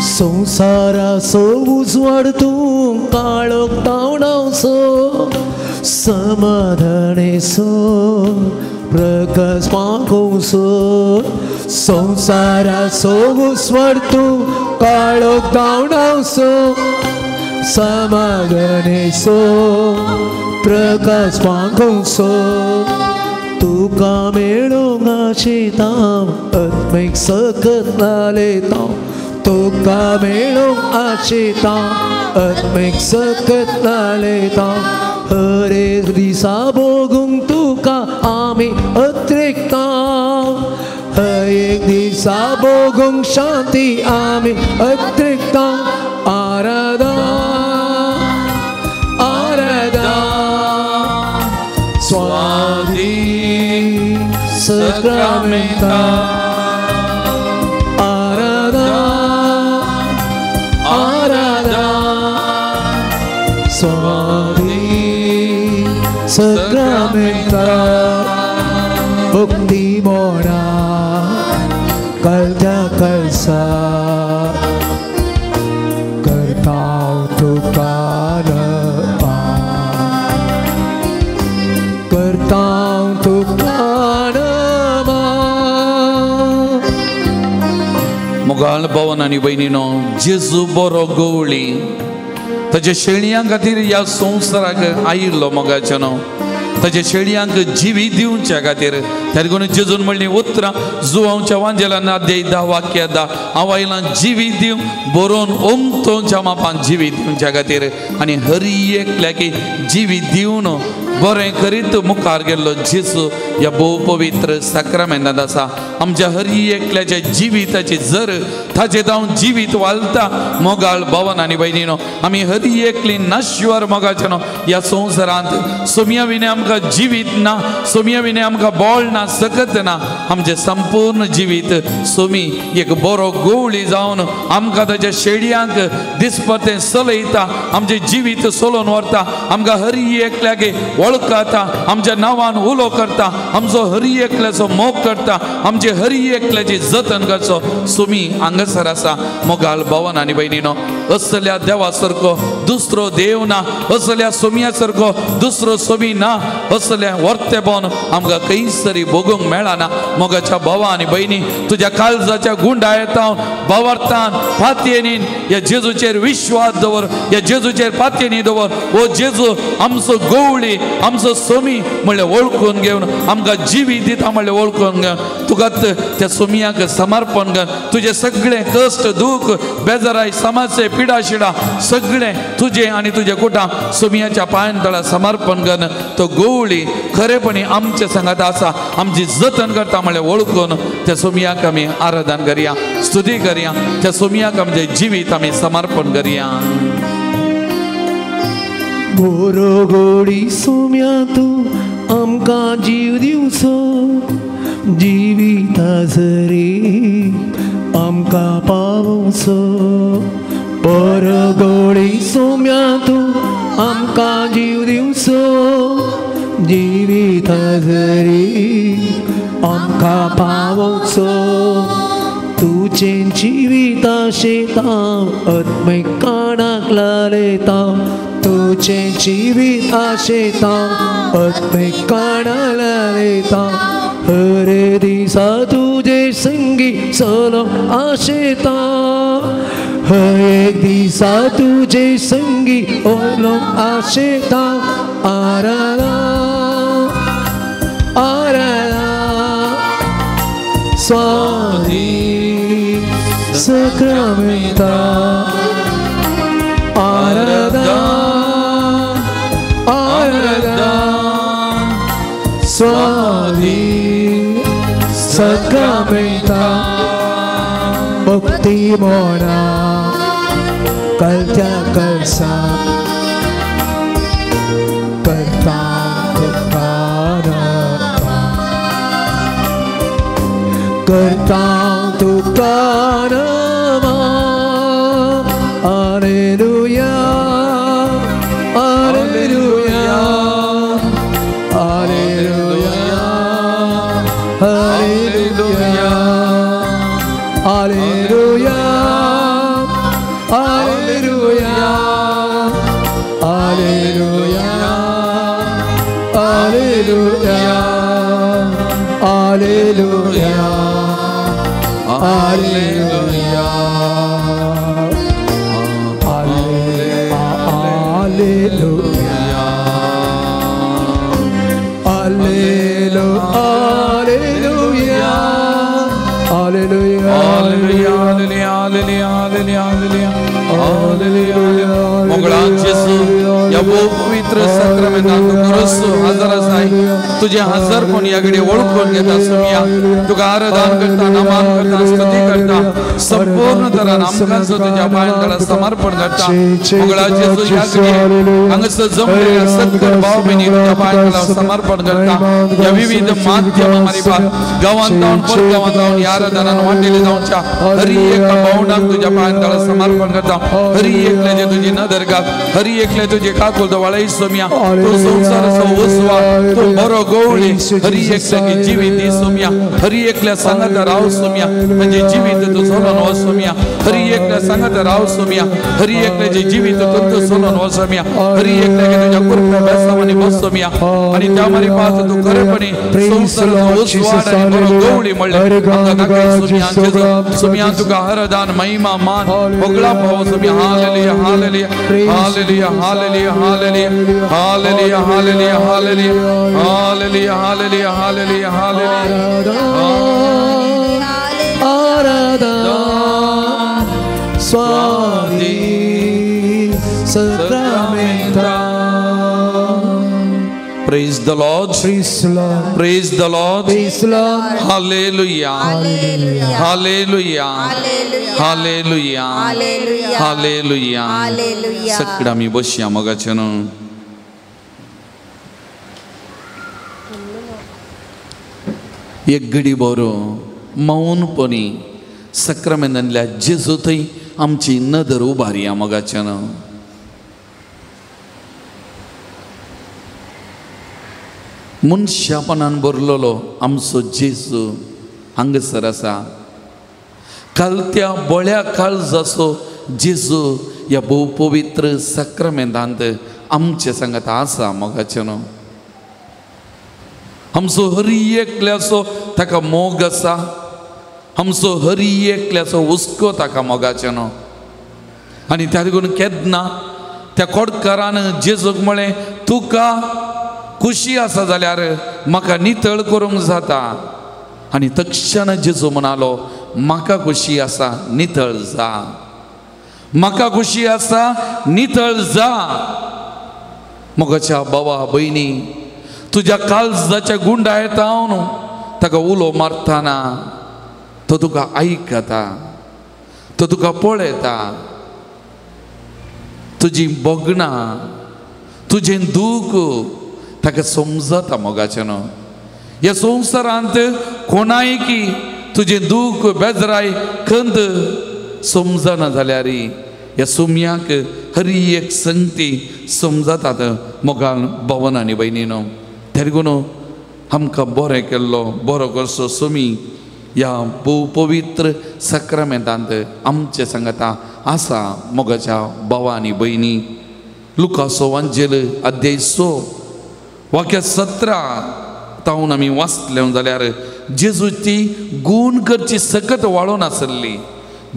संवसाराचो उजवाड तूं काळोख धांवडावचो समाधानेचो प्रकाश पांगोवचो संवसाराचो उजवाड तूं काळोख धांवडावचो समाधानेचो प्रकाश पांगोवचो तुका मेळूंक आशिता आत्मीक सकत लायता तुका मेळूंक आशिता आत्मीक सकत लायता हर एक दिसा भोगूंक तुका आमी अत्रेकता हर एक दिसा भोगूंक शांती आमी अत्रेकता आराधा आराधा स्वादी सक्रामेंता आराधा आराधा स्वादी सक्रामेंता भक्ती मोडा कलत्या कलसा करता तुका नमा करता तुका नमा. मोगाळ भवन आनी भयणीनो जेजू बरो गवळी ताच्या शेळयां खातीर ह्या संवसाराक आयिल्लो. मोगाचें न्हू ताच्या शेळयांक जिवी दिवच्या खातीर त्या देखून जेजून म्हणलीं उतरां जुवांवच्या वांजेलान अध्याय 10 वाक्य 10 हांव आयलां जिवी दिवं बरोवन ओमतोच्या मापान जिवी दिवच्या खातीर आनी हरी एकल्याक जिवी दिवन बरें करीत मुखार गेल्लो जेजू ह्या भोव पवित्र साक्रामेंतांत आसा. आमच्या हरी एकल्याच्या जिविताची जर ताचे जावन जिवीत वालता. मोगाळ भवन आनी भयणीनो, आमी हरी एकली नाश्वर मोगाचे न्हू ह्या संवसारांत सोम्या विणे आमकां जिवीत ना, सोम्या विणे आमकां बोळ ना, सकत ना. आमचें संपूर्ण जिवीत सोमी एक बरो गोवळी जावन आमकां ताच्या शेडयांक दिसपतें चलयता, आमचें जिवीत चलोवन व्हरता, आमकां हरी एकल्याक वळखता, आमच्या नांवान उलो करता, आमचो हरी एकल्याचो मोग करता, आमचे हरी एकल्याची जतन करचो सोमी हांगासर आसा. मोगाल भवन आनी भयणीनो, असल्या देवा सारको दुसरो देव ना, असल्या सोम्या सारको दुसरो सोमी ना, असल्या वर्तेपण आमकां खंयसरी भोगूंक मेळना. मोगाच्या भावा आनी भयणी, तुज्या काळजाच्या गुंडा येता भावार्थान पातयेनीन ह्या जेजूचेर विश्वास दवर, ह्या जेजूचेर पातयेनी दवर. हो जेजू आमचो गोवळी, आमचो सोमी म्हणल्यार वळखून घेवन आमकां जिवीत दिता म्हणल्यार वळखून घेवन तुका त्या सोमियाक समर्पण कर. तुजें सगळें कश्ट, दूख, बेजाराय, समाजचे पिडा शिडा सगळें तुजें आनी तुजें कुटां सोमियाच्या पांयां तळा समर्पण कर. तो गोवळी खरेपणी आमच्या संगात आसा, आमची जतन करता म्हणल्यार वळखून त्या सोमियाक आमी आराधन करया, स्तुती करया, त्या सोमियाक आमचें जिवीत आमी समर्पण करया. बरो गोडी सोम्या तूं आमकां जीव दिवचो, जिविता जरी आमकां पावचो. बरो गोडी सोम्या तूं आमकां जीव दिवचो, जिविता जरी आमकां पावचो. तुजें जिविता शेतां आत्मीक काणाक लायता, तुजें जिवीत आशेता आत्मीक काणाक लायता. हर दिसा तुजे संगी चलो आशेता, हर एक दिसा तुजे संगी ओलो आशेता. आराधा आराधा स्वामी सक्रामेंता, आराधा आराधा स्वामी सक्रामेंता. भक्ती मोना कलत्या कलसा करता तुका करता तुका नमा. Hallelujah hallelujah hallelujah hallelujah hallelujah hallelujah hallelujah hallelujah hallelujah hallelujah hallelujah hallelujah hallelujah hallelujah hallelujah hallelujah hallelujah. मोगळा जेजू ह्या भोव पवित्र साक्रामेंतांत तूं खरोच हजर आसाय. तुजें हजरपण ह्या घडये वळखून घेता सोमिया. तुका आराधन करता, नमन करता, स्तुती करता, संपूर्ण तरान आमकांचो तुज्या पांयां तळा समर्पण करता. मोगळा जेजू ह्या घडये हांगासर जमलेल्या सत्कर भाव भयणी तुज्या पांयां तळा समर्पण करता. ह्या विविध माध्यमां मारिफात गांवांत जावन परगांवांत जावन ह्या आराधनान वांटेले जावच्या हरी एका भावणाक तुज्या पांयां तळा समर्पण करता. हरी एकल्याचे तुजी नदर घाल, हरी एकले तुझे काकुल वळय सोम्या. तूं संवसाराचो उजवा, तूं बरो गोवळी. हरी एकल्याक जिवीत दी सोम्या, हरी एकल्या सांगात राव सोम्या, म्हणजे जिवीत तूं चलोवन वच सोम्या. हरी एकल्या सांगात राव सोम्या, हरी एकल्याचें जिवीत तूं चलोवन वच सोम्या. हरी एकल्याक तुज्या कृपा बेसांवांनी बस सोम्या आनी त्या मारिफात तूं खरेपणी संवसाराचो उजवाड आनी बरो गोवळी म्हणलें आमकां दाखय सोम्या. सोम्या तुका हरदान महिमा मान होगळा पावो Saumya. Hallelujah hallelujah hallelujah hallelujah hallelujah hallelujah hallelujah hallelujah hallelujah hallelujah hallelujah hallelujah. Aradhana Swami सक्रामेंता. Praise the Lord. Praise the Lord. Praise the Lord. Praise the Lord. Hallelujah. Hallelujah. Hallelujah. Hallelujah. Hallelujah. सगळं आमी बसया मोगाचें न्हू. एक घडी बरो मौनपणी सक्रामेंतांतल्या जेजू थंय आमची नदर उबारया मोगाचें न्हू. मनशापणान भरलेलो आमचो जेजू हांगासर आसा. काल त्या बळ्या काळजाचो जेजू ह्या भोव पवित्र सक्रामेंतांत आमचे सांगात आसा मोगाचें न्हू. आमचो हरी एकल्याचो ताका मोग आसा. आमचो हरी एकल्याचो हुस्को ताका मोगाचें न्हू. आनी त्या देखून केन्ना त्या कोडकारान जेजूक म्हळें तुका खुशी आसा जाल्यार म्हाका नितळ करूंक जाता. आनी तक्षण जेजू म्हणालो म्हाका खुशी आसा नितळ जा, म्हाका खुशी आसा नितळ जा. मोगाच्या बाबा भयणी तुज्या काळजाच्या गुंडा येता न्हू ताका उलो मारतना तो तुका आयकता, तो तुका पळयता. तुजी भोगणां तुजें दूख ताका समजता मोगाचें न्हू. ह्या संवसारांत कोणाय की तुजें दूख बेजराय खंत समजना जाल्यार ह्या सुम्याक हरी एक संगती समजतात मोगान भवन आनी भयणीनो. तेरगुनो आमकां बरें केल्लो बरो करचो सुमी ह्या भोव पवित्र सक्रामेंतांत आमचे सांगाता आसा मोगाच्या भावा आनी भयणी. लुकासो वांजेल अध्याय 6 वाक्य 17 तावन आमी वाचले जाल्यार जेजूची गूण करची सकत वाळोन आसली.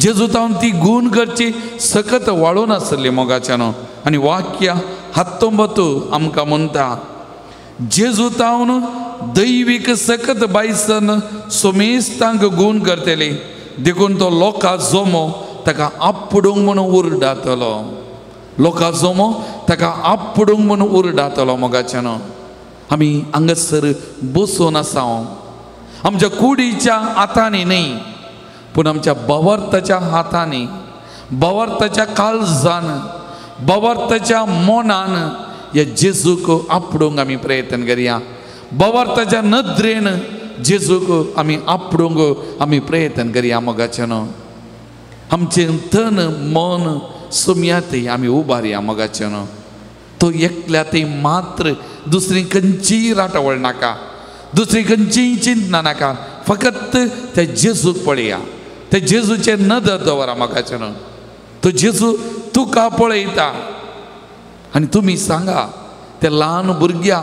जेजू तावन ती गूण करची सकत वाळोन आसली मोगाच्यानो. आनी वाक्य 19 आमकां म्हणटा जेजू तावन दैवीक सकत बायसन सोमेस्तांक गूण करतली देखून तो लोकां जमो ताका आपडूंक म्हणून उरडातलो. लोकां जमो ताका आपडूंक म्हणून उरडातलो मोगाच्यानो. आमी हांगासर बसून आसा आमच्या कुडीच्या हातांनी न्हय पूण आमच्या भावार्थाच्या हातांनी, भावार्थाच्या काळजान, भावार्थाच्या मनान ह्या जेजूक आपडूंक आमी प्रयत्न करया. भावार्थाच्या नदरेन जेजूक आमी आपडूंक आमी प्रयत्न करया मोगाच्यानो. आमचें तन मन सुमयातय आमी उबारया मोगाच्यानो. तो एकल्या थंय मात्र दुसरी खंयचीय राटावळ नाका, दुसरी खंयचीय चिंतना नाका, फकत त्या जेजूक पळया, त्या जेजूचेर नदर दवरा मोगाच्यानो. तो जेजू तुका पळयता. आनी तुमी सांगा त्या ल्हान भुरग्या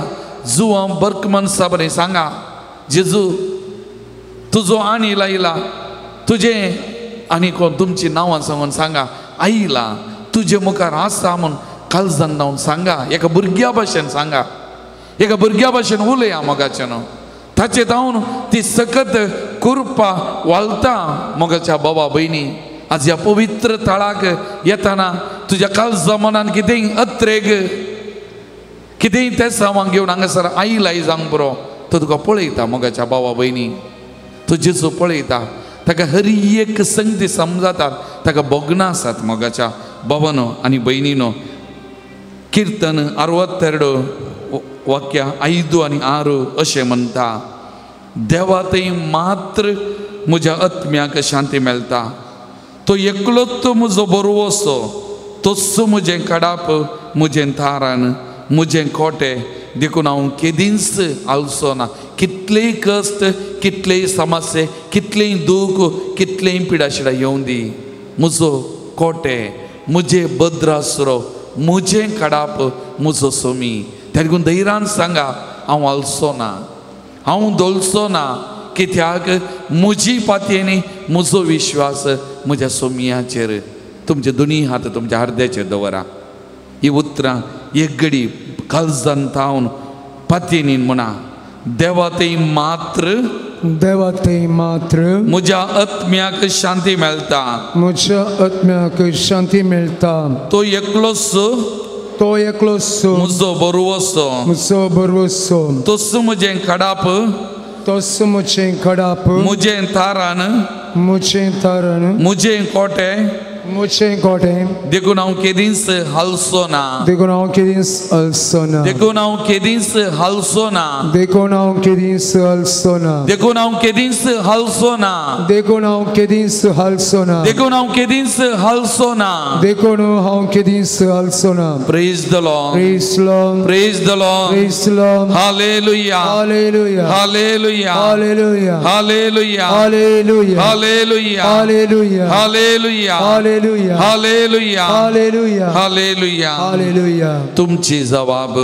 जुवां बर्कमन साबरे सांगा जेजू तुजो आनी लायला तुजें आनी कोण तुमची नांवां सांगून सांगा आयला तुजे मुखार आसा म्हूण काळजान लावन सांगा. एका भुरग्या भाशेन सांगा, एका भुरग्या भाशेन उलया मोगाच्यानो. ताचे जावन ती सकत कृपा वालता मोगाच्या बाबा भयणी. आज ह्या पवित्र थळाक येताना तुज्या काळजा मनान कितेंय अत्रेग कितेंय तें सामान घेवन हांगासर आयलाय जावंक पुरो. तो तुका पळयता मोगाच्या बाबा भयणी. तो जेजू पळयता ताका हरी एक संगती समजातात, ताका भोगणां आसात मोगाच्या बाबानो आनी भयणीनो. कीर्तन 62 वाक्य 5 आनी 6 अशें म्हणटा देवा थंय मात्र म्हज्या आत्म्याक शांती मेळटा. तो एकलोच म्हजो बरवसो, तोच म्हजें काडाप, म्हजें थारान, म्हजें कोटे, देखून हांव केदींच आलसो ना. कितलेय कश्ट, कितलेय समस्ये, कितलेय दूख, कितलेय पिडाशिडा येवं दी, म्हजो कोटे, म्हजें भद्रासरो, म्हजें काडाप, म्हजो सोमी. देखून धैर्यान सांगा हांव आलसो ना, हांव धोलसो ना, कित्याक म्हजी पातयेनी म्हजो विश्वास म्हज्या सोमयाचेर. तुमचे दोनूय हात तुमच्या अर्द्याचेर दवरा. ही उतरां एक घडी काळजान थावन पातयेनीन म्हणा देवा थंय मात्र, देवा थंय मात्र म्हज्या आत्म्याक शांती मेळटा, म्हज्या आत्म्याक शांती मेळटा. तो एकलोच, तो एकलोच म्हजो बरवसो म्हजो बरवसो तोच म्हजें खडाप तोच म्हजें खडाप म्हजें तारण म्हजें तारण म्हजें कोटें म्हजें कोटें देखून हांव केदींच हालचो ना देखून हांव केदींच हालचो ना देखून हांव केदींच हालचो ना देखून हांव केदींच हालचो ना देखून हांव केदींच हालचो ना देखून हांव केदींच हालचो ना देखून हांव केदींच हालचो ना देखून हांव केदींच हालचो ना. Praise the Lord. Praise Lord. Praise the Lord. Praise Lord. Hallelujah. Hallelujah. Hallelujah. Hallelujah. Hallelujah. Hallelujah. Hallelujah. Hallelujah. Hallelujah. Hallelujah. Hallelujah. Hallelujah. Hallelujah. Hallelujah. तुमची जवाब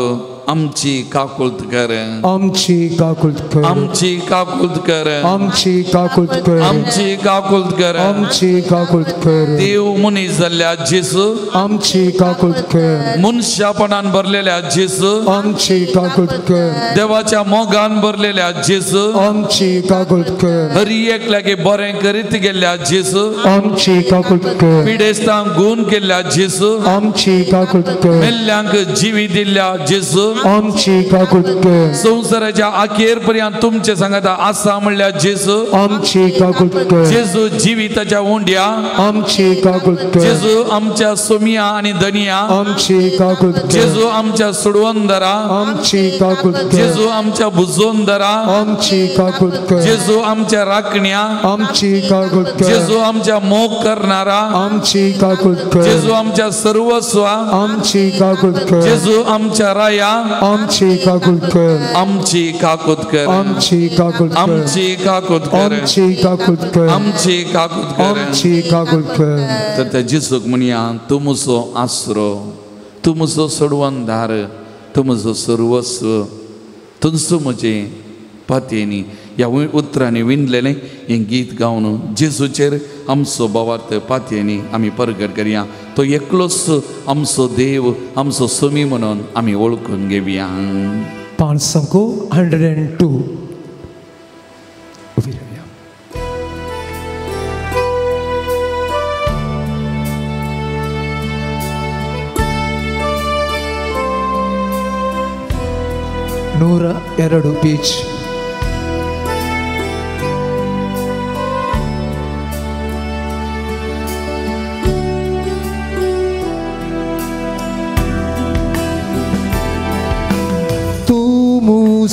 आमची काकुळत कर आमची काकुळत कर आमची काकुळत कर आमची काकुळत कर आमची काकुळत कर आमची काकुळत कर. देव मनीस जाल्ल्या जेजू आमची काकुळत कर मनशापणान भरलेल्या जेजू आमची काकुळत कर देवाच्या मोगान भरलेल्या जेजू आमची काकुळत कर हरी एकल्याक बरें करीत गेल्ल्या जेजू आमची काकुळत कर पिडेस्तांक गूण केल्ल्या जेजू आमची काकुळत कर मेल्ल्यांक जिवी दिल्ल्या जेजू आमची काकुळत कर संवसाराच्या अखेर पर्यंत तुमचे सांगता आसा म्हणल्यार जेजू आमची काकुळत कर जेजू जिविताच्या उंड्या आमची काकुळत कर जेजू आमच्या सोमिया आनी धनिया आमची काकुळत कर जेजू आमच्या सुडवंदरा आमची काकुळत कर जेजू आमच्या भुजोंदरा आमची काकुळत कर जेजू आमच्या राखण्या आमची काकुळत कर जेजू आमच्या मोग करणारा आमची काकुळत कर जेजू आमच्या सर्वस्वा आमची काकुळत कर जेजू आमच्या राया आमची काकुळत कर आमची काकुळत कर आमची काकुळत कर आमची काकुळत कर आमची काकुळत कर आमची काकुळत कर आमची काकुळत कर. तर त्या जेजूक म्हणया तूं म्हजो आसरो तूं म्हजो सोडवणदार तूं म्हजो सर्वस्व तुमचो म्हजें पातयेनी ह्या उतरांनी विणलेलें हें गीत गावन जेजूचेर आमचो भावार्थ पातयेनी आमी परगट करया. तो एकलोच आमचो देव आमचो स्वामी म्हणून आमी वळखून घेवया. 502 उबी रावया. 102 page.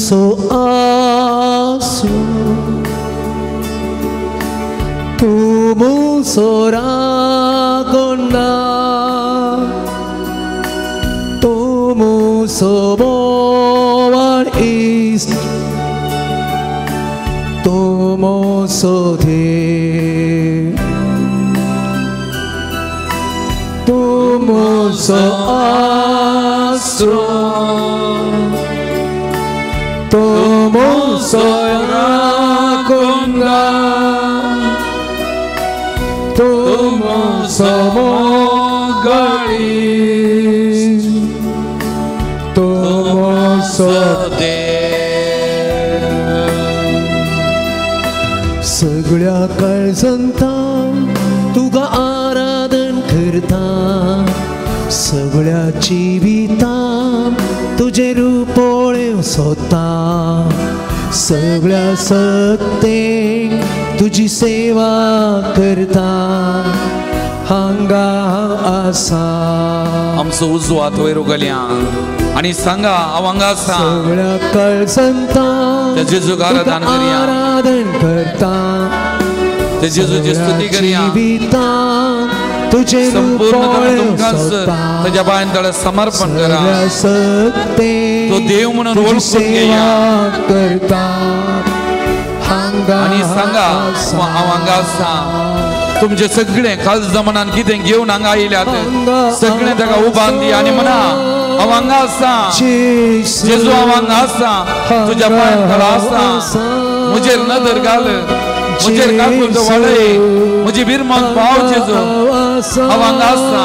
So asu tumu soragonda tumu sobowan is tumu sodhe tumu so asu tumu soragonda tumu somogali tumu sode. सगळ्या काळजांता तुका आराधन करता सगळ्या जिवितां तुजें रूप पळोवंक सोदता सगळ्या सत्तेक तुजी सेवा करता हांगा आसा. आमचो उजवो हात वयर उगलया आनी सांगा हांव हांगा आसा. सगळ्या काळजांता त्या जेजूक आराधन करया आराधन करता त्या जेजूची स्तुती करया तुजें रूप संपूर्ण ताज्या पांयां तळ्यार समर्पण करा. तो देव म्हणून वळखून घेया आनी सांगा हांव हांगा आसा. तुमचे सगळे खालजा मनान कितें घेवन हांगा आयल्यात सगळें ताका उबान दी आनी म्हणा हांव हांगा आसा जेजू हांव हांगा आसा तुज्या पांयां तळा आसा म्हजेर नदर घाल म्हजेर काकुळट वाडय म्हजी बिरमत पाव जेजू हांव हांगा आसा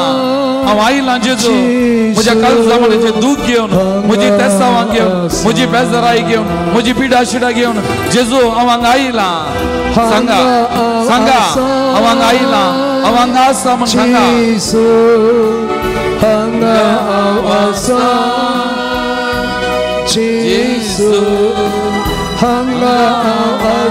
हांव आयलां जेजू म्हज्या काळजा मनाचें दूख घेवन म्हजी तेसावां घेवन म्हजी बेजाराय घेवन म्हजी पिडा शिडा घेवन जेजू हांव हांगा आयलां. सांगा सांगा हांव हांगा आयलां हांव हांगा आसा म्हूण सांगा. हांगा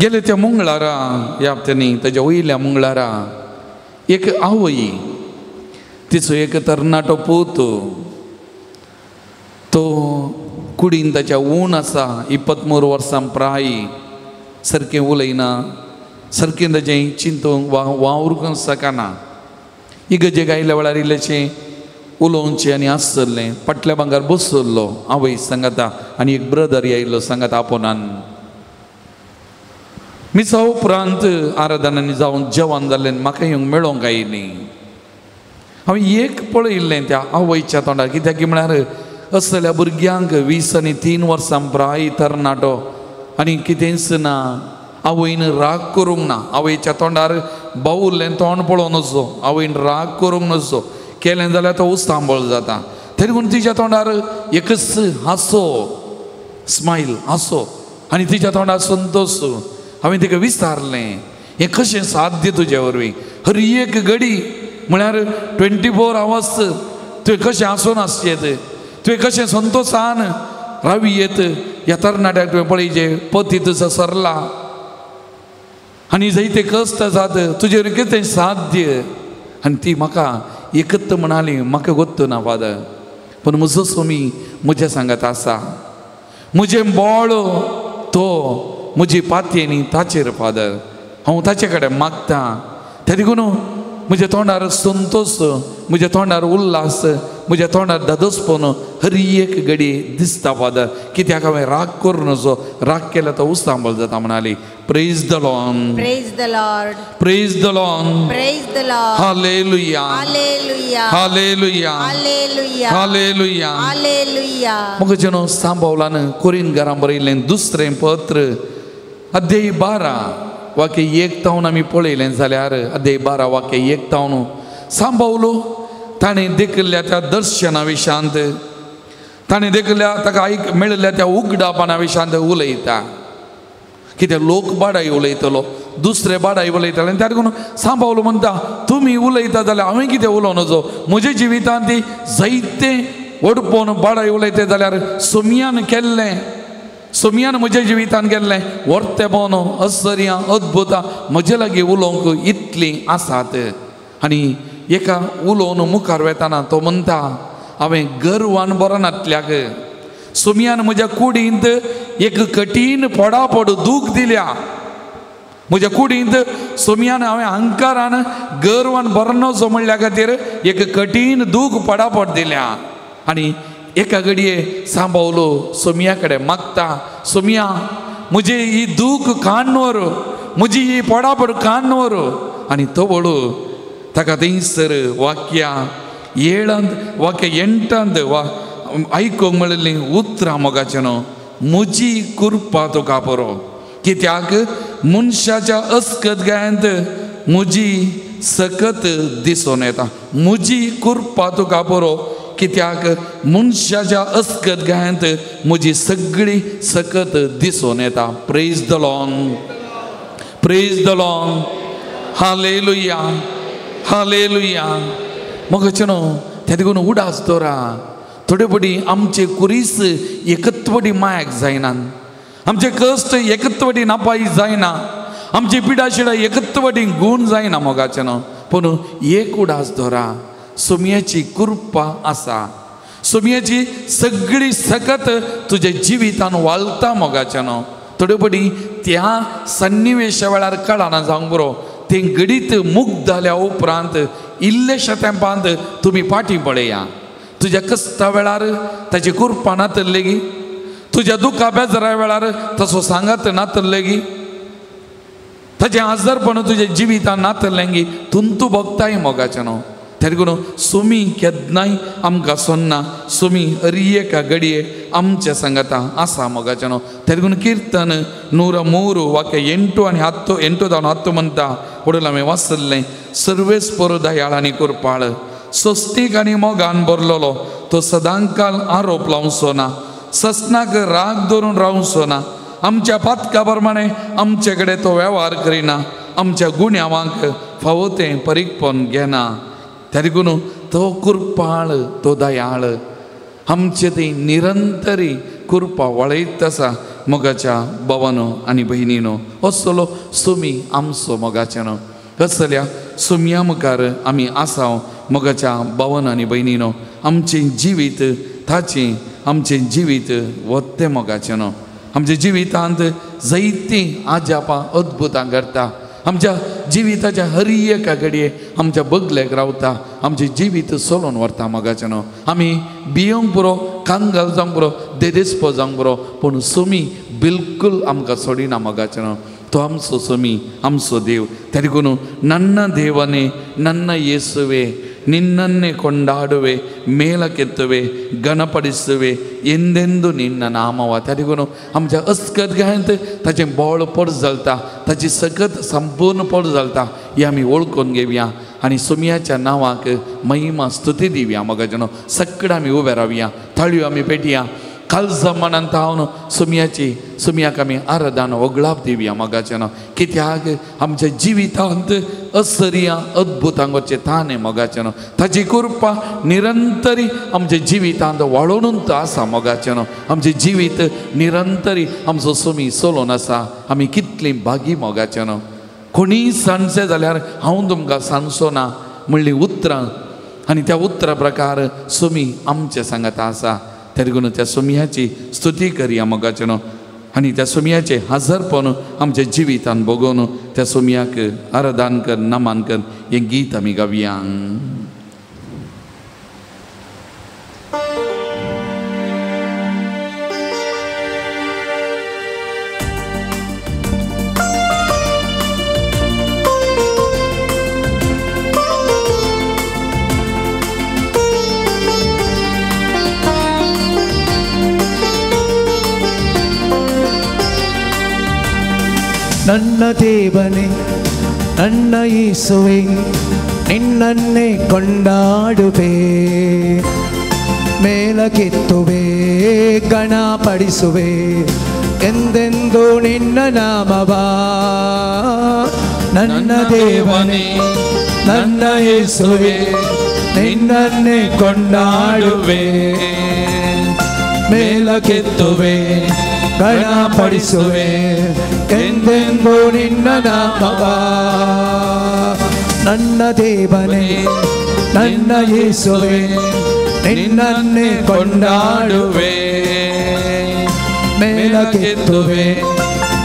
गेले त्या मंगळारा ह्या हप्त्यांनी ताज्या वयल्या मंगळारा एक आवय तिचो एक तरणाटो पूत तो कुडीन ताच्या ऊन आसा 23 वर्सां प्राय सारकें उलयना सारकें ताजें चिंतूंक वा वावरूंक शकना. इगर्जेक आयल्या वेळार इल्लेशें उलोवचें आनी आसलें फाटल्या बांगार बसल्लो आवय सांगाता आनी एक ब्रदर आयिल्लो सांगाता आपोनान. मिसा उपरांत आराधनांनी जावन जेवण जालें म्हाका येवंक मेळोंक आयलीं. हांवें एक पळयिल्लें त्या आवयच्या तोंडार कित्याक म्हळ्यार असल्या भुरग्यांक 20 आनी 3 वर्सां प्राय तरणाटो आनी कितेंच ना. आवयन राग करूंक ना आवयच्या तोंडार बावुल्लें तोंड पळोवं नजो आवयन राग करूंक नजो केलें जाल्यार तो उस्तांबळ जाता. तरी पूण तिच्या तोंडार एकच हांसो स्मायल हांसो आनी तिच्या तोंडार संतोश. हांवें तिका विचारलें हें कशें साध्य तुजे वरवीं हर एक घडी म्हळ्यार 24 आवर्स तुवें कशें हांसून आसचें तुवें कशें संतोशान रावी येत ह्या तरणाट्याक तुवें पळयचें पती तुजो सरला आनी जायते कश्ट आसात तुजेर कितें साध्य. आनी ती म्हाका एकत म्हणाली म्हाका गोत्त ना फादर पूण म्हजो स्वामी म्हज्या सांगात आसा म्हजें बोळ तो म्हजी पातयेनी ताचेर फादर हांव ताचे कडेन मागता त्या देखून म्हज्या तोंडार संतोश म्हज्या तोंडार उल्हास म्हज्या तोंडार धादोसपण हर एक घडी दिसता फादर कित्याक हांवें राग करूं नजो राग केल्यार तो उस्तांबळ जाता म्हणाली. Praise the Lord. Praise the Lord. Praise the Lord. Praise the Lord. Hallelujah. Hallelujah. Hallelujah. Hallelujah. Hallelujah. Hallelujah. मग जेनो सांबावलान कोरीन घरां बरयलें दुसरें पत्र अध्याय 12 वाक्य 1 तावन आमी पळयलें जाल्यार अध्याय 12 वाक्य 1 तावन सांबावलो ताणें देखिल्ल्या त्या दर्शना विशांत ताणें देखिल्ल्या ताका आयक मेळिल्ल्या त्या उगडापणा विशांत उलयता. कित्याक लोक बाडाय उलयतलो दुसरे बाडाय उलयताले आनी त्या देखून सांबावलो म्हणटा तुमी उलयता जाल्यार हांवें कितें उलोवं नजो म्हज्या जिवितांत ती जायते वडपोवन बाडाय उलयता जाल्यार सोमयान केल्लें सोमयान म्हज्या जिवितान केल्लें वर्तेपण आश्चर्यां अद्भुतां म्हजे लागीं उलोवंक इतलीं आसात. आनी एका उलोवन मुखार वेताना तो म्हणटा हांवें गर्वान बरो नातल्याक सोमयान म्हज्या कुडींत एक कठीण पडापड दूख दिल्या म्हज्या कुडींत सोमयान हांवें अहंकारान गर्वान बरो नजो म्हणल्या खातीर एक कठीण दूख पडापड दिल्या. आनी एका घडये सांबावलो सोमया कडेन मागता सोमया म्हजी ही दूख काडून व्हर म्हजी ही पडापड काडून व्हर. आनी तो वळू ताका थंयसर वाक्या 7 वाक्य 8 वा आयकूंक मेळिल्लीं उतरां मोगाचें न्हू म्हजी कृपा तुका पुरो कित्याक मनशाच्या अस्कत गायंत म्हजी सकत दिसून येता म्हजी कृपा तुका पुरो कित्याक मनशाच्या अस्कत गायंत म्हजी सगळी सकत दिसून येता. Praise the Lord. Praise the Lord. Hallelujah. Hallelujah. मोगाचें न्हू त्या देखून उडास दवरा थोडे पटी आमचे कुरीस एकत्वटी मायाक जायना आमचे कश्ट एकत्वटी नापाय जायना आमची पिडाशिडा एकत्वटी गूण जायना मोगाचें न्हू पूण एक उडास दवरा सोमयाची कृपा आसा सोमयाची सगळी सकत तुज्या जिवितान वालता मोगाचें न्हू थोडे पटी त्या सन्निवेशा वेळार कळना जावंक बरो तें घडीत मुक्त जाल्या उपरांत इल्लेशा तेंपांत तुमी फाटीं पळया तुज्या कश्टा वेळार ताची कृपा नातलेगी तुज्या दुखा बेजारा वेळार तसो सांगात नातलेगी ताचें आजारपण तुज्या जिवितान नातलेंगी तुंतू भोगताय मोगाचें न्हू त्या देखून सोमी केन्नाय आमकां सोन्ना सोमी हर एका घडये आमच्या सांगाता आसा मोगाचें न्हू. त्या देखून किर्तन 103 वाक्य 8 आनी 10 8 जावन 10 म्हणटा वडील हांवें वाचल्लें सर्वेस्पर दयाळ आनी कृपाळ सोस्तीक आनी मोगान भरलेलो तो सदांकाल आरोप लावचो ना ससनाक राग धरून रावचो ना आमच्या पातका प्रमाणे आमचे कडेन तो वेव्हार करिना आमच्या गुन्यांवांक फावो तें परीकपण घेना. त्या देखून तो कृपाळ तो दयाळ आमचे ती निरंतरी कृपा वळयत आसा. मोगाच्या भावानो आनी भयणीनो असलो सुमी आमचो मोगाच्यानो कसल्या सुमया मुखार आमी आसाव मोगाच्या भावानो आनी भयणीनो आमचें जिवीत ताचें आमचें जिवीत वत्तें मोगाचें आमच्या जिवितांत जायतीं आजापां अद्भुतां करता आमच्या जिविताच्या हर एका घडये आमच्या बगलेक रावता आमचें जिवीत चलोवन व्हरता मोगाचें आमी भियोंक पुरो कांगाल जावंक पुरो देदेस्पो जावंक पुरो पूण सुमी बिलकुल आमकां सोडिना मोगाचें तो आमचो सुमी आमचो देव तरी नन्न देवाने नन्न येसुवे ನಿನ್ನನ್ನೇ ಕೊಂಡಾಡುವೆ ಮೇಲಕ್ಕೆತ್ತುವೆ ಘನಪಡಿಸುವೆ ಎಂದೆಂದು ನಿನ್ನ ನಾಮವ तरी आमच्या अस्कत गायंत ताचें बोळ पड चलता ताची सकत संपूर्ण पड चलता ही आमी वळखून घेवया आनी सुमयाच्या नांवाक महिमा स्तुती दिवया मोगाच्यानो सगळें आमी उबे रावया थाळयो आमी पेटया कालजा मनांत हांव सुमयाची सुमयाक आमी आराधन वगळाप दिवया मोगाच्यानो कित्याक आमच्या जिवितांत असरिया अद्भुतांगोचे ताणे मोगाच्यानो ताची कृपा निरंतरी आमच्या जिवितांत वाळोवन आसा मोगाच्यानो आमचें जिवीत निरंतरी आमचो सुमी चलोवन आसा आमी कितलीं भागी मोगाच्यानो कोणीय सांगचें जाल्यार हांव तुमकां सांगचो ना म्हणलीं उतरां आनी त्या उतरां प्रकार सुमी आमचे सांगाता आसा तरी त्या सुमयाची स्तुती करया मोगाच्यानो आनी त्या सुमयाचें हाजरपण आमच्या जिवितान भोगोवन त्या सुमयाक आराधन कर नमन कर हें गीत आमी गावया. ನನ್ನ ದೇವನೇ ನನ್ನ ಯೇಸುವೆ ನಿನ್ನನ್ನೇ ಕೊಂಡಾಡುವೆ ಮೇಲಕ್ಕೆತ್ತುವೆ ಘನಪಡಿಸುವೆ ಎಂದೆಂದು ನಿನ್ನ ನಾಮವ ನನ್ನ ದೇವನೇ ನನ್ನ ಯೇಸುವೆ ನಿನ್ನನ್ನೇ ಕೊಂಡಾಡುವೆ ಮೇಲಕ್ಕೆತ್ತುವೆ ಘನಪಡಿಸುವೆ ಎಂದೆಂದು ನಿನ್ನ ನಾಮವ ನನ್ನ ದೇವನೇ ನನ್ನ ಯೇಸುವೆ ನಿನ್ನನ್ನೇ ಕೊಂಡಾಡುವೆ ಮೇಲಕ್ಕೆತ್ತುವೆ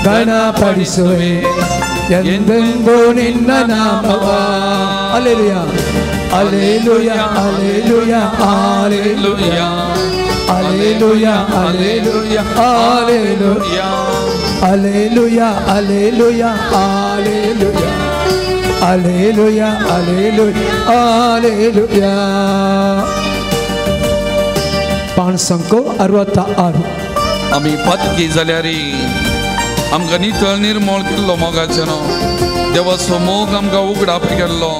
ಘನಪಡಿಸುವೆ ಎಂದೆಂದು ನಿನ್ನ ನಾಮವ. Alleluia alleluia alleluia alleluia alleluia alleluia alleluia alleluia alleluia alleluia alleluia alleluia alleluia. पाणसंको 66. आमी पातकी जाल्यार आमकां नितळ निर्मोळ केल्लो मोगाच्यानो देवाचो मोग आमकां उगडाप केल्लो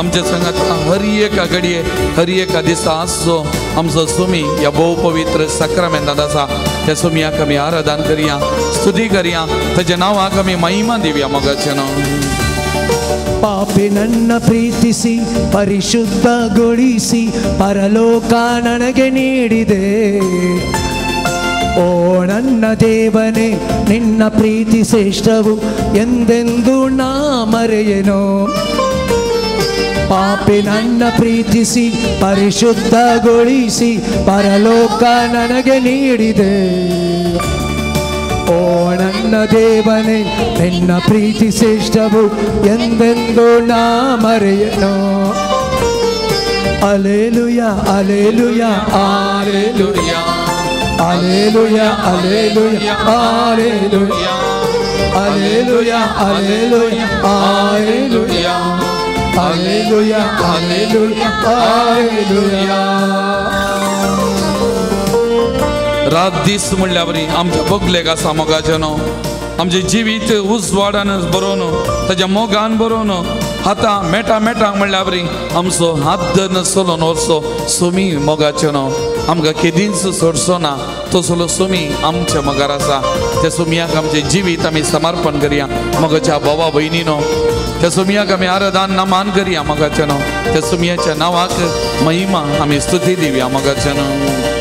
आमच्या संगात हर एका घडये हर एका दिसा आसचो आमचो सुमी ह्या भोव पवित्र साक्रामेंतांत आसा त्या सुमयाक आमी आराधन करया स्तुती करया ताच्या नांवाक आमी महिमा दिवया मोगाच्यानो. ಪಾಪಿ ನನ್ನ ಪ್ರೀತಿಸಿ ಪರಿಶುದ್ಧಗೊಳಿಸಿ ಪರಲೋಕ ನನಗೆ ನೀಡಿದೆ. ಓ ನನ್ನ ದೇವನೇ ನಿನ್ನ ಪ್ರೀತಿ ಶ್ರೇಷ್ಠವು ಎಂದೆಂದು ನಾ ಮರೆಯೆನೋ. ಪಾಪಿ ನನ್ನ ಪ್ರೀತಿಸಿ ಪರಿಶುದ್ಧಗೊಳಿಸಿ ಪರಲೋಕ ನನಗೆ ನೀಡಿದೆ. ಓ ನನ್ನ ದೇವನೇ ನಿನ್ನ ಪ್ರೀತಿ ಶ್ರೇಷ್ಠವು ಎಂದೆಂದು ನಾ ಮರೆಯೆನೋ. Alleluia alleluia alleluia alleluia alleluia alleluia alleluia alleluia alleluia alleluia alleluia alleluia. रात दीस म्हणल्यार बरी आमच्या बगलेक आसा मोगाच्यानो आमचें जिवीत उजवाडान बरोवन ताच्या मोगान बरोवन आतां मेटा मेटांक म्हणल्यार बरी आमचो हात धरून चलोवन वचचो सुमी मोगाच्यानो आमकां केदींच सोडचो ना तसलो सुमी आमच्या मोगार आसा. त्या सुमयाक आमचें जिवीत आमी समर्पण करया मोगाच्या भावा भयणीनो त्या सुमयाक आमी आराधन नमान करया मोगाच्यानो त्या सुमयाच्या नांवाक महिमा आमी स्तुती दिवया मोगाच्यानो.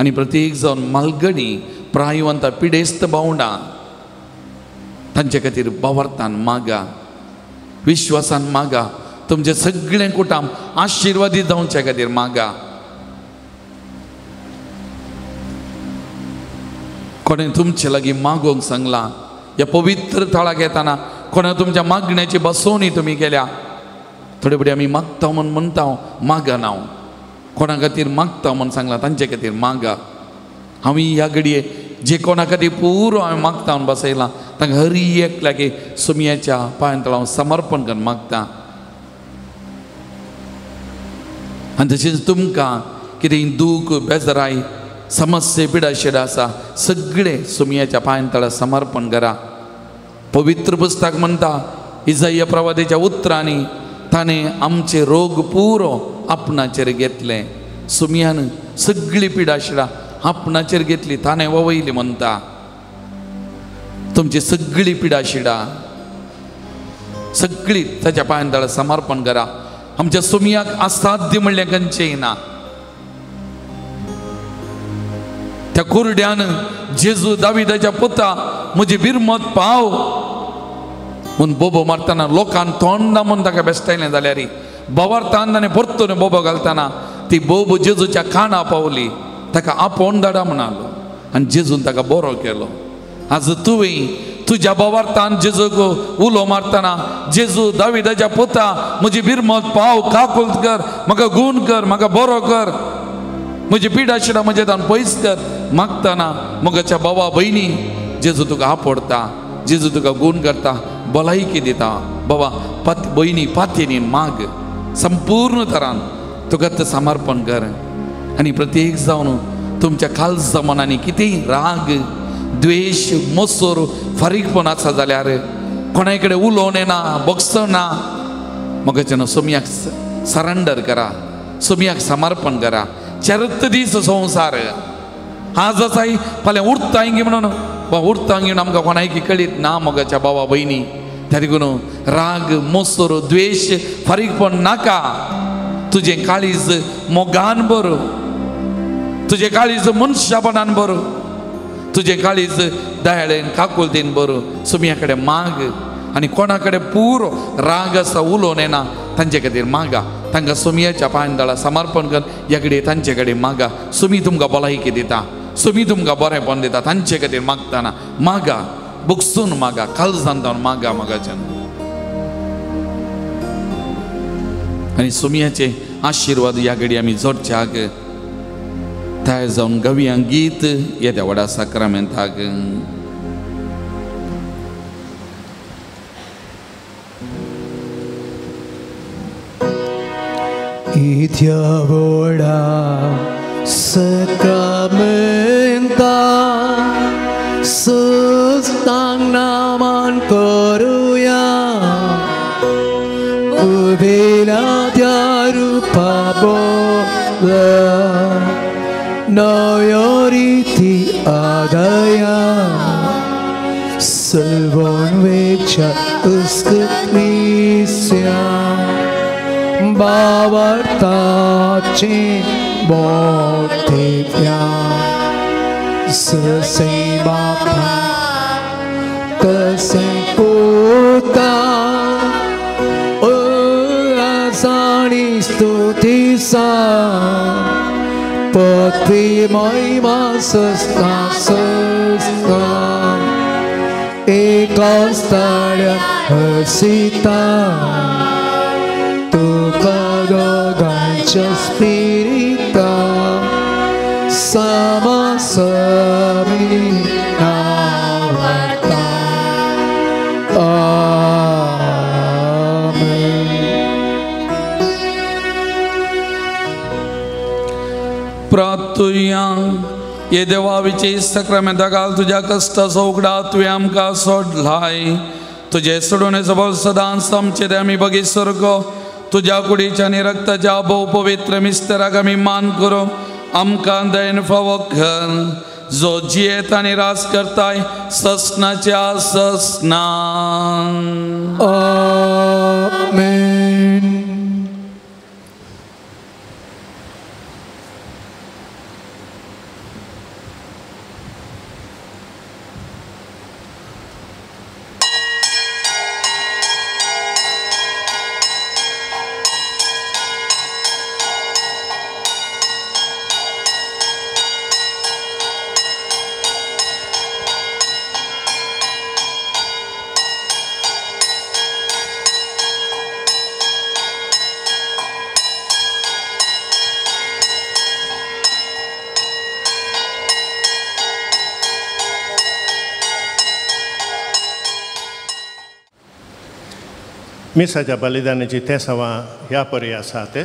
आनी प्रत्येक जावन मालगणी प्रायवंता पिडेस्त भावंडां तांचे खातीर भावार्थान मागा, विश्वासान मागा, तुमचे सगळें कुटाम आशिर्वादीत जावचे खातीर मागा. कोणें तुमचे लागीं मागोवंक सांगलां ह्या पवित्र थळाक येताना, कोणें तुमच्या मागण्याची बसोवणी तुमी केल्या. थोडे फुडें आमी मागता म्हूण म्हणटा मागना, कोणा खातीर मागता म्हूण सांगलां तांचे खातीर मागा. हांवें ह्या घडये जे कोणा खातीर पुरो हांवें मागता म्हूण बसयलां तांकां हरी एक लागीं सुमयाच्या पांयांत हांव समर्पण करून मागता. आनी तशेंच तुमकां कितें दूख बेजराय समस्ये पिडाशिडा आसा सगळे सुमयाच्या पांयांतळा समर्पण करा. पवित्र पुस्तक म्हणटा इजाया प्रवादेच्या उतरांनी ताणें आमचे रोग पुरो आपणाचेर घेतले. सुमयान सगळी पिडाशिडा आपणाचेर घेतली, ताणें ववयली म्हणटा. तुमची सगळी पिडाशिडा सगळी ताच्या पांयांतळा समर्पण करा. आमच्या सुमयाक असाध्य म्हणलें खंयचें ना. त्या कुरड्यान जेजू दाविदाच्या पुता म्हजी बिरमत पाव म्हूण बोबो मारतना लोकान तोंडा म्हूण ताका बेश्टायलें जाल्यार बोवार्थान आनी परतून बोबो घालतना ती बोबो जेजूच्या काना पावली, ताका आपोवन धाडा म्हणालो आनी जेजून ताका बरो केलो. आज तुवें तुज्या बोवार्थान जेजूक उलो मारतना जेजू दाविदाच्या पुता म्हजी बिरमत पाव, काकुळट कर, म्हाका गूण कर, म्हाका बरो कर, म्हजी पिडाशिडा म्हजे तान पयस कर मागतना म्हज्या बाबा भयणी जेजू तुका आपोडटा, जेजू तुका गूण करता, भलायकी दिता. बाबा पात भयणी पातयेनी माग संपूर्ण तरान तुका तें समर्पण कर. आनी प्रत्येक जावन तुमच्या काळजा मनांनी कितेंय राग द्वेश मोसोर फारीकपण आसा जाल्यार कोणाय कडेन उलोवन येना बगसना म्हज्यान सोमयाक सरेंडर करा, सोमयाक समर्पण करा. चरत दीस संवसार आज आसाय फाल्यां उरताय म्हणून वा उरताय म्हणून आमकां कोणायकी कळीत ना मोगाच्या बाबा भयणी. त्या देखून राग मोसोर द्वेश फारीकपण नाका. तुजें काळीज मोगान बरो, तुजें काळीज मनशापणान बरो, तुजें काळीज दयाळेन काकुळतेन बरो. सुमया कडेन माग आनी कोणा कडेन पुरो राग आसा उलोवन येना तांचे खातीर मागा. तांकां सुमयाच्या पांयांतळा समर्पण कर, ह्या कडेन तांचे कडेन मागा. सुमी तुमकां भलायकी दिता, सुमी तुमकां बरेंपण दिता. तांचे खातीर मागतना मागा, बुकसून मागा, काळजान मागा मागाच्यान. आनी सुमयाचे आशिर्वाद ह्या घडी आमी जोडच्याक तयार जावन गावया गीत येद्या व्हडा साक्रामेंताक. इथ्या व्हडा साक्रामेंता सुस्तांग नामान करुया, उबेला त्या रुपा बोला नव्यो रिती आदया, सलवण वेच्या उस्कतलीस्या बावरताचे मोठे प्यार. ससे बापा तसे पुता आसानी स्तुती सा पृथ्वी महिमा सस्ता सस्ता एका स्थाळ्या हसिता तुका दोगांच्या स्पिरिता सामासमी नावता. आमेन. प्रार्थुया. ये देवा विची साक्रामेंता घाल तुज्या कश्टाचो उगडा तुवें आमकां सोडलाय. तुजे सोडोवणेचो बळ सदांच आमचे ते आमी बगीत सारको तुज्या कुडीच्या आनी रक्ताच्या भोव पवित्र मिस्तराक आमी मान करूं. आमकां दयन फावो कर जो जियेत आनी राज करताय ससनाच्या ससना. आमेन. मिसाच्या बलिदानाची तेसावां ह्या परी आसात.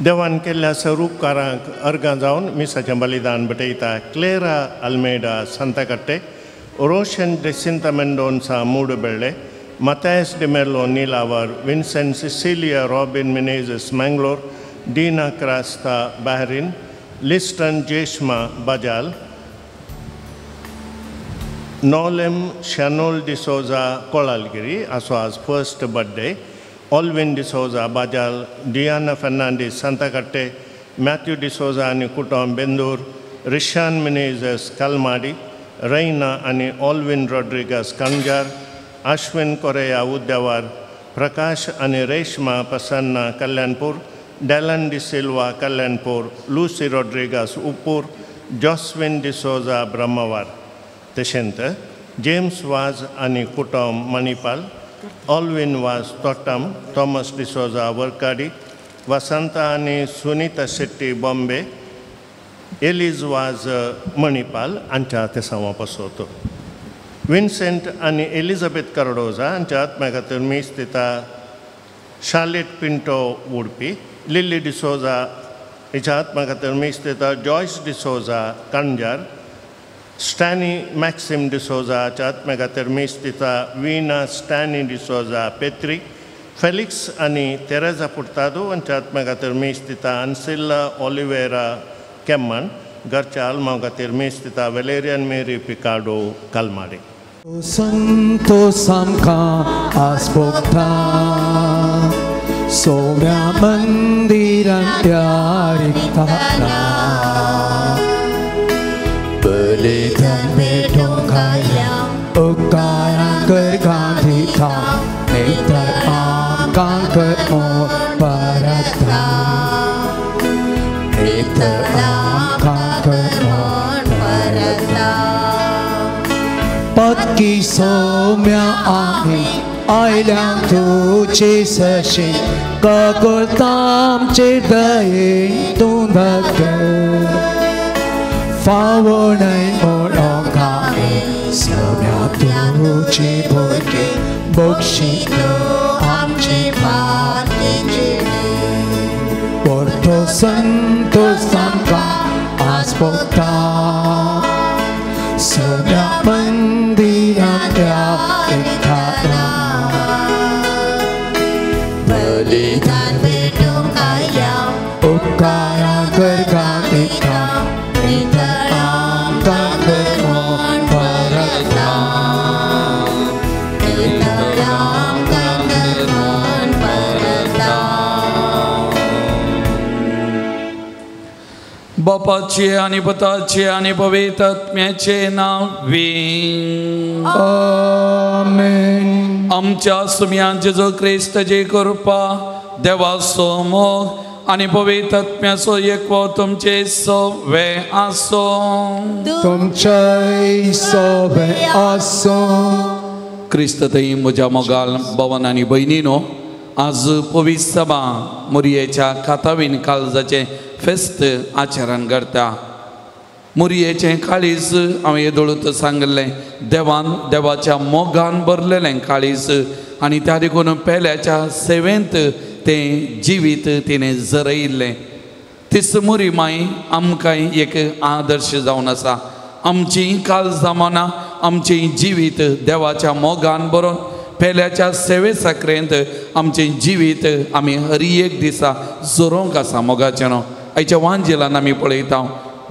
देवान केल्ल्या स्वरूपकारांक अर्गां जावन मिसाचें बलिदान भेटयता Clara Almeida Santakatte, Roshan Jacinta Mendonca Moodubelle, Mathias D'Mello Nilavar, Vincent Cecilia Robin Menezes Mangalore, Dina Crasta Bahrain, Liston Jeshma Bajal, Nolem Shanol D'Souza Kolalgiri असो आज first birthday, Alvin D'Souza Bajal, Diana Fernandes Santakatte, Matthew D'Souza आनी कुटुंब बेंदूर, रिशान मिनेजस कलमाडी, रैना आनी Alvin Rodrigues कंजार, Ashwin Koriya उद्यावर, Prakash आनी Reshma Prasanna Kalyanpur, डॅलन D'Silva Kalyanpur, Lucy Rodrigues उपूर, जॉस्विन D'Souza ब्रह्मवार. तशेंच James वाज आनी कुटुंब Manipal, Alvin वाज तोट्टम, Thomas D'Souza वर्काडी, Vasanta आनी सुनीता शेट्टी बॉम्बे, एलीज वाज मणिपाल हांच्या तेसांवा पसोत. विन्सेंट आनी एलिझाबेथ कार्डोजा हांच्या आत्म्या खातीर मीस दिता शार्लेट पिंटो उडपी, लिल्ली डिसोजा हिच्या आत्म्या खातीर मीस दिता जॉयस डिसोजा कांजार, स्टॅनी मॅक्सिम डिसोजा हाच्या आत्म्या खातीर मीस दिता वीणा स्टॅनी डिसोजा पेत्री, फेलिक्स आनी तेरेजा पुर्तादो हांच्या आत्म्या खातीर मीस दिता अन्सिल्ला ऑलिवेरा केम्मन, घरच्या आल्मांव खातीर मीस दिता वेलेरियन मेरी पिकाडो कलमाडी. संतोष आमकां आस्पोता सोम्या मंदिरांत रिगतना, बलिदान भेटोवंक आयल्या उपकारां करकां दिता, नेतर आमकां कर परता, नेतर आमकां कर परता. पक्की सोम्या आमी आयल्या तुजे सशी, काकुळता आमचे दये तूं धकर, फावो न्हय म्हणूंक आमी सोम्या तुजे भुरगीं, बक्षिलो आमचे पापी. परतो संतोष आमकां आस्पोता सोम्या मंदिरांतल्या एकठांय, बलिदान भेटोवंक आयल्या उपकारां करकां दिता, नेतर आमकां कर परता, नेतर आमकां कर परता. बापाचे आनी पुताचे आनी पवित्र आत्म्याचे नांवी आमेन. आमच्या सुम्या जेजू क्रिस्ताची कृपा, देवाचो मोग आनी पवित्र आत्म्याचो एकवो तुमचे सवे आसूं. तुमचेय सोबे आसूं. क्रिस्त थंय म्हज्या मोगाल भवन आनी भयणीनो, आज पवित्र सभा मोरयेच्या कातावीन काळजाचें फेस्त आचरण करता. मोरयेचें काळीज हांवें येदोळूच सांगिल्लें, देवान देवाच्या मोगान भरलेलें काळीज आनी त्या देखून पेल्याच्या सेवेंत तें जिवीत तिणें जरयिल्लें. तीच मोरी माई आमकां एक आदर्श जावन आसा. आमची काळजां मनां, आमचें जिवीत देवाच्या मोगान भरून पेल्याच्या सेवे साकरेंत आमचें जिवीत आमी हर एक दिसा जोरोवंक आसा. मोगाचें न्हू आयच्या वांजेलान आमी पळयता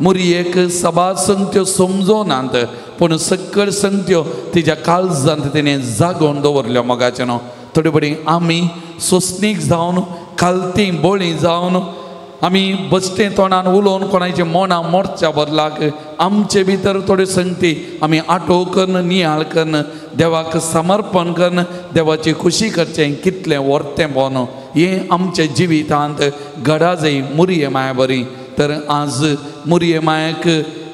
मोरयेक सभा संगत्यो समजोनात, पूण सकळ संगत्यो तिच्या काळजांत तिणें जागोवन दवरल्यो. मोगाचें न्हू थोडे बडी आमी सोंसणीक जावन खालती बळी जावन आमी बसते तोंडान उलोवन कोणाचे मोणां मोडच्या बदलाक आमचे भितर थोड्यो संगती आमी आटो करून नियाळ करून देवाक समर्पण करून देवाची खुशी करचें कितलें वर्तें बोन हें आमच्या जिवितांत घडा जाय मुरये माया बरी. तर आज मुरये मायक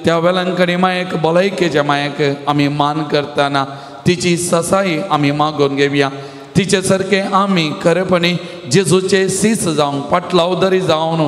त्या वेलांकणी मायक भलायकेच्या मायक आमी मान करतना तिची ससाई आमी मागून घेवया. तिचे सारकें आमी खरेपणी जेजूचे सीस जावन पाटलावदरी जावन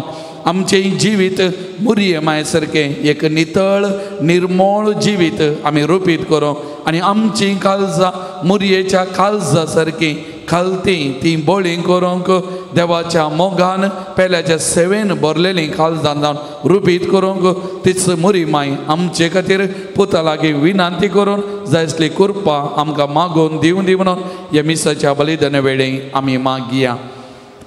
आमचें जिवीत मुरये माये सारकें एक नितळ निर्मळ जिवीत आमी रोपीत करूं आनी आमचीं काळजां मुरयेच्या काळजा सारकीं खालती ती बळी करूंक देवाच्या मोगान पेल्याच्या सेवेन भरलेली काळजान जावन रुपीत करूंक तीच मुरी माय आमचे खातीर पुता लागीं विनंती करून जाय आसली कृपा आमकां मागून दिवन दी म्हणून ह्या मिसाच्या बलिदाना वेळी आमी मागया.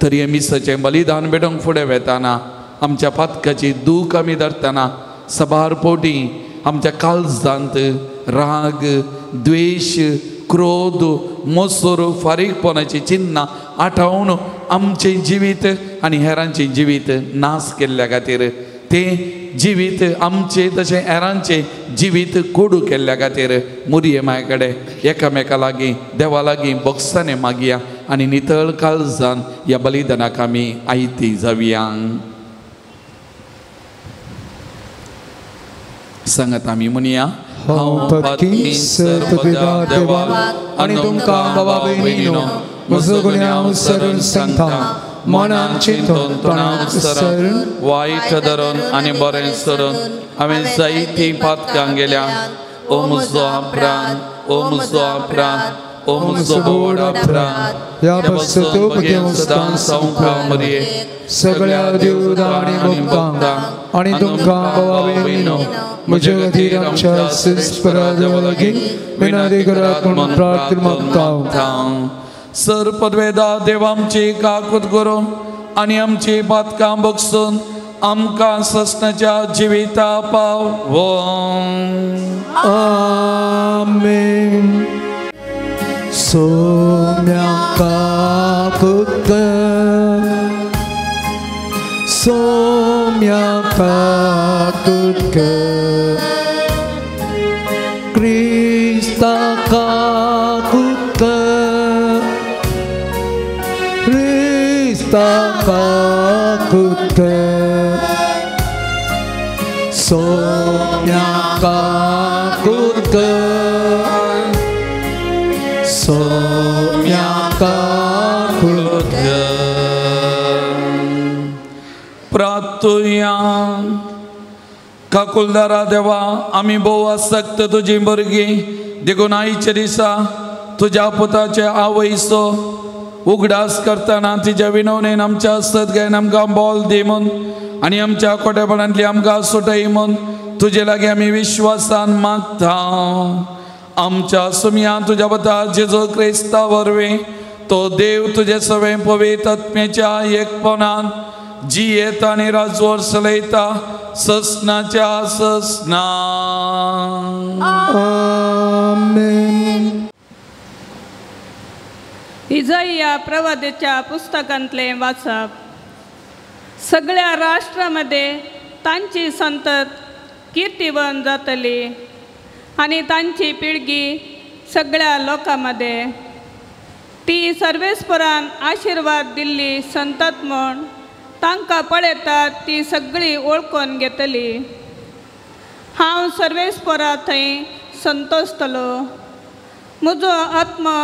तरी हे मिसाचें बलिदान भेटोवंक फुडें वेताना आमच्या पातकाची दूख आमी धरतना सबार पोटी आमच्या काळजांत राग, द्वेश, क्रोध, मोसोर, फारीकपणाची चिन्नां आठवून आमचें जिवीत आनी हेरांचें जिवीत नाश केल्ल्या खातीर तें जिवीत आमचें तशें हेरांचें जिवीत कोडू केल्ल्या खातीर मुरये माये कडेन एकामेका लागीं देवा लागीं बोगसाने मागया आनी नितळ काळजान ह्या बलिदानाक आमी आयती जावया. सांगात आमी म्हणया. हांव पक्की सर्वदा देवा आनी तुमकां बाबा भयणीनो म्हजो गुन्यांव सरून सांगता मनान चिंतून तोंडान सरून वायट धरून आनी बरें सरून हांवें जायतीं पातकां गेल्या. ओ म्हजो अपराध, ओ म्हजो अपराध, ओ म्हजो व्हड अपराध. ह्या पासून घेवन सदां सावकां मरये सगळ्या देवदां आनी भक्तांक आनी तुमकां बाबा भयणीनो म्हजे खातीर आमच्या श्रेश्ठ देवा लागीं विनंती करात म्हणून प्रार्थना मागता. सर पदवेदा देव आमची काकूत करून आनी आमची पातकां बगसून आमकां ससनाच्या जिविता पावों. आमेन. सोम्या काकूत कर, सोम्या काकूत कर, क्रिस्ता काकूत कर, क्रिस्ता काकूत कर, सोम्या काकूत कर, सोम्या काकूत कर. प्रार्थुया. काकुलदारा देवा आमी भोव आसक्त तुजी भुरगीं देखून आयच्या दिसा तुज्या पुताचे आवयचो उगडास करतना तिच्या विनवणेन आमच्या सदगायन आमकां बोल दी म्हूण आनी आमच्या खोटेपणांतली आमकां सुटय म्हूण तुजे लागीं आमी विश्वासान मागता. आमच्या सुमया तुज्या पुता जेजू क्रिस्ता वरवीं तो देव तुजे सवें पवित्र आत्म्याच्या एकपणान जियेता आनी राजवर चलयता ससनाच्या ससना. आमेन. इजाइया प्रवाद्याच्या पुस्तकांतले वाचप. सगळ्या राष्ट्रामध्ये तांची संतत कीर्तिवन जातली आनी तांची पिळगी सगळ्या लोकांमध्ये. ती सर्वेस्परान आशिर्वाद दिल्ली संतत म्हूण तांकां पळयतात ती सगळी वळखून घेतली. हांव सर्वेस्परा थंय संतोशतलो, म्हजो आत्मो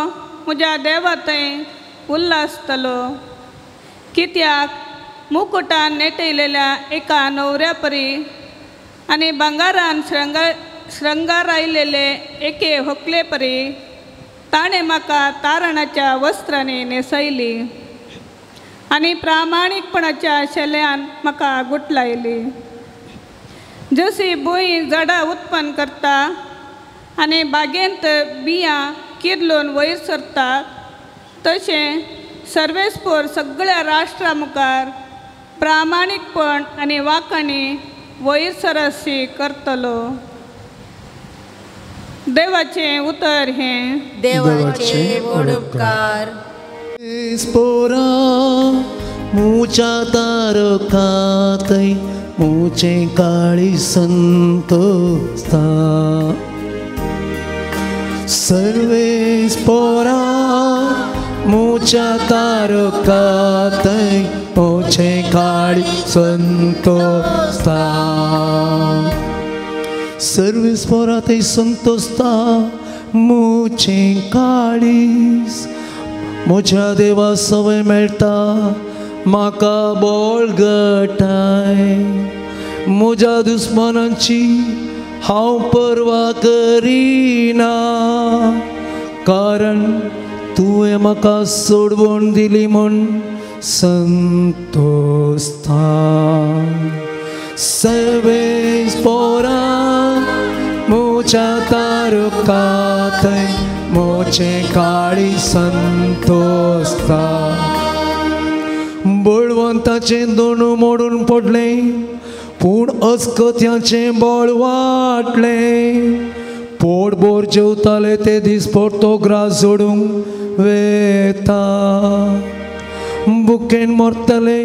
म्हज्या देवा थंय उल्हासतलो. कित्याक मुकुटान नेटयलेल्या एका न्हवऱ्या परी आनी भांगारान श्रंगारायलेले एके होकले परी ताणें म्हाका तारणाच्या वस्त्रांनी न्हेसयली आनी प्रामाणीकपणाच्या शेल्यान म्हाका गुटलायली. जशी भूंय झाडां उत्पन्न करता आनी बागेंत बियां किर्लून वयर सरतात तशें सर्वेस्पोर सगळ्या राष्ट्रा मुखार प्रामाणीकपण आनी वांकणी वयर सरशी करतलो. देवाचें उतर हें. देवाचे व्हड उपकार. पोरा मुच्या तारकातय मुचे काळी संतोस्ता सर्वेस पोरा मुच्या तारकातय मुचे काळी संतोस्ता सर्वेस पोरा ते संतोस्ता मुचे काळीस म्हज्या देवा सवय मेळटा म्हाका बळगटाय म्हज्या दुस्मानांची हांव पर्वा करिना कारण तुवें म्हाका सोडवण दिली म्हूण संतोषता. सर्वेस पोरा म्हज्या तारुकाथंय म्हजें काळी संतोषता. बळवंताचें दोनू मोडून पडलें पूण अस्कत्याचें बळ वाडलें. पोटभर जेवताले ते दीस परतो ग्रास जोडूंक वेता. बुकेन मरतले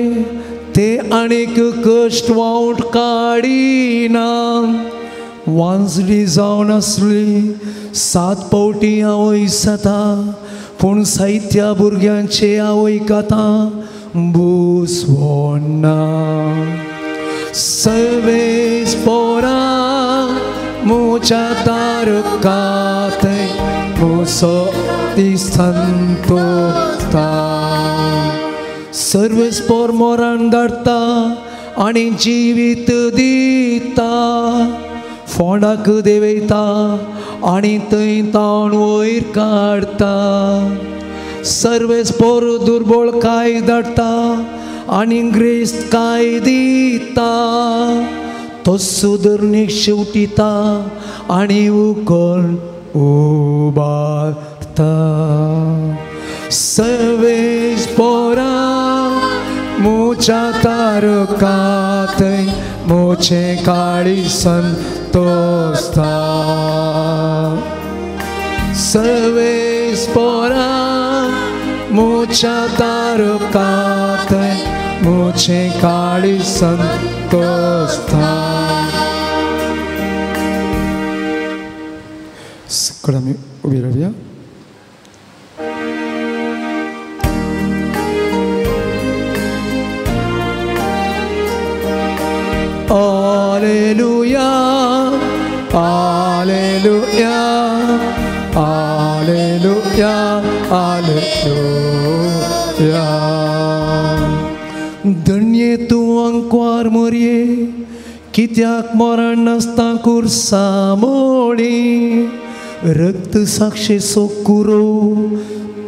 ते आनीक कश्ट वावट काडिना. वांजली जावन आसली 7 फावटी आवय जाता पूण साहित्या भुरग्यांचे आवयक आतां बुसवना. सर्वेस पोरा म्हज्या तारुकाथंय म्हजो ती संतोषता. सर्वेस पोर मोरान धाडटा आनी जिवीत दिता. फोंडाक देंवयता आनी थंय ताण वयर काडटा. सर्वेस पोर दुर्बळ काय धाडटा आनी ग्रेस्त काय दिता. तो सुदरणीक शेवटिता आनी उकल उबारता. सर्वेस पोरा म्हज्या तारुकाथंय म्हजें काळी संतोषता. सर्वेस पोरा म्हज्या तारुकाथंय म्हजें काळी संतोषता. सगळं आमी उबी रावया. Alleluia, Alleluia, Alleluia, Alleluia. धन्य तूं अंकवार मोरये कित्याक मरण नासता कुर्सा मोडी. रक्त साक्षेचो कुरो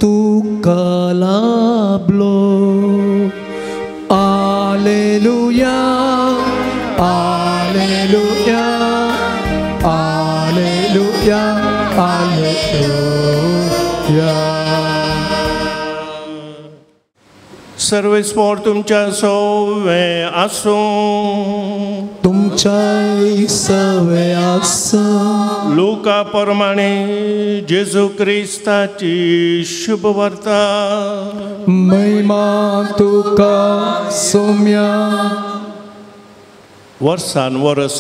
तुका लाबलो. Alleluia, Alleluia, Alleluia, Alleluia. Sarves पोर तुमच्या सोवे आसूं. तुमच्याय सवे आसूं. लुका प्रमाणे जेजू क्रिस्ताची शुभवार्ता. महिमा तुका सोम्या. वर्सान वर्स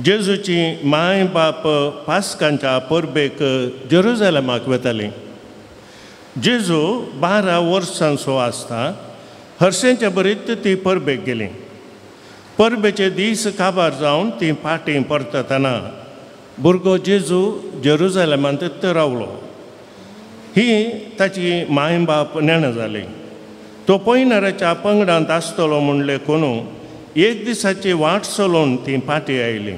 जेजूची माय बाप पास्कांच्या परबेक जेरुजलेमाक वताली. जेजू 12 वर्सांचो आसता हरशेंच्या बरीत ती परबेक गेली. परबेचे दीस काबार जावन ती फाटीं परततना भुरगो जेजू जेरुजलेमांत रावलो. ही ताची माय बाप नेणा जाली. तो पयणाऱ्याच्या पंगडांत आसतलो म्हणले कोणू एक दिसाची वाट चलोवन ती फाटीं आयली.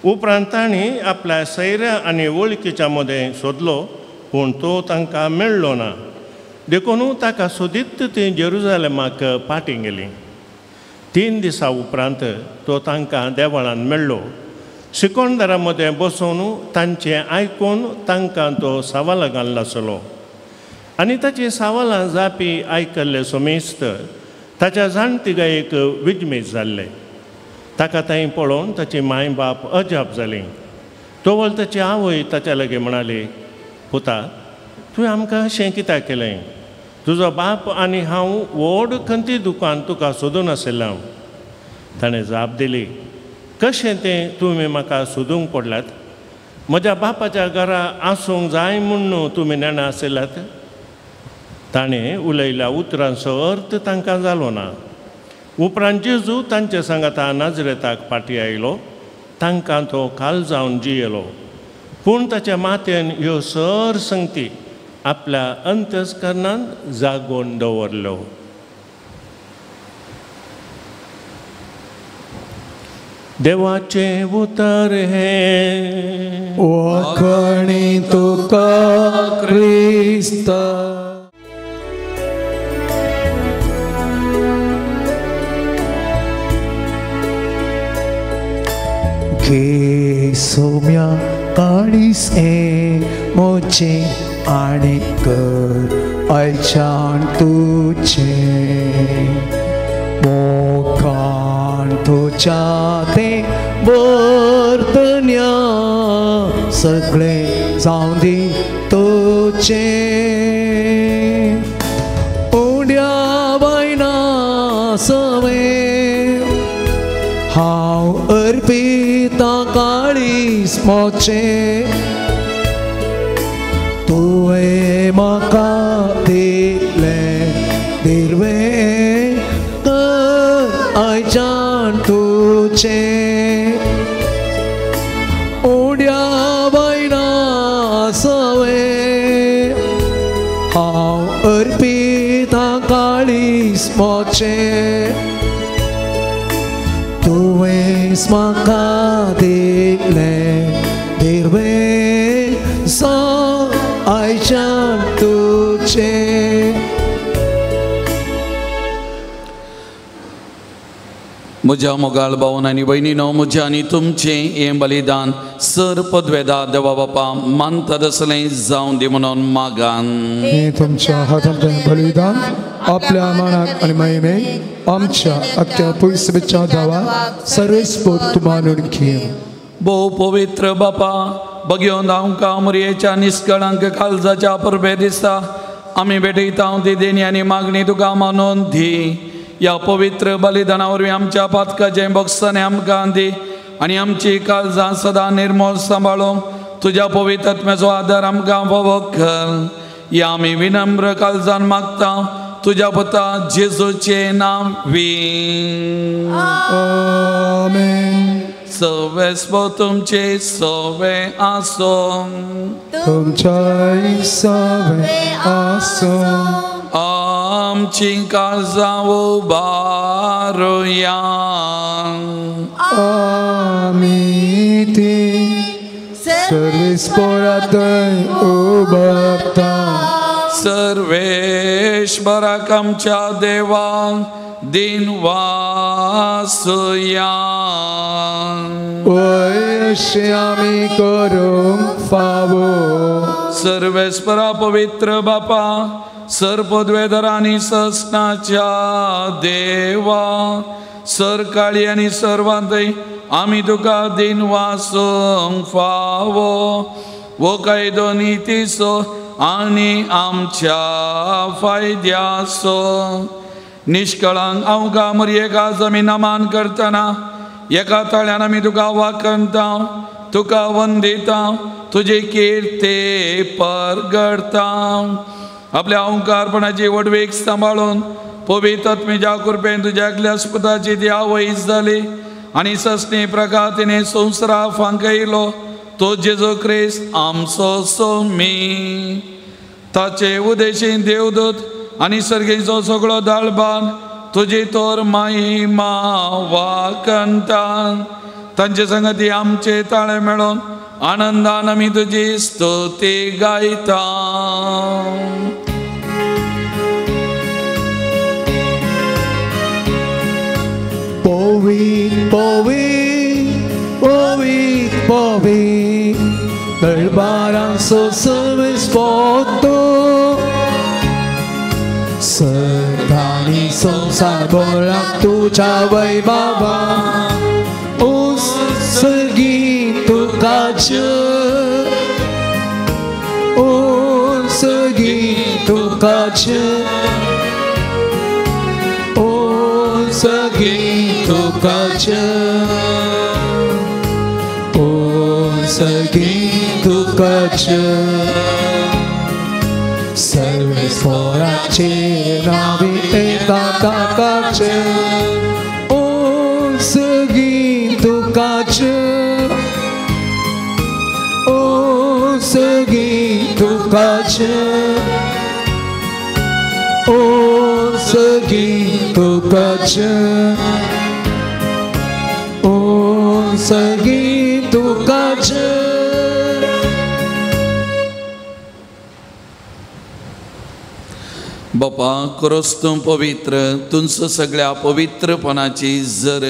उपरांत तांणी आपल्या सैऱ्या आनी वळखीच्या मदें सोदलो पूण तो तांकां मेळ्ळो ना. देखून ताका सोदीत ती जेरुजलेमाक फाटीं गेली. 3 दिसां उपरांत तो तांकां देवळान मेळ्ळो. शिकोणदारां मदें बसोवन तांचें आयकून तांकां तो सवालां घालनासलो आनी ताची सवालां जापी आयकल्ले समेस्त ताच्या जाणतिगायेक विजमीत जाल्ले. ताका थंय पळोवन ताची माय बाप अजाप जाली. तोवळ ताची आवय ताच्या लागीं म्हणाली, पुता तुवें आमकां अशें कित्याक केलें? तुजो बाप आनी हांव व्हड खंती दुकान तुका सोदून आशिल्लें हांव. ताणें जाप दिली, कशें तें तुमी म्हाका सोदूंक पडल्यात? म्हज्या बापाच्या घरा आसूंक जाय म्हूण न्हू तुमी नेणा आशिल्ल्यात? ताणें उलयल्या उतरांचो अर्थ तांकां जालो ना. उपरांत जेजू तांचे सांगाता नाजरेताक फाटीं आयलो. तांकां तो खाल जावन जियेलो. पूण ताच्या मातेन ह्यो सर संगती आपल्या अंतस्करणान जागोवन दवरल्यो. देवाचें उतर हें वखणी तुका क्रिस्ता. काळीस हें म्हजें आनी कर आयच्यान तुजें मोगान तुज्या तें वर्तन्या सगळें जावं दी तुजें उड्या बायना सवें हांव अर्पितां काळीस म्हजें तुवें म्हाका दिलें दिर्वें कर आयच्यान तुजें उड्या बायना सवें हांव अर्पितां काळीस म्हजें तुवें म्हाका दिलें दिर्वें जावं आयच्यान तुजें. म्हज्या मोगाळ भावन आनी भयणीनो म्हजें आनी तुमचें हें बलिदान सर पदवेदा देवा बापा मानता तसलें जावं दी म्हणून मागान. हे तुमच्या हातांतलें बलिदान आपल्या मानाक आनी महिमेक आमच्या अख्ख्या पयसुच्या दावाक सर्वेस्पोर तूं मानून घे. भोव पवित्र बापा बगयोन आमकां मुरयेच्या निस्कळांक काळजाच्या परबे दिसता आमी भेटयता ती देणी आनी मागणी तुका मानून दी. ह्या पवित्र बलिदाना वरवीं आमच्या पातकाचें भोगसणें आमकां दी आनी आमची काळजां सदां निर्मोळ सांबाळूंक तुज्या पवित्र आत्म्याचो आदार आमकां फावो कर. ह्या आमी विनम्र काळजान मागता तुज्या पुता जेजूचें नांव वी. आमेन. सवेस्पो तुमचे सवे आसो तुमच्याय सवे आसो. आमची काळजां उबारुया आमी ती सर्वेस्पोरांतय उबारता. सर्वेश्वराक आमच्या देवाक दिन वासुया. वय अशें आमी करूंक फावो. सर्वेस्परा पवित्र बापा सर पदवेधर आनी ससनाच्या देवा सर काळी आनी सर्वांतय आमी तुका दिन वासूंक फावो वो कायदो नितीचो आनी आमच्या फायद्याचो. निष्कळांक आमकां मरयेका जमीन मान करतना एका ताळ्यान आमी तुका वाखणता तुका वंदिता तुजी किर्ती परगडता. आपल्या ओंकारपणाची वडवीक सांबाळून पवित्र आत्म्याच्या कृपेन तुज्या एकल्या स्पदाची ती आवयस जाली आनी ससनी प्रकार तिणें संवसारा फांकयलो तो जेजू क्रिस्त आमचो सोमी. ताचे उदेशीन देवदूत आनी सर्गेचो सगळो दाळबान तुजी तोर महिमा वाखणता. तांचे संगती आमचे ताळे मेळोन आनंदान आमी तुजी स्तुती गायता. पवित्र पवित्र पवित्र पवित्र दरबारांचो सर्वेस्पोर सदांनी संवसार भराक तुज्या वैभवा उत्सर्गी तुकाच उत्सर्गी तुकाच उत्सर्गी तुकाच उत्सर्गी तुकाच. सर्वेस्पोराचे नावे येता ताकाच उत्सर्गी तुकाच उत्सर्गी तुकाच उत्सर्गी तुकाच उत्सर्गी तुकाच. बापा क्रोस तूं पवित्र तुमचो सगळ्या पवित्रपणाची जर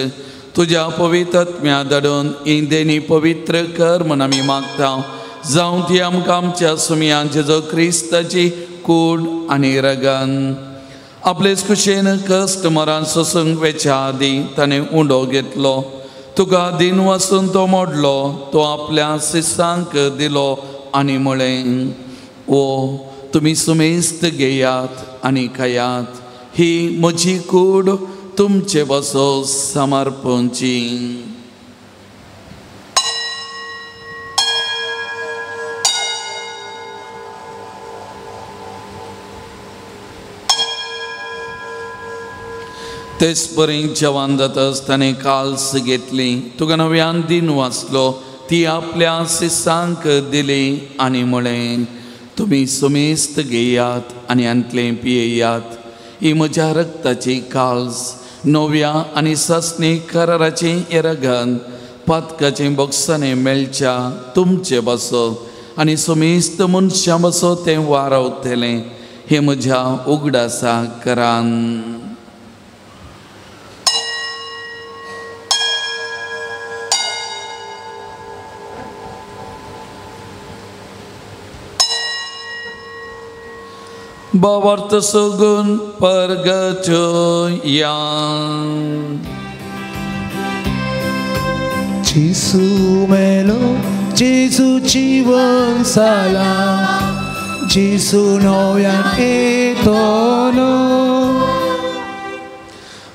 तुज्या पवित्रत्म्या धाडून ही देणी पवित्र कर म्हूण आमी मागता. जावं ती आमकां आमच्या सुमयान जेजू क्रिस्ताची कूड आनी रगन. आपलेच खुशेन कश्ट मरान सोसूंक वेच्या आदीं ताणें उंडो घेतलो, तुका दिन वासून तो मोडलो, तो आपल्या शिसांक दिलो आनी म्हळें, ओ तुमी सुमेस्त घेयात आनी खायात, ही म्हजी कूड तुमचे बसो समर्पणची. तेच परी जवान जातच ताणें काल्स घेतली, तुका नव्यान दिन वाचलो, ती आपल्या शिसांक दिली आनी म्हळें, तुमी सुमेस्त घेयात आनी हांतलें पियेयात, ही म्हज्या रक्ताची काल्स, नव्या आनी सासणी कराराची येरगन, पातकाचें बोक्सांनी मेळच्या तुमचे बसो आनी सुमेस्त मनशां बसो तें वारावतलें, हें म्हज्या उगडासा करान. भावार्थ सगून परगटया. जेसू मेलो, जेसू जिवन जाला, जेसू नव्यान येतलो.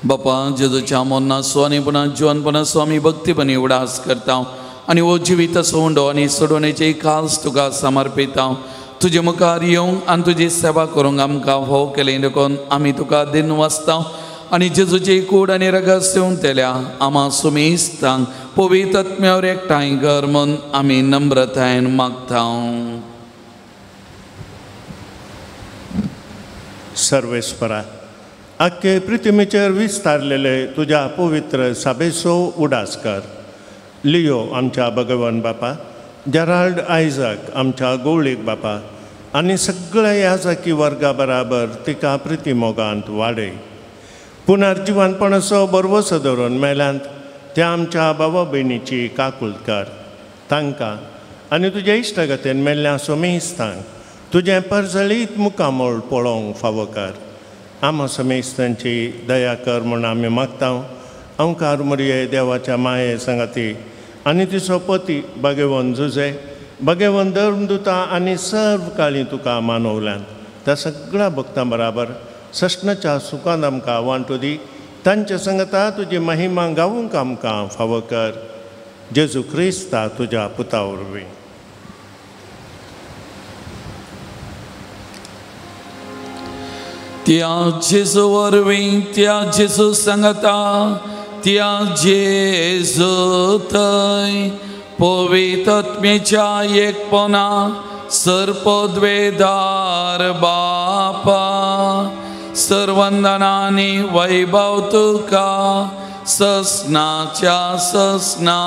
बापा जेजूच्या मरणाचो आनी पुन्हा जिवनपणाचो आमी भक्तीपणी उडास करता आनी हो जिवीत सोंडो आनी सोडोवणेची खास तुका समर्पिता. तुजे मुखार येवंक आनी तुजी सेवा करूंक आमकां फाव केलें देखून आमी तुका दिन वाचता आनी जेजूची कूड आनी रगत येवन तेल्या आमा सुमेस्तांक पवित्र आत्म्यावर एकठांय कर म्हूण आमी नम्रतायेन मागता. सर्वेस्परा, आख्खे पृथ्वीचेर विस्तारलेले तुज्या पवित्र साबेचो उडास कर. लियो आमच्या भगवान बापा, जेराल्ड आयजक आमच्या गौळीक बापा आनी सगळ्या याजकी वर्गा बराबर तिका प्रितीमोगांत वाडय. पुनर्जिवनपणाचो बरवसो धरून मेल्यांत त्या आमच्या बाबा भयणीची काकूल कर. तांकां आनी तुज्या इश्टागतीन मेल्ल्या सोमेस्तांक तुजें परजळीत मुखामळ पळोवंक फावो कर. आमा समेस्तांची दया कर म्हूण आमी मागता. अंकार मुरये देवाच्या माये सांगाती आनी तिचो पती भगवंत जुजे, भगवंत धर्मदुता आनी सर्व काळी तुका मानवल्यान त्या सगळ्या भक्तां बराबर सस्नाच्या सुखान आमकां वांटू दी. तांच्या संगता तुजी महिमा गावूंक आमकां फावो कर. जेजू क्रिस्ता तुज्या पुता वरवीं. त्या जेजू वरवीं, त्या जेजू सांगता, त्या जेजू थंय पवित्र आत्म्याच्या एकपणा सर्पद्वेदार बापा, सर्वंदनानी वैभव तुका ससनाच्या ससना.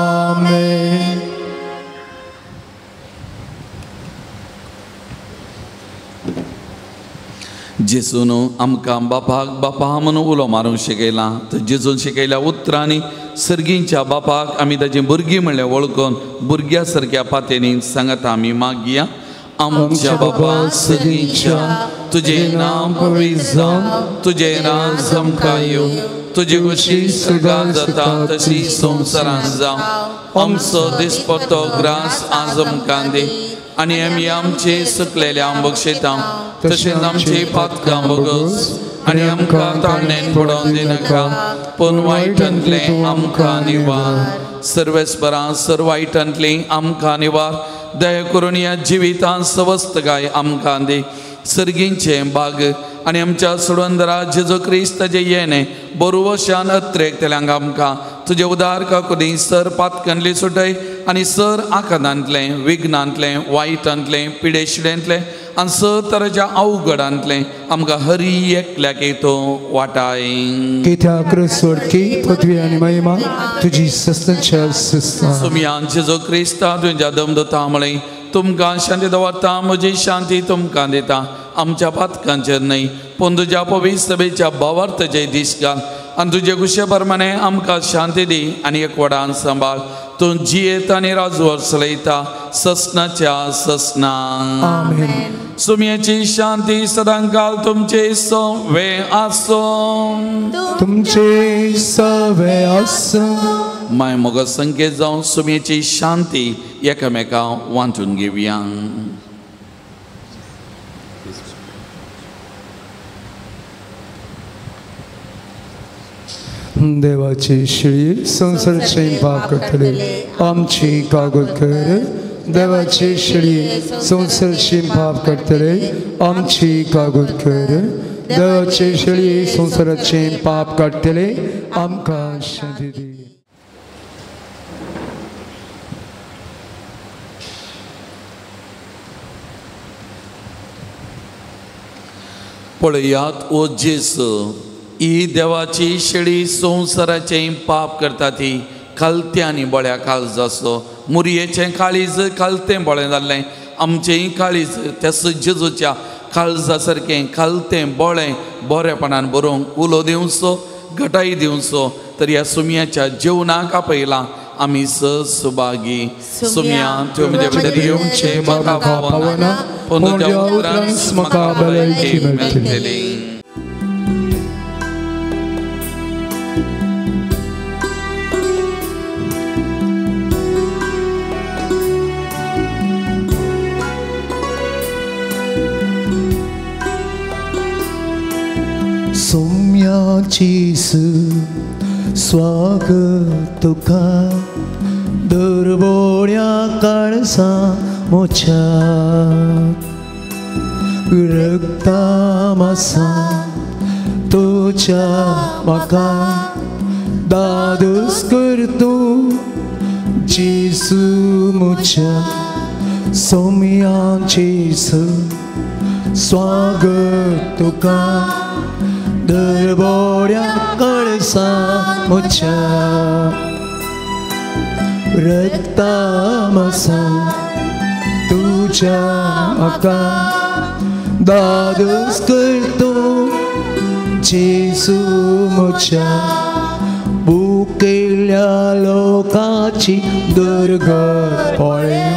आमेन. जेजून आमकां बापाक बापा म्हणून उलो मारूंक शिकयला, तर जेजून शिकयल्या उतरांनी सर्गींच्या बापाक आमी ताची भुरगीं म्हणल्यार वळखून भुरग्या सारक्या पातयेनी सांगता आमी मागया. आमच्या बापा सर्गींच्या, तुजें नांव पवित्र जावं, तुजें राज आमकां येवं, तुजी खुशी स्वर्गांत जाता तशी संवसारांत जावं. आमचो दिसपट्टो ग्रास आज आमकां दी आनी आमी आमचे सुकलेल्या बक्षिता तशेंच आमचे पातकां बोगस आनी आमकां ताणें पडोवन दिनाका, पूण वायटांतलें आमकां निवार. सर्वेस्परा सर्व वायटांतलें आमकां निवार. दया करून ह्या जिवितांत सवस्तकाय आमकां दी. सर्गींचें बाग आनी आमच्या सोडवंदरा जेजू क्रिस्ताचें येणें बरोवशान अत्रेक तेल्यांक आमकां तुजें उदार काकुदी सर पातकांतली सुटय आनी सर आकादांतलें, विघ्नांतलें, वायटांतलें, पिडेशिडेंतलें आनी सर तरेच्या अवघडांतलें आमकां हरी एकल्याक तो वाटाय. कित्याक स्वर्गी पृथ्वी आनी महिमा तुजी सस्तनच्या सस्ता. सुमयान जेजू क्रिस्ता तुज्या दमदता म्हळें, तुमकां शांती दवरता, म्हजी शांती तुमकां दिता. आमच्या पातकांचेर न्हय पूण तुज्या पवित्र सभेच्या भावार्थाचेर दीस घाल आनी तुजे खुशे प्रमाणे आमकां शांती दी आनी एकवटान सांबाळ. तूं जियेत आनी राजवर चलयता ससनाच्या ससना. आमेन. सुम्याची शांती सदांकाल तुमचे सवे आसूं. तुमचे सवे आसूं. माय मोग संकेत जावन सुम्याची शांती एकामेका वांटून घेवया. देवाची शिळी संसारचे पाप करतले आमची कागद कर. देवाची शिळी संसारचे पाप करतले आमची कागद कर. देवाची शिळी संसाराचे पाप काडटले आमकां शांती दी. पळयात ओ जेसू, ही देवाची शेळी संवसाराचें पाप करता ती खालतें आनी बळ्या काळजाचो. मुरयेचें काळीज खालतें बळें जाल्लें, आमचेंय काळीज त्या जेजूच्या काळजा सारकें खालतें बळें बरेपणान बरोवंक उलो दिवचो, घटाय दिवचो. तर ह्या सुम्याच्या जेवणाक आपयलां आमी सुभागी. सुम्या तुमी भितर येवचें म्हाका पावना, पूण तुज्या उपरांत म्हाका भलायकी मेळटली. सोम्याचीस स्वागत तुका दुर्बोळ्या काळसा मोच्या रक्ता मासा तुझ्या म्हाका दादोस कर तूं जेसू म्हज्या. सोम्याचीस स्वागत तुका दरबोड्या कळसा म्हज्या रक्ता मासा तुझ्या म्हाका दादोस कर तूं जेसू म्हज्या. भुकेल्ल्या लोकांची दुर्गत पळय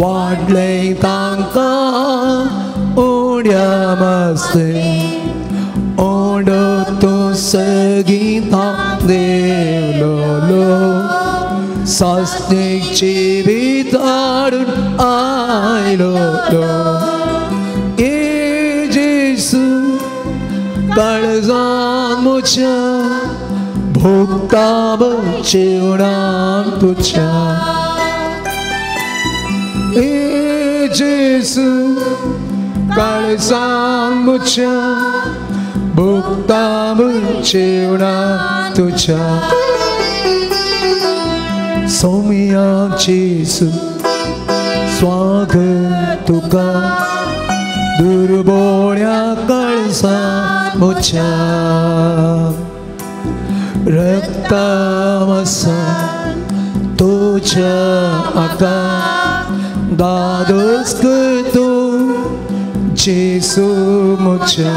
वाडलें तांकां उड्या मास्ते ओडो तो सगीता देवलो सास्नीक जिवीत हाडून आयलो. ए जेसू काळजान म्हज्या भोगता जेवणान तुज्या. ए जेसू काळजान म्हज्या भोगता जेवणान तुज्या. सोम्या जेसू स्वागत तुका दुर्बोळ्या काळजा म्हज्या रक्ता मासा तुझ्या म्हाका दादोस कर तूं जेसू म्हज्या.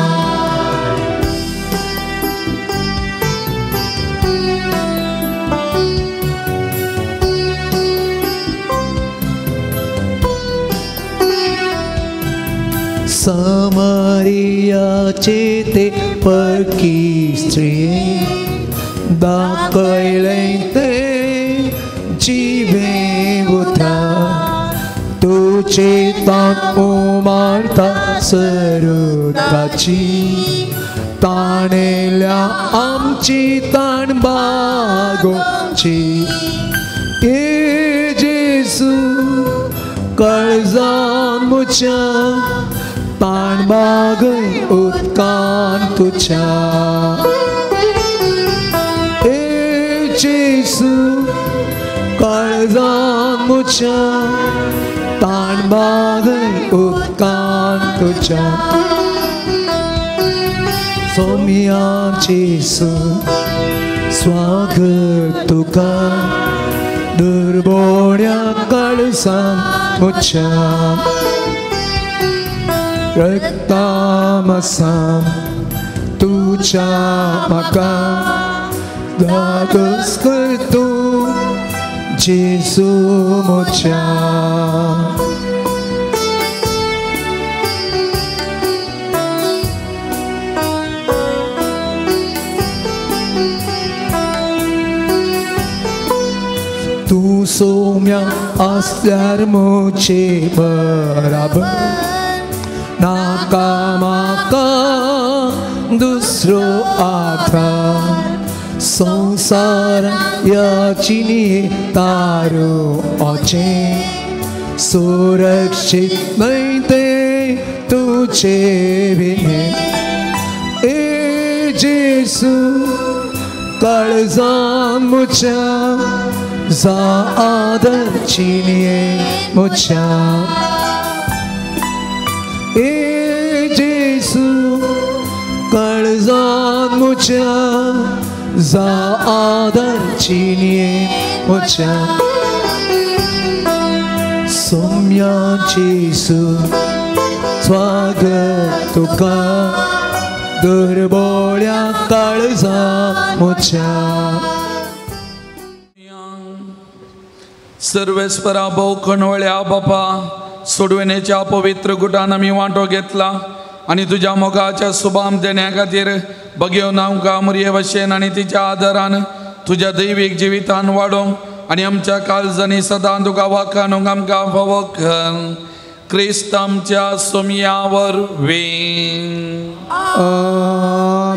समरियाचे ते परकी स्त्री दाखयलें ते जिवें उतर तुजे तान उमारता सरुताची ताणेल्या आमची ताण बागोवची. ए जेसू काळजान म्हज्या ताण बागय उदकान तुज्या. ए जेसू काळजान म्हज्या ताण बागय उदकान तुज्या. सोम्या जेसू स्वागत तुका दुर्बोण्या काळजां म्हज्या रक्तामसां तुज्या म्हाका धादोस कर तूं जेजू म्हज्या. तूं सोम्या आसल्यार म्हजे बराबर नाका म्हाका दुसरो आधार संवसार याचिनी तारो अचें सुरक्षीत न्हय तें तुजे विणें. ए जेजू काळजान म्हज्या जा आदर चिनये म्हज्या. ए जेजू काळजान म्हज्या जा आदर चिनये म्हज्या. सोम्या जेजू स्वागत तुका दुर्बोळ्या काळजा म्हज्या. सर्वेस्परा भोव खणवळ्या बापा सोडविणेच्या पवित्र गुटान आमी वांटो घेतला आनी तुज्या मोगाच्या सुबाम देण्या खातीर बगेवन आमकां मुरये भशेन आनी तिच्या आदारान तुज्या दैवीक जिवितान वाडोवंक आनी आमच्या काळजांनी सदां तुका वाखाणूंक आमकां फावो कर. क्रिस्त आमच्या सोमया वरवीं.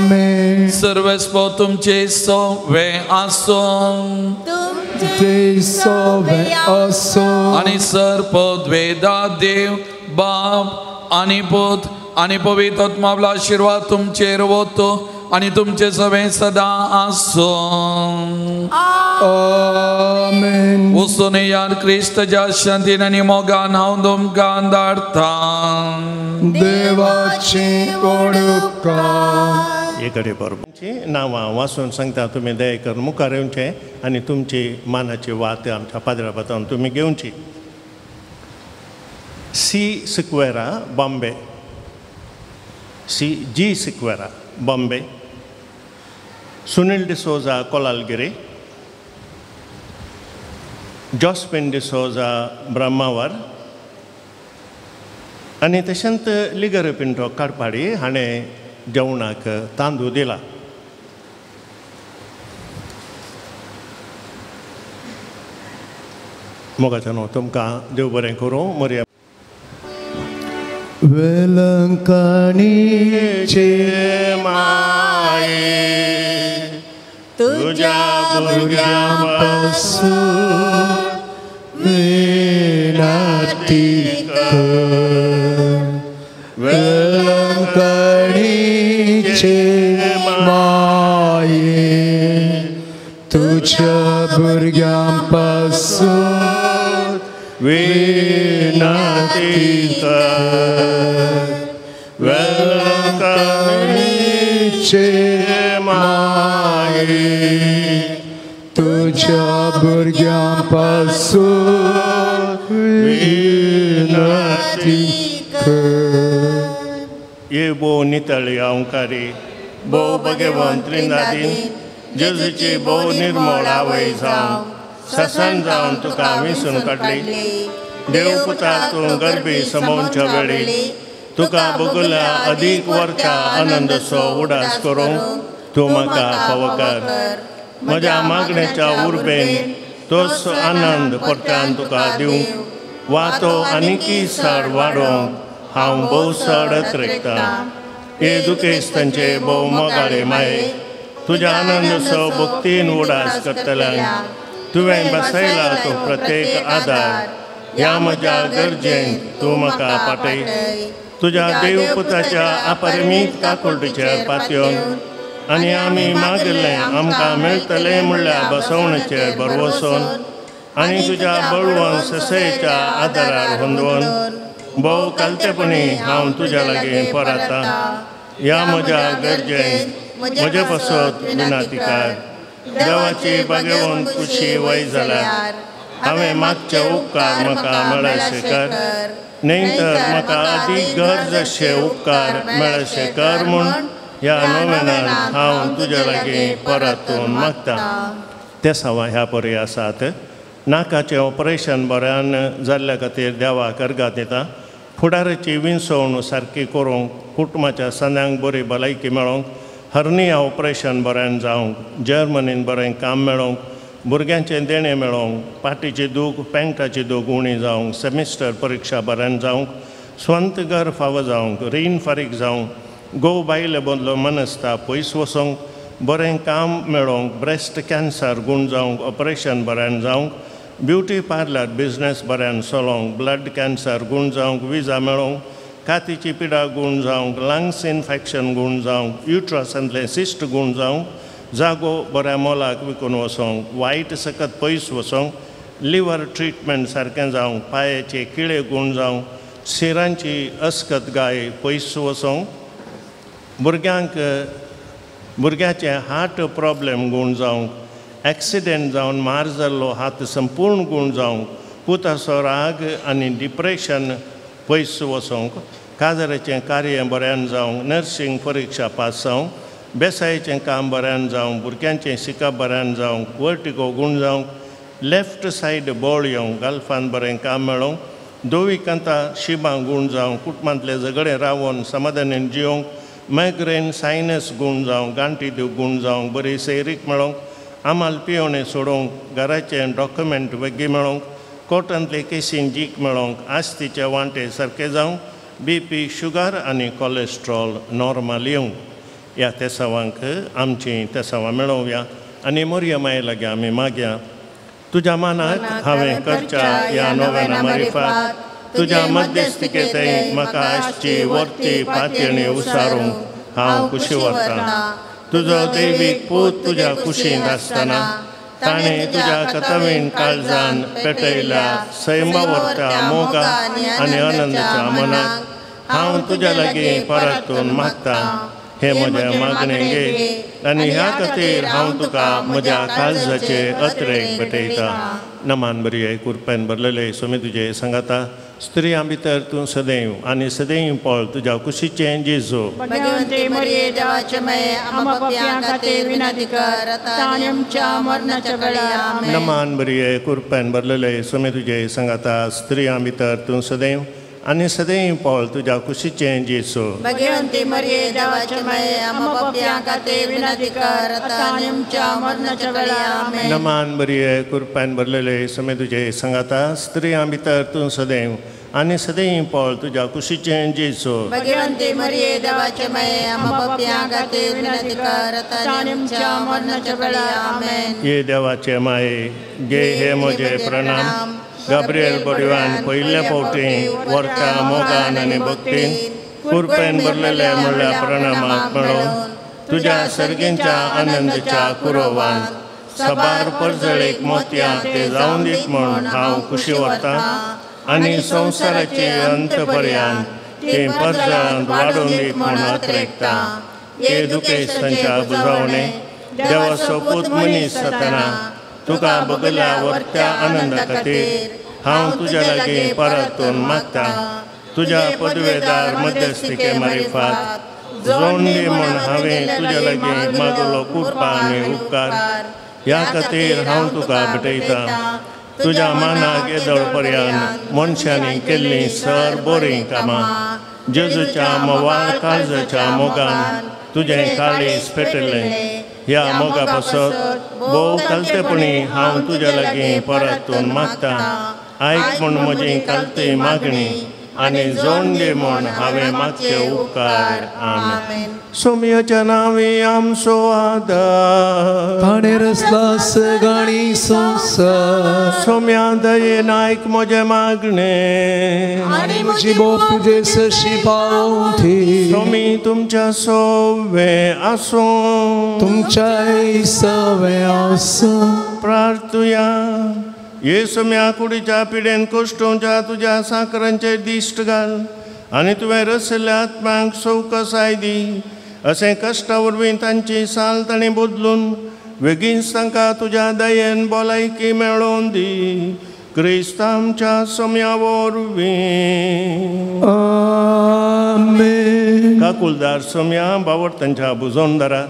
आमेन. सर्वेस्पर तुमचे सवे आसूं आनी सर्पद्वेदा देव बाप आनी पूत आनी पवित्र आत्मावलो आशिर्वाद तुमचेर वतो आनी तुमचे सवे सदां आसूं. आमेन. वचून याद क्रिस्तच्या शांतीन आनी मोगान हांव तुमकां धाडटां. देवाची उपकार. एकडे बरोबर नांवां वाचून सांगता तुमी दया करून मुखार येवचें आनी तुमची मानाची वात आमच्या पाद्रा पातान तुमी घेवची. C Sequeira Bombay, C G Sequeira Bombay, Sunil D'Souza Kolalgiri, Josephine D'Souza Brahmavar आनी तशेंच लिगर पिंटो काडपाडी हाणें जेवणाक तांदूळ दिला. मोगाच्या न्हू तुमकां देव बरें करूं. मोरया. वेलंकणीचे माये तुज्या भुरग्यां पासून विनंती कर. वेलंकणीचे माये तुज्या भुरग्यां पासून विनंती कर. वेलंकणीचे माये तुज्या भुरग्यां पासून विनंती कर. ये भोव नितळी अंकारी भोव भगवंत त्रिनादीन जेजूची भोव निर्मळ आवय जावन ससन जावन तुका विसून काडली. देव पुता तूं गरबी समोवच्या वेळी तुका बगुला अदीक वर्ता आनंदसो उडास करूंक तूं म्हाका फावो कर. म्हज्या मागण्याच्या उर्बेन तोच आनंद परत्यान तुका दिवंक वा तो आनीकय चड वाडोवंक हांव भोव चड अत्रेकतां. हे दुखेस्तांचे भोव मोगाळे माये तुज्या आनंदसो भक्तीन उडास करतल्यांक तुवें बसयला तो प्रत्येक आदार ह्या म्हज्या गरजेन तूं म्हाका पाटय. तुज्या देवपुताच्या अपरिमीत काकुळटीचेर पातयेवन आनी आमी मागिल्लें आमकां मेळटलें म्हणल्यार बसवणेचेर भरवसोन आनी तुज्या बळवंत ससयेच्या आदारार होंदोवन भोव कालतेपणी हांव तुज्या लागीं परता. ह्या म्हज्या गरजेन म्हजे पासत विनंती कर. देवाची बागेवन कुशी वय जाल्यार हांवें मागचे उपकार म्हाका मेळशे कर, न्हय तर म्हाका अदीक गरज अशे उपकार मेळशे कर म्हूण ह्या नोवेनान हांव तुज्या लागीं परतून मागता. ते सवा ह्या परी आसात. नाकाचें ऑपरेशन बऱ्यान जाल्ल्या खातीर देवाक अर्गां दिता. फुडाराची विंचवण सारकी करूंक, कुटुंबाच्या सांद्यांक बरी भलायकी मेळोवंक, हर्निया ऑपरेशन बऱ्यान जावंक, जर्मनीन बरें काम मेळोवंक, भुरग्यांचें देणें मेळोवंक, पाटीची दूख पेंटाची दूख उणी जावंक, सेमिस्टर परिक्षा बऱ्यान जावंक, स्वंत घर फावो जावंक, रीण फारीक जावंक, घोव बायले बदलो मनस्ता पयस वचोंक, बरें काम मेळोवंक, ब्रेस्ट कॅन्सर गूण जावंक, ऑपरेशन बऱ्यान जावंक, ब्युटी पार्लर बिजनेस बऱ्यान चलोवंक, ब्लड कॅन्सर गूण जावंक, विजा मेळोवंक, कातीची पिडा गूण जावंक, लंग्स इन्फेक्शन गूण जावंक, युट्रसांतलें सिस्ट गूण जावंक, जागो बऱ्या मोलाक विकून वचोंक, वायट सकत पयस वचोंक, लिवर ट्रिटमेंट सारकें जावंक, पांयाचे किळे गूण जावंक, शिरांची अस्कत गाय पयस वचोंक, भुरग्यांक भुरग्याचें हार्ट प्रॉब्लेम गूण जावंक, एक्सिडेंट जावन मार जाल्लो हात संपूर्ण गूण जावंक, पुताचो राग आनी डिप्रेशन पयस वचोंक, काजराचें कार्य बऱ्यान जावंक, नर्सींग परिक्षा पास जावंक, बेसायेचें काम बऱ्यान जावंक, भुरग्यांचें शिकप बऱ्यान जावंक, वर्टिगो गूण जावंक, लेफ्ट सायड बळ येवंक, गल्फान बरें काम मेळोवंक, धवी कांता शिबां गूण जावंक, कुटुंबांतले झगडे रावोन समाधानान जियोंक, मायग्रेन सायनस गूण जावंक, गांठी दूख गूण जावंक, बरी सैरीक मेळोवंक, आमाल पियोणे सोडोवंक, घराचें डॉक्युमेंट वेगळी मेळोवंक, कोर्टांतले केसीन जीक मेळोवंक, आस्तीचे वांटे सारके जावंक, बी पी शुगर आनी कॉलेस्ट्रॉल नॉर्मल येवंक. ह्या तेसावांक आमची तेसावां मेळोवया आनी मोरया माये लागीं आमी मागया. तुज्या मानाक हांवें करच्या ह्या नोवेना मारिफात तुज्या मध्यस्थिकेंतय म्हाका आसची वर्ती पातयणी उसारूंक हांव खुशी व्हरतां. तुजो दैवीक पूत तुज्या कुशींत आसतना ताणें तुज्या कथवीन काळजान पेटयल्या सैमा व्हरता मोगा आनी आनंदाच्या मनाक हांव तुज्या लागीं परतून मागता. हे म्हजें मागणें घे आनी ह्या खातीर हांव तुका म्हज्या काळजाचे अत्रेक भेटयता. नमान बरी कुरपेन भरलेले स्वामी तुजे सांगाता, स्त्रियां भितर तूं सदैव आनी सदैव पळ तुज्या कुशीचें जेजू. नमान बरी कुरपेन भरलेले स्वामी तुजे सांगाता, स्त्रियां भितर तूं सदैव आनी सदैव पळ तुज्या कुशीचें जेजू. नमान बरी कुरपेन भरलेले स्वामी तुजे सांगाता, स्त्रियां भितर तूं सदैव आनी सदैव पळ तुज्या कुशीचें जेजू. ये देवाचे माये गे हे म्हजे प्रणाम. गाब्रियल बडवान पयल्या फावटी व्हरता मोगान आनी भक्तीन कुरपेन भरलेले म्हणल्या प्रणामाक मेळोवन तुज्या सर्गींच्या आनंदाच्या कुरोवान साबार परजळीक मोतयां ते जावन दीत म्हूण हांव खुशी व्हरतां आनी संवसाराचे अंत पर्यंत ते परजळांत वाडोवन दीत म्हूण अत्रेकतां. हे दुखेस्तांच्या बुजावणे देवाचो पूत मनीस जातना तुका बगल्या व्हरत्या आनंदा खातीर हांव तुज्या लागीं परतून मागता. तुज्या पदवेदार मध्यस्थिके मारिफात जोड दी म्हूण हांवें तुज्या लागीं मागलो कृपा आनी उपकार. ह्या खातीर हांव तुका भेटयता. तुज्या मानाक येदोळ पर्यंत मनशांनी केल्लीं सर बरीं कामां जेजूच्या म्होंवाळ काळजाच्या मोगान तुजें काळीज पेटलें. ह्या मोगा पासत भोव कालतेपणी हांव तुज्या लागीं परतून मागता. आयक म्हूण म्हजी कालती मागणी आनी जोड दी म्हूण हांवें मागचे उपकार. आमेन. सोमयाच्या नांवी आमचो आदार ताणें रचला सगळी संवसार. सोम्या दयेन आयक म्हजें मागणें आनी म्हजी बोप तुजे सरशी पावती. सोमी तुमच्या सवे आसूं तुमच्याय सवे आसूं. प्रार्थुया. येसू म्या कुडीच्या पिडेन कोश्टोवच्या तुज्या साकरांचेर दिश्ट घाल आनी तुवें रशिल्ल्या आत्म्यांक सवकसाय दी. अशें कश्टा वरवीं तांची साल तांणी बदलून वेगींच तांकां तुज्या दयेन भलायकी मेळोवन दी क्रिस्त आमच्या सोम्या वरवीं. आमेन. काकुलदार सोम्या बावड तांच्या बुजोनदारा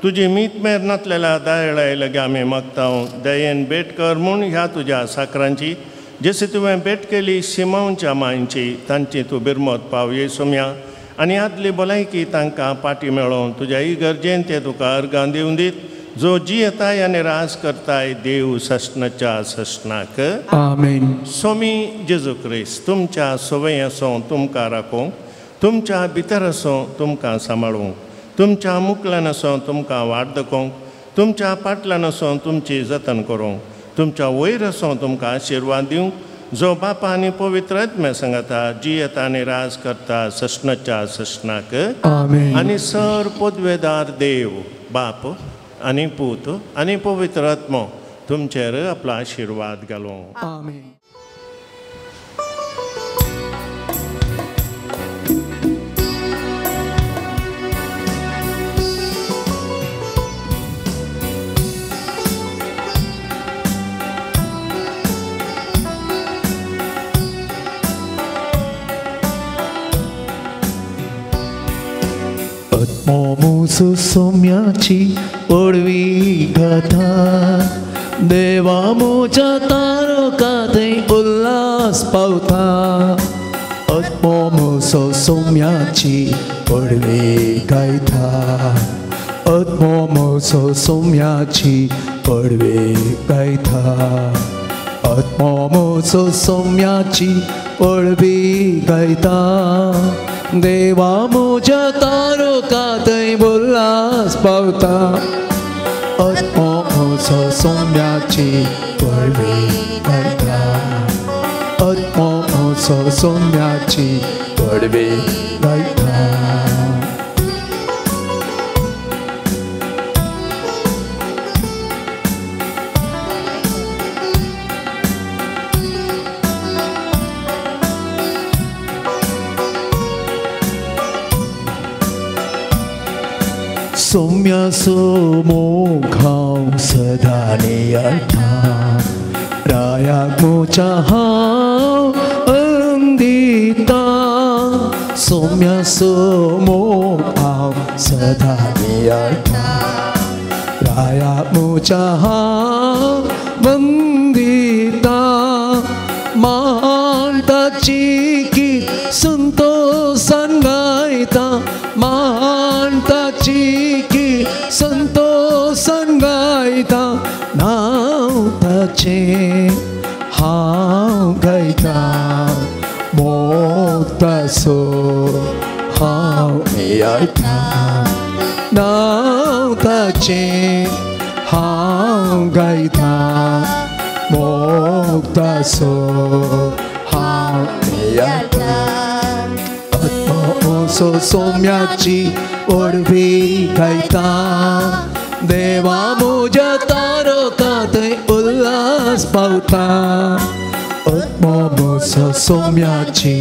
तुजी मीत मेर नातलेल्या दयाळाय लगे आमी मागता दयेन भेट कर म्हूण ह्या तुज्या साकरांची जशी तुवें भेट केली शिमांवच्या मांयची तांची तूं बिरमत पावये सोम्या आनी आदली भलायकी तांकां पाटी मेळोवन तुज्या इगर्जेन ते तुका अर्गां दिवन दीत जो जियेताय आनी राज करताय देव ससनाच्या ससनाक. आमेन. सोमी जेजू क्रिस्त तुमच्या सवय आसूं तुमकां राखूंक तुमच्या भितर आसूं तुमकां सांबाळूंक तुमच्या मुकल्यान आसूं तुमकां वाट दाखोवंक तुमच्या पाटल्यान आसूं तुमची जतन करूंक तुमच्या वयर आसूं तुमकां आशिर्वाद दिवंक जो बापा आनी पवित्र आत्म्या सांगाता जियेता आनी राज करता ससनाच्या ससनाक. आमेन. आनी सर पदवेदार देव बाप आनी पूत आनी पवित्र आत्मो तुमचेर आपलो आशिर्वाद घालूं. आमेन. आत्मोमुसो सोम्याची ओडवी गाथा देवा म्हज्या तारका थंय उल्हास पावता. आत्मोमुसो सोम्याची ओडवी गायता आत्मोमुसो सोम्याची ओडवी गायता आत्मोमुसो सोम्याची ओडवी गायता देवा म्हज्या तारका थंय उल्हास पावता. आत्मोमुसो सोम्याची पळवी गायता आत्मोमुसो सोम्याची पळवी गायता. सोम्यासो मोग हांव सदां नियाळटा रायाक म्हज्या हांव अंदिता. सोम्यासो मोग हांव सदां नियाळटा रायाक म्हज्या हांव वंदिता. मान ताची गीत संतोसान गायता मान ताची गीत संतोसान गायता नांव ताचें हांव गायता मोग ताचो हांव नियाळटा नांव ताचें हांव गायता मोग ताचो हांव नियाळटा. आत्मोमुसो सोम्याची ओडवी गायता देवा म्हज्या तारका थंय उल्हास पावता. आत्मोमुसो सोम्याची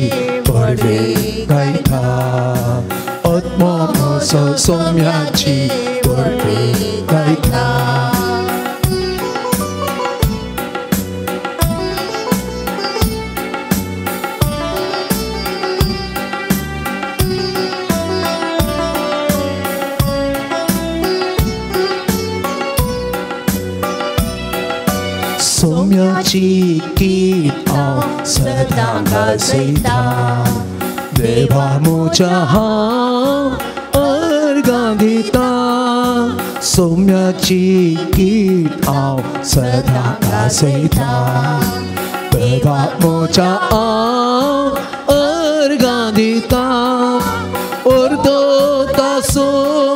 ओडवी गायता आत्मोमुसो सोम्याची ओडवी गायता. सोम्याची गीत हांव सदां गाजयता देवा म्हज्या हांव अर्गां दिता. सोम्याची गीत हांव सदां गाजयता देवा म्हज्या हांव अर्गां दिता. अर्दो ताचो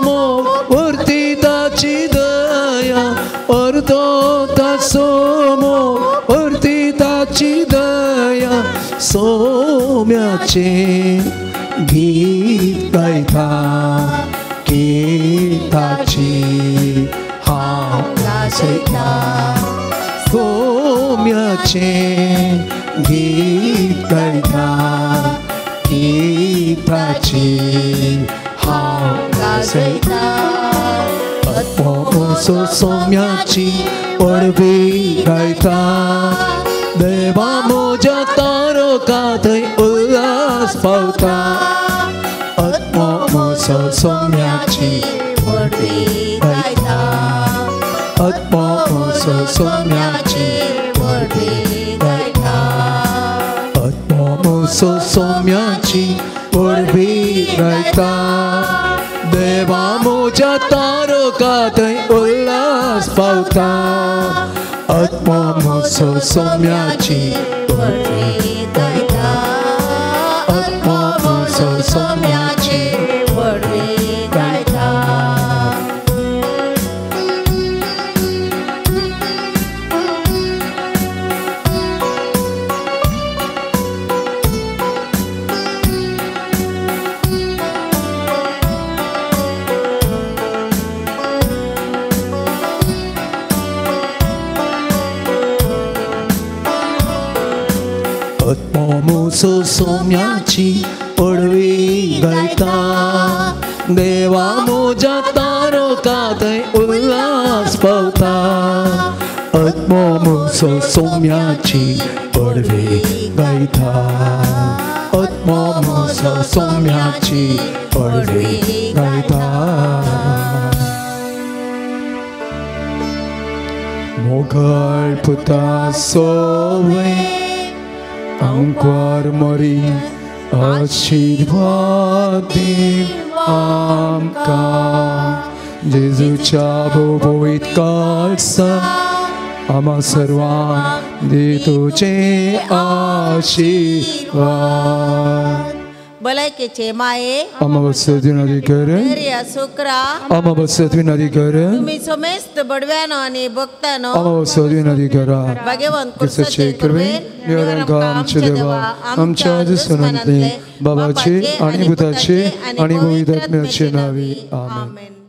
मोग अर्दी ताची दया अर्दो ताचो मोग अर्दी ताची दया सोम्याचें गीत गायता गीताची हांव गाजयता सोम्याचें गीत गायता गीताची हांव गाजयता. आत्मोमुसो म्हजो सोम्याची परबी गायता देवा म्हज्या तारका थंय उल्हास पावता आत्मो म्हजो सोम्याची परबी गायता आत्मो म्हजो सोम्याची परबी गायता आत्मो म्हजो सोम्याची परबी गायता देवा म्हज्या तारका थंय उल्हास पावता आत्मो म्हजो सोम्याची परबी गायता आत्मो म्हजो सोम्याची परबी गायता. सोम्याची पडवी गायता देवा म्हज्या तारका थंय उल्हास पावता आत्मो म्हजो सोम्याची पडवी गायता आत्मो म्हजो सोम्याची पडवी गायता. मोगाळ पुता सोवे आंकवार मरी आशीर्वाद दी आमकां जेजूच्या भोवपवीत काळसा आम्हा सर्वांक दी तुजे आशीर्वाद. भलायकेचे माये आम्हा बसत विनंती कर सुक्रा आम्हा बसत विनंती कर तुम्ही समेस्त बडव्यानो आणि भक्तानो आम्हा बसत विनंती करा. भाग्यवंत क्रिस्ताचे कृपेन निवारण आमचे देवा आमच्या दुस्मनांतले बाबाचे आणि पुताचे आणि पवित्र आत्म्याचे नावे आमेन.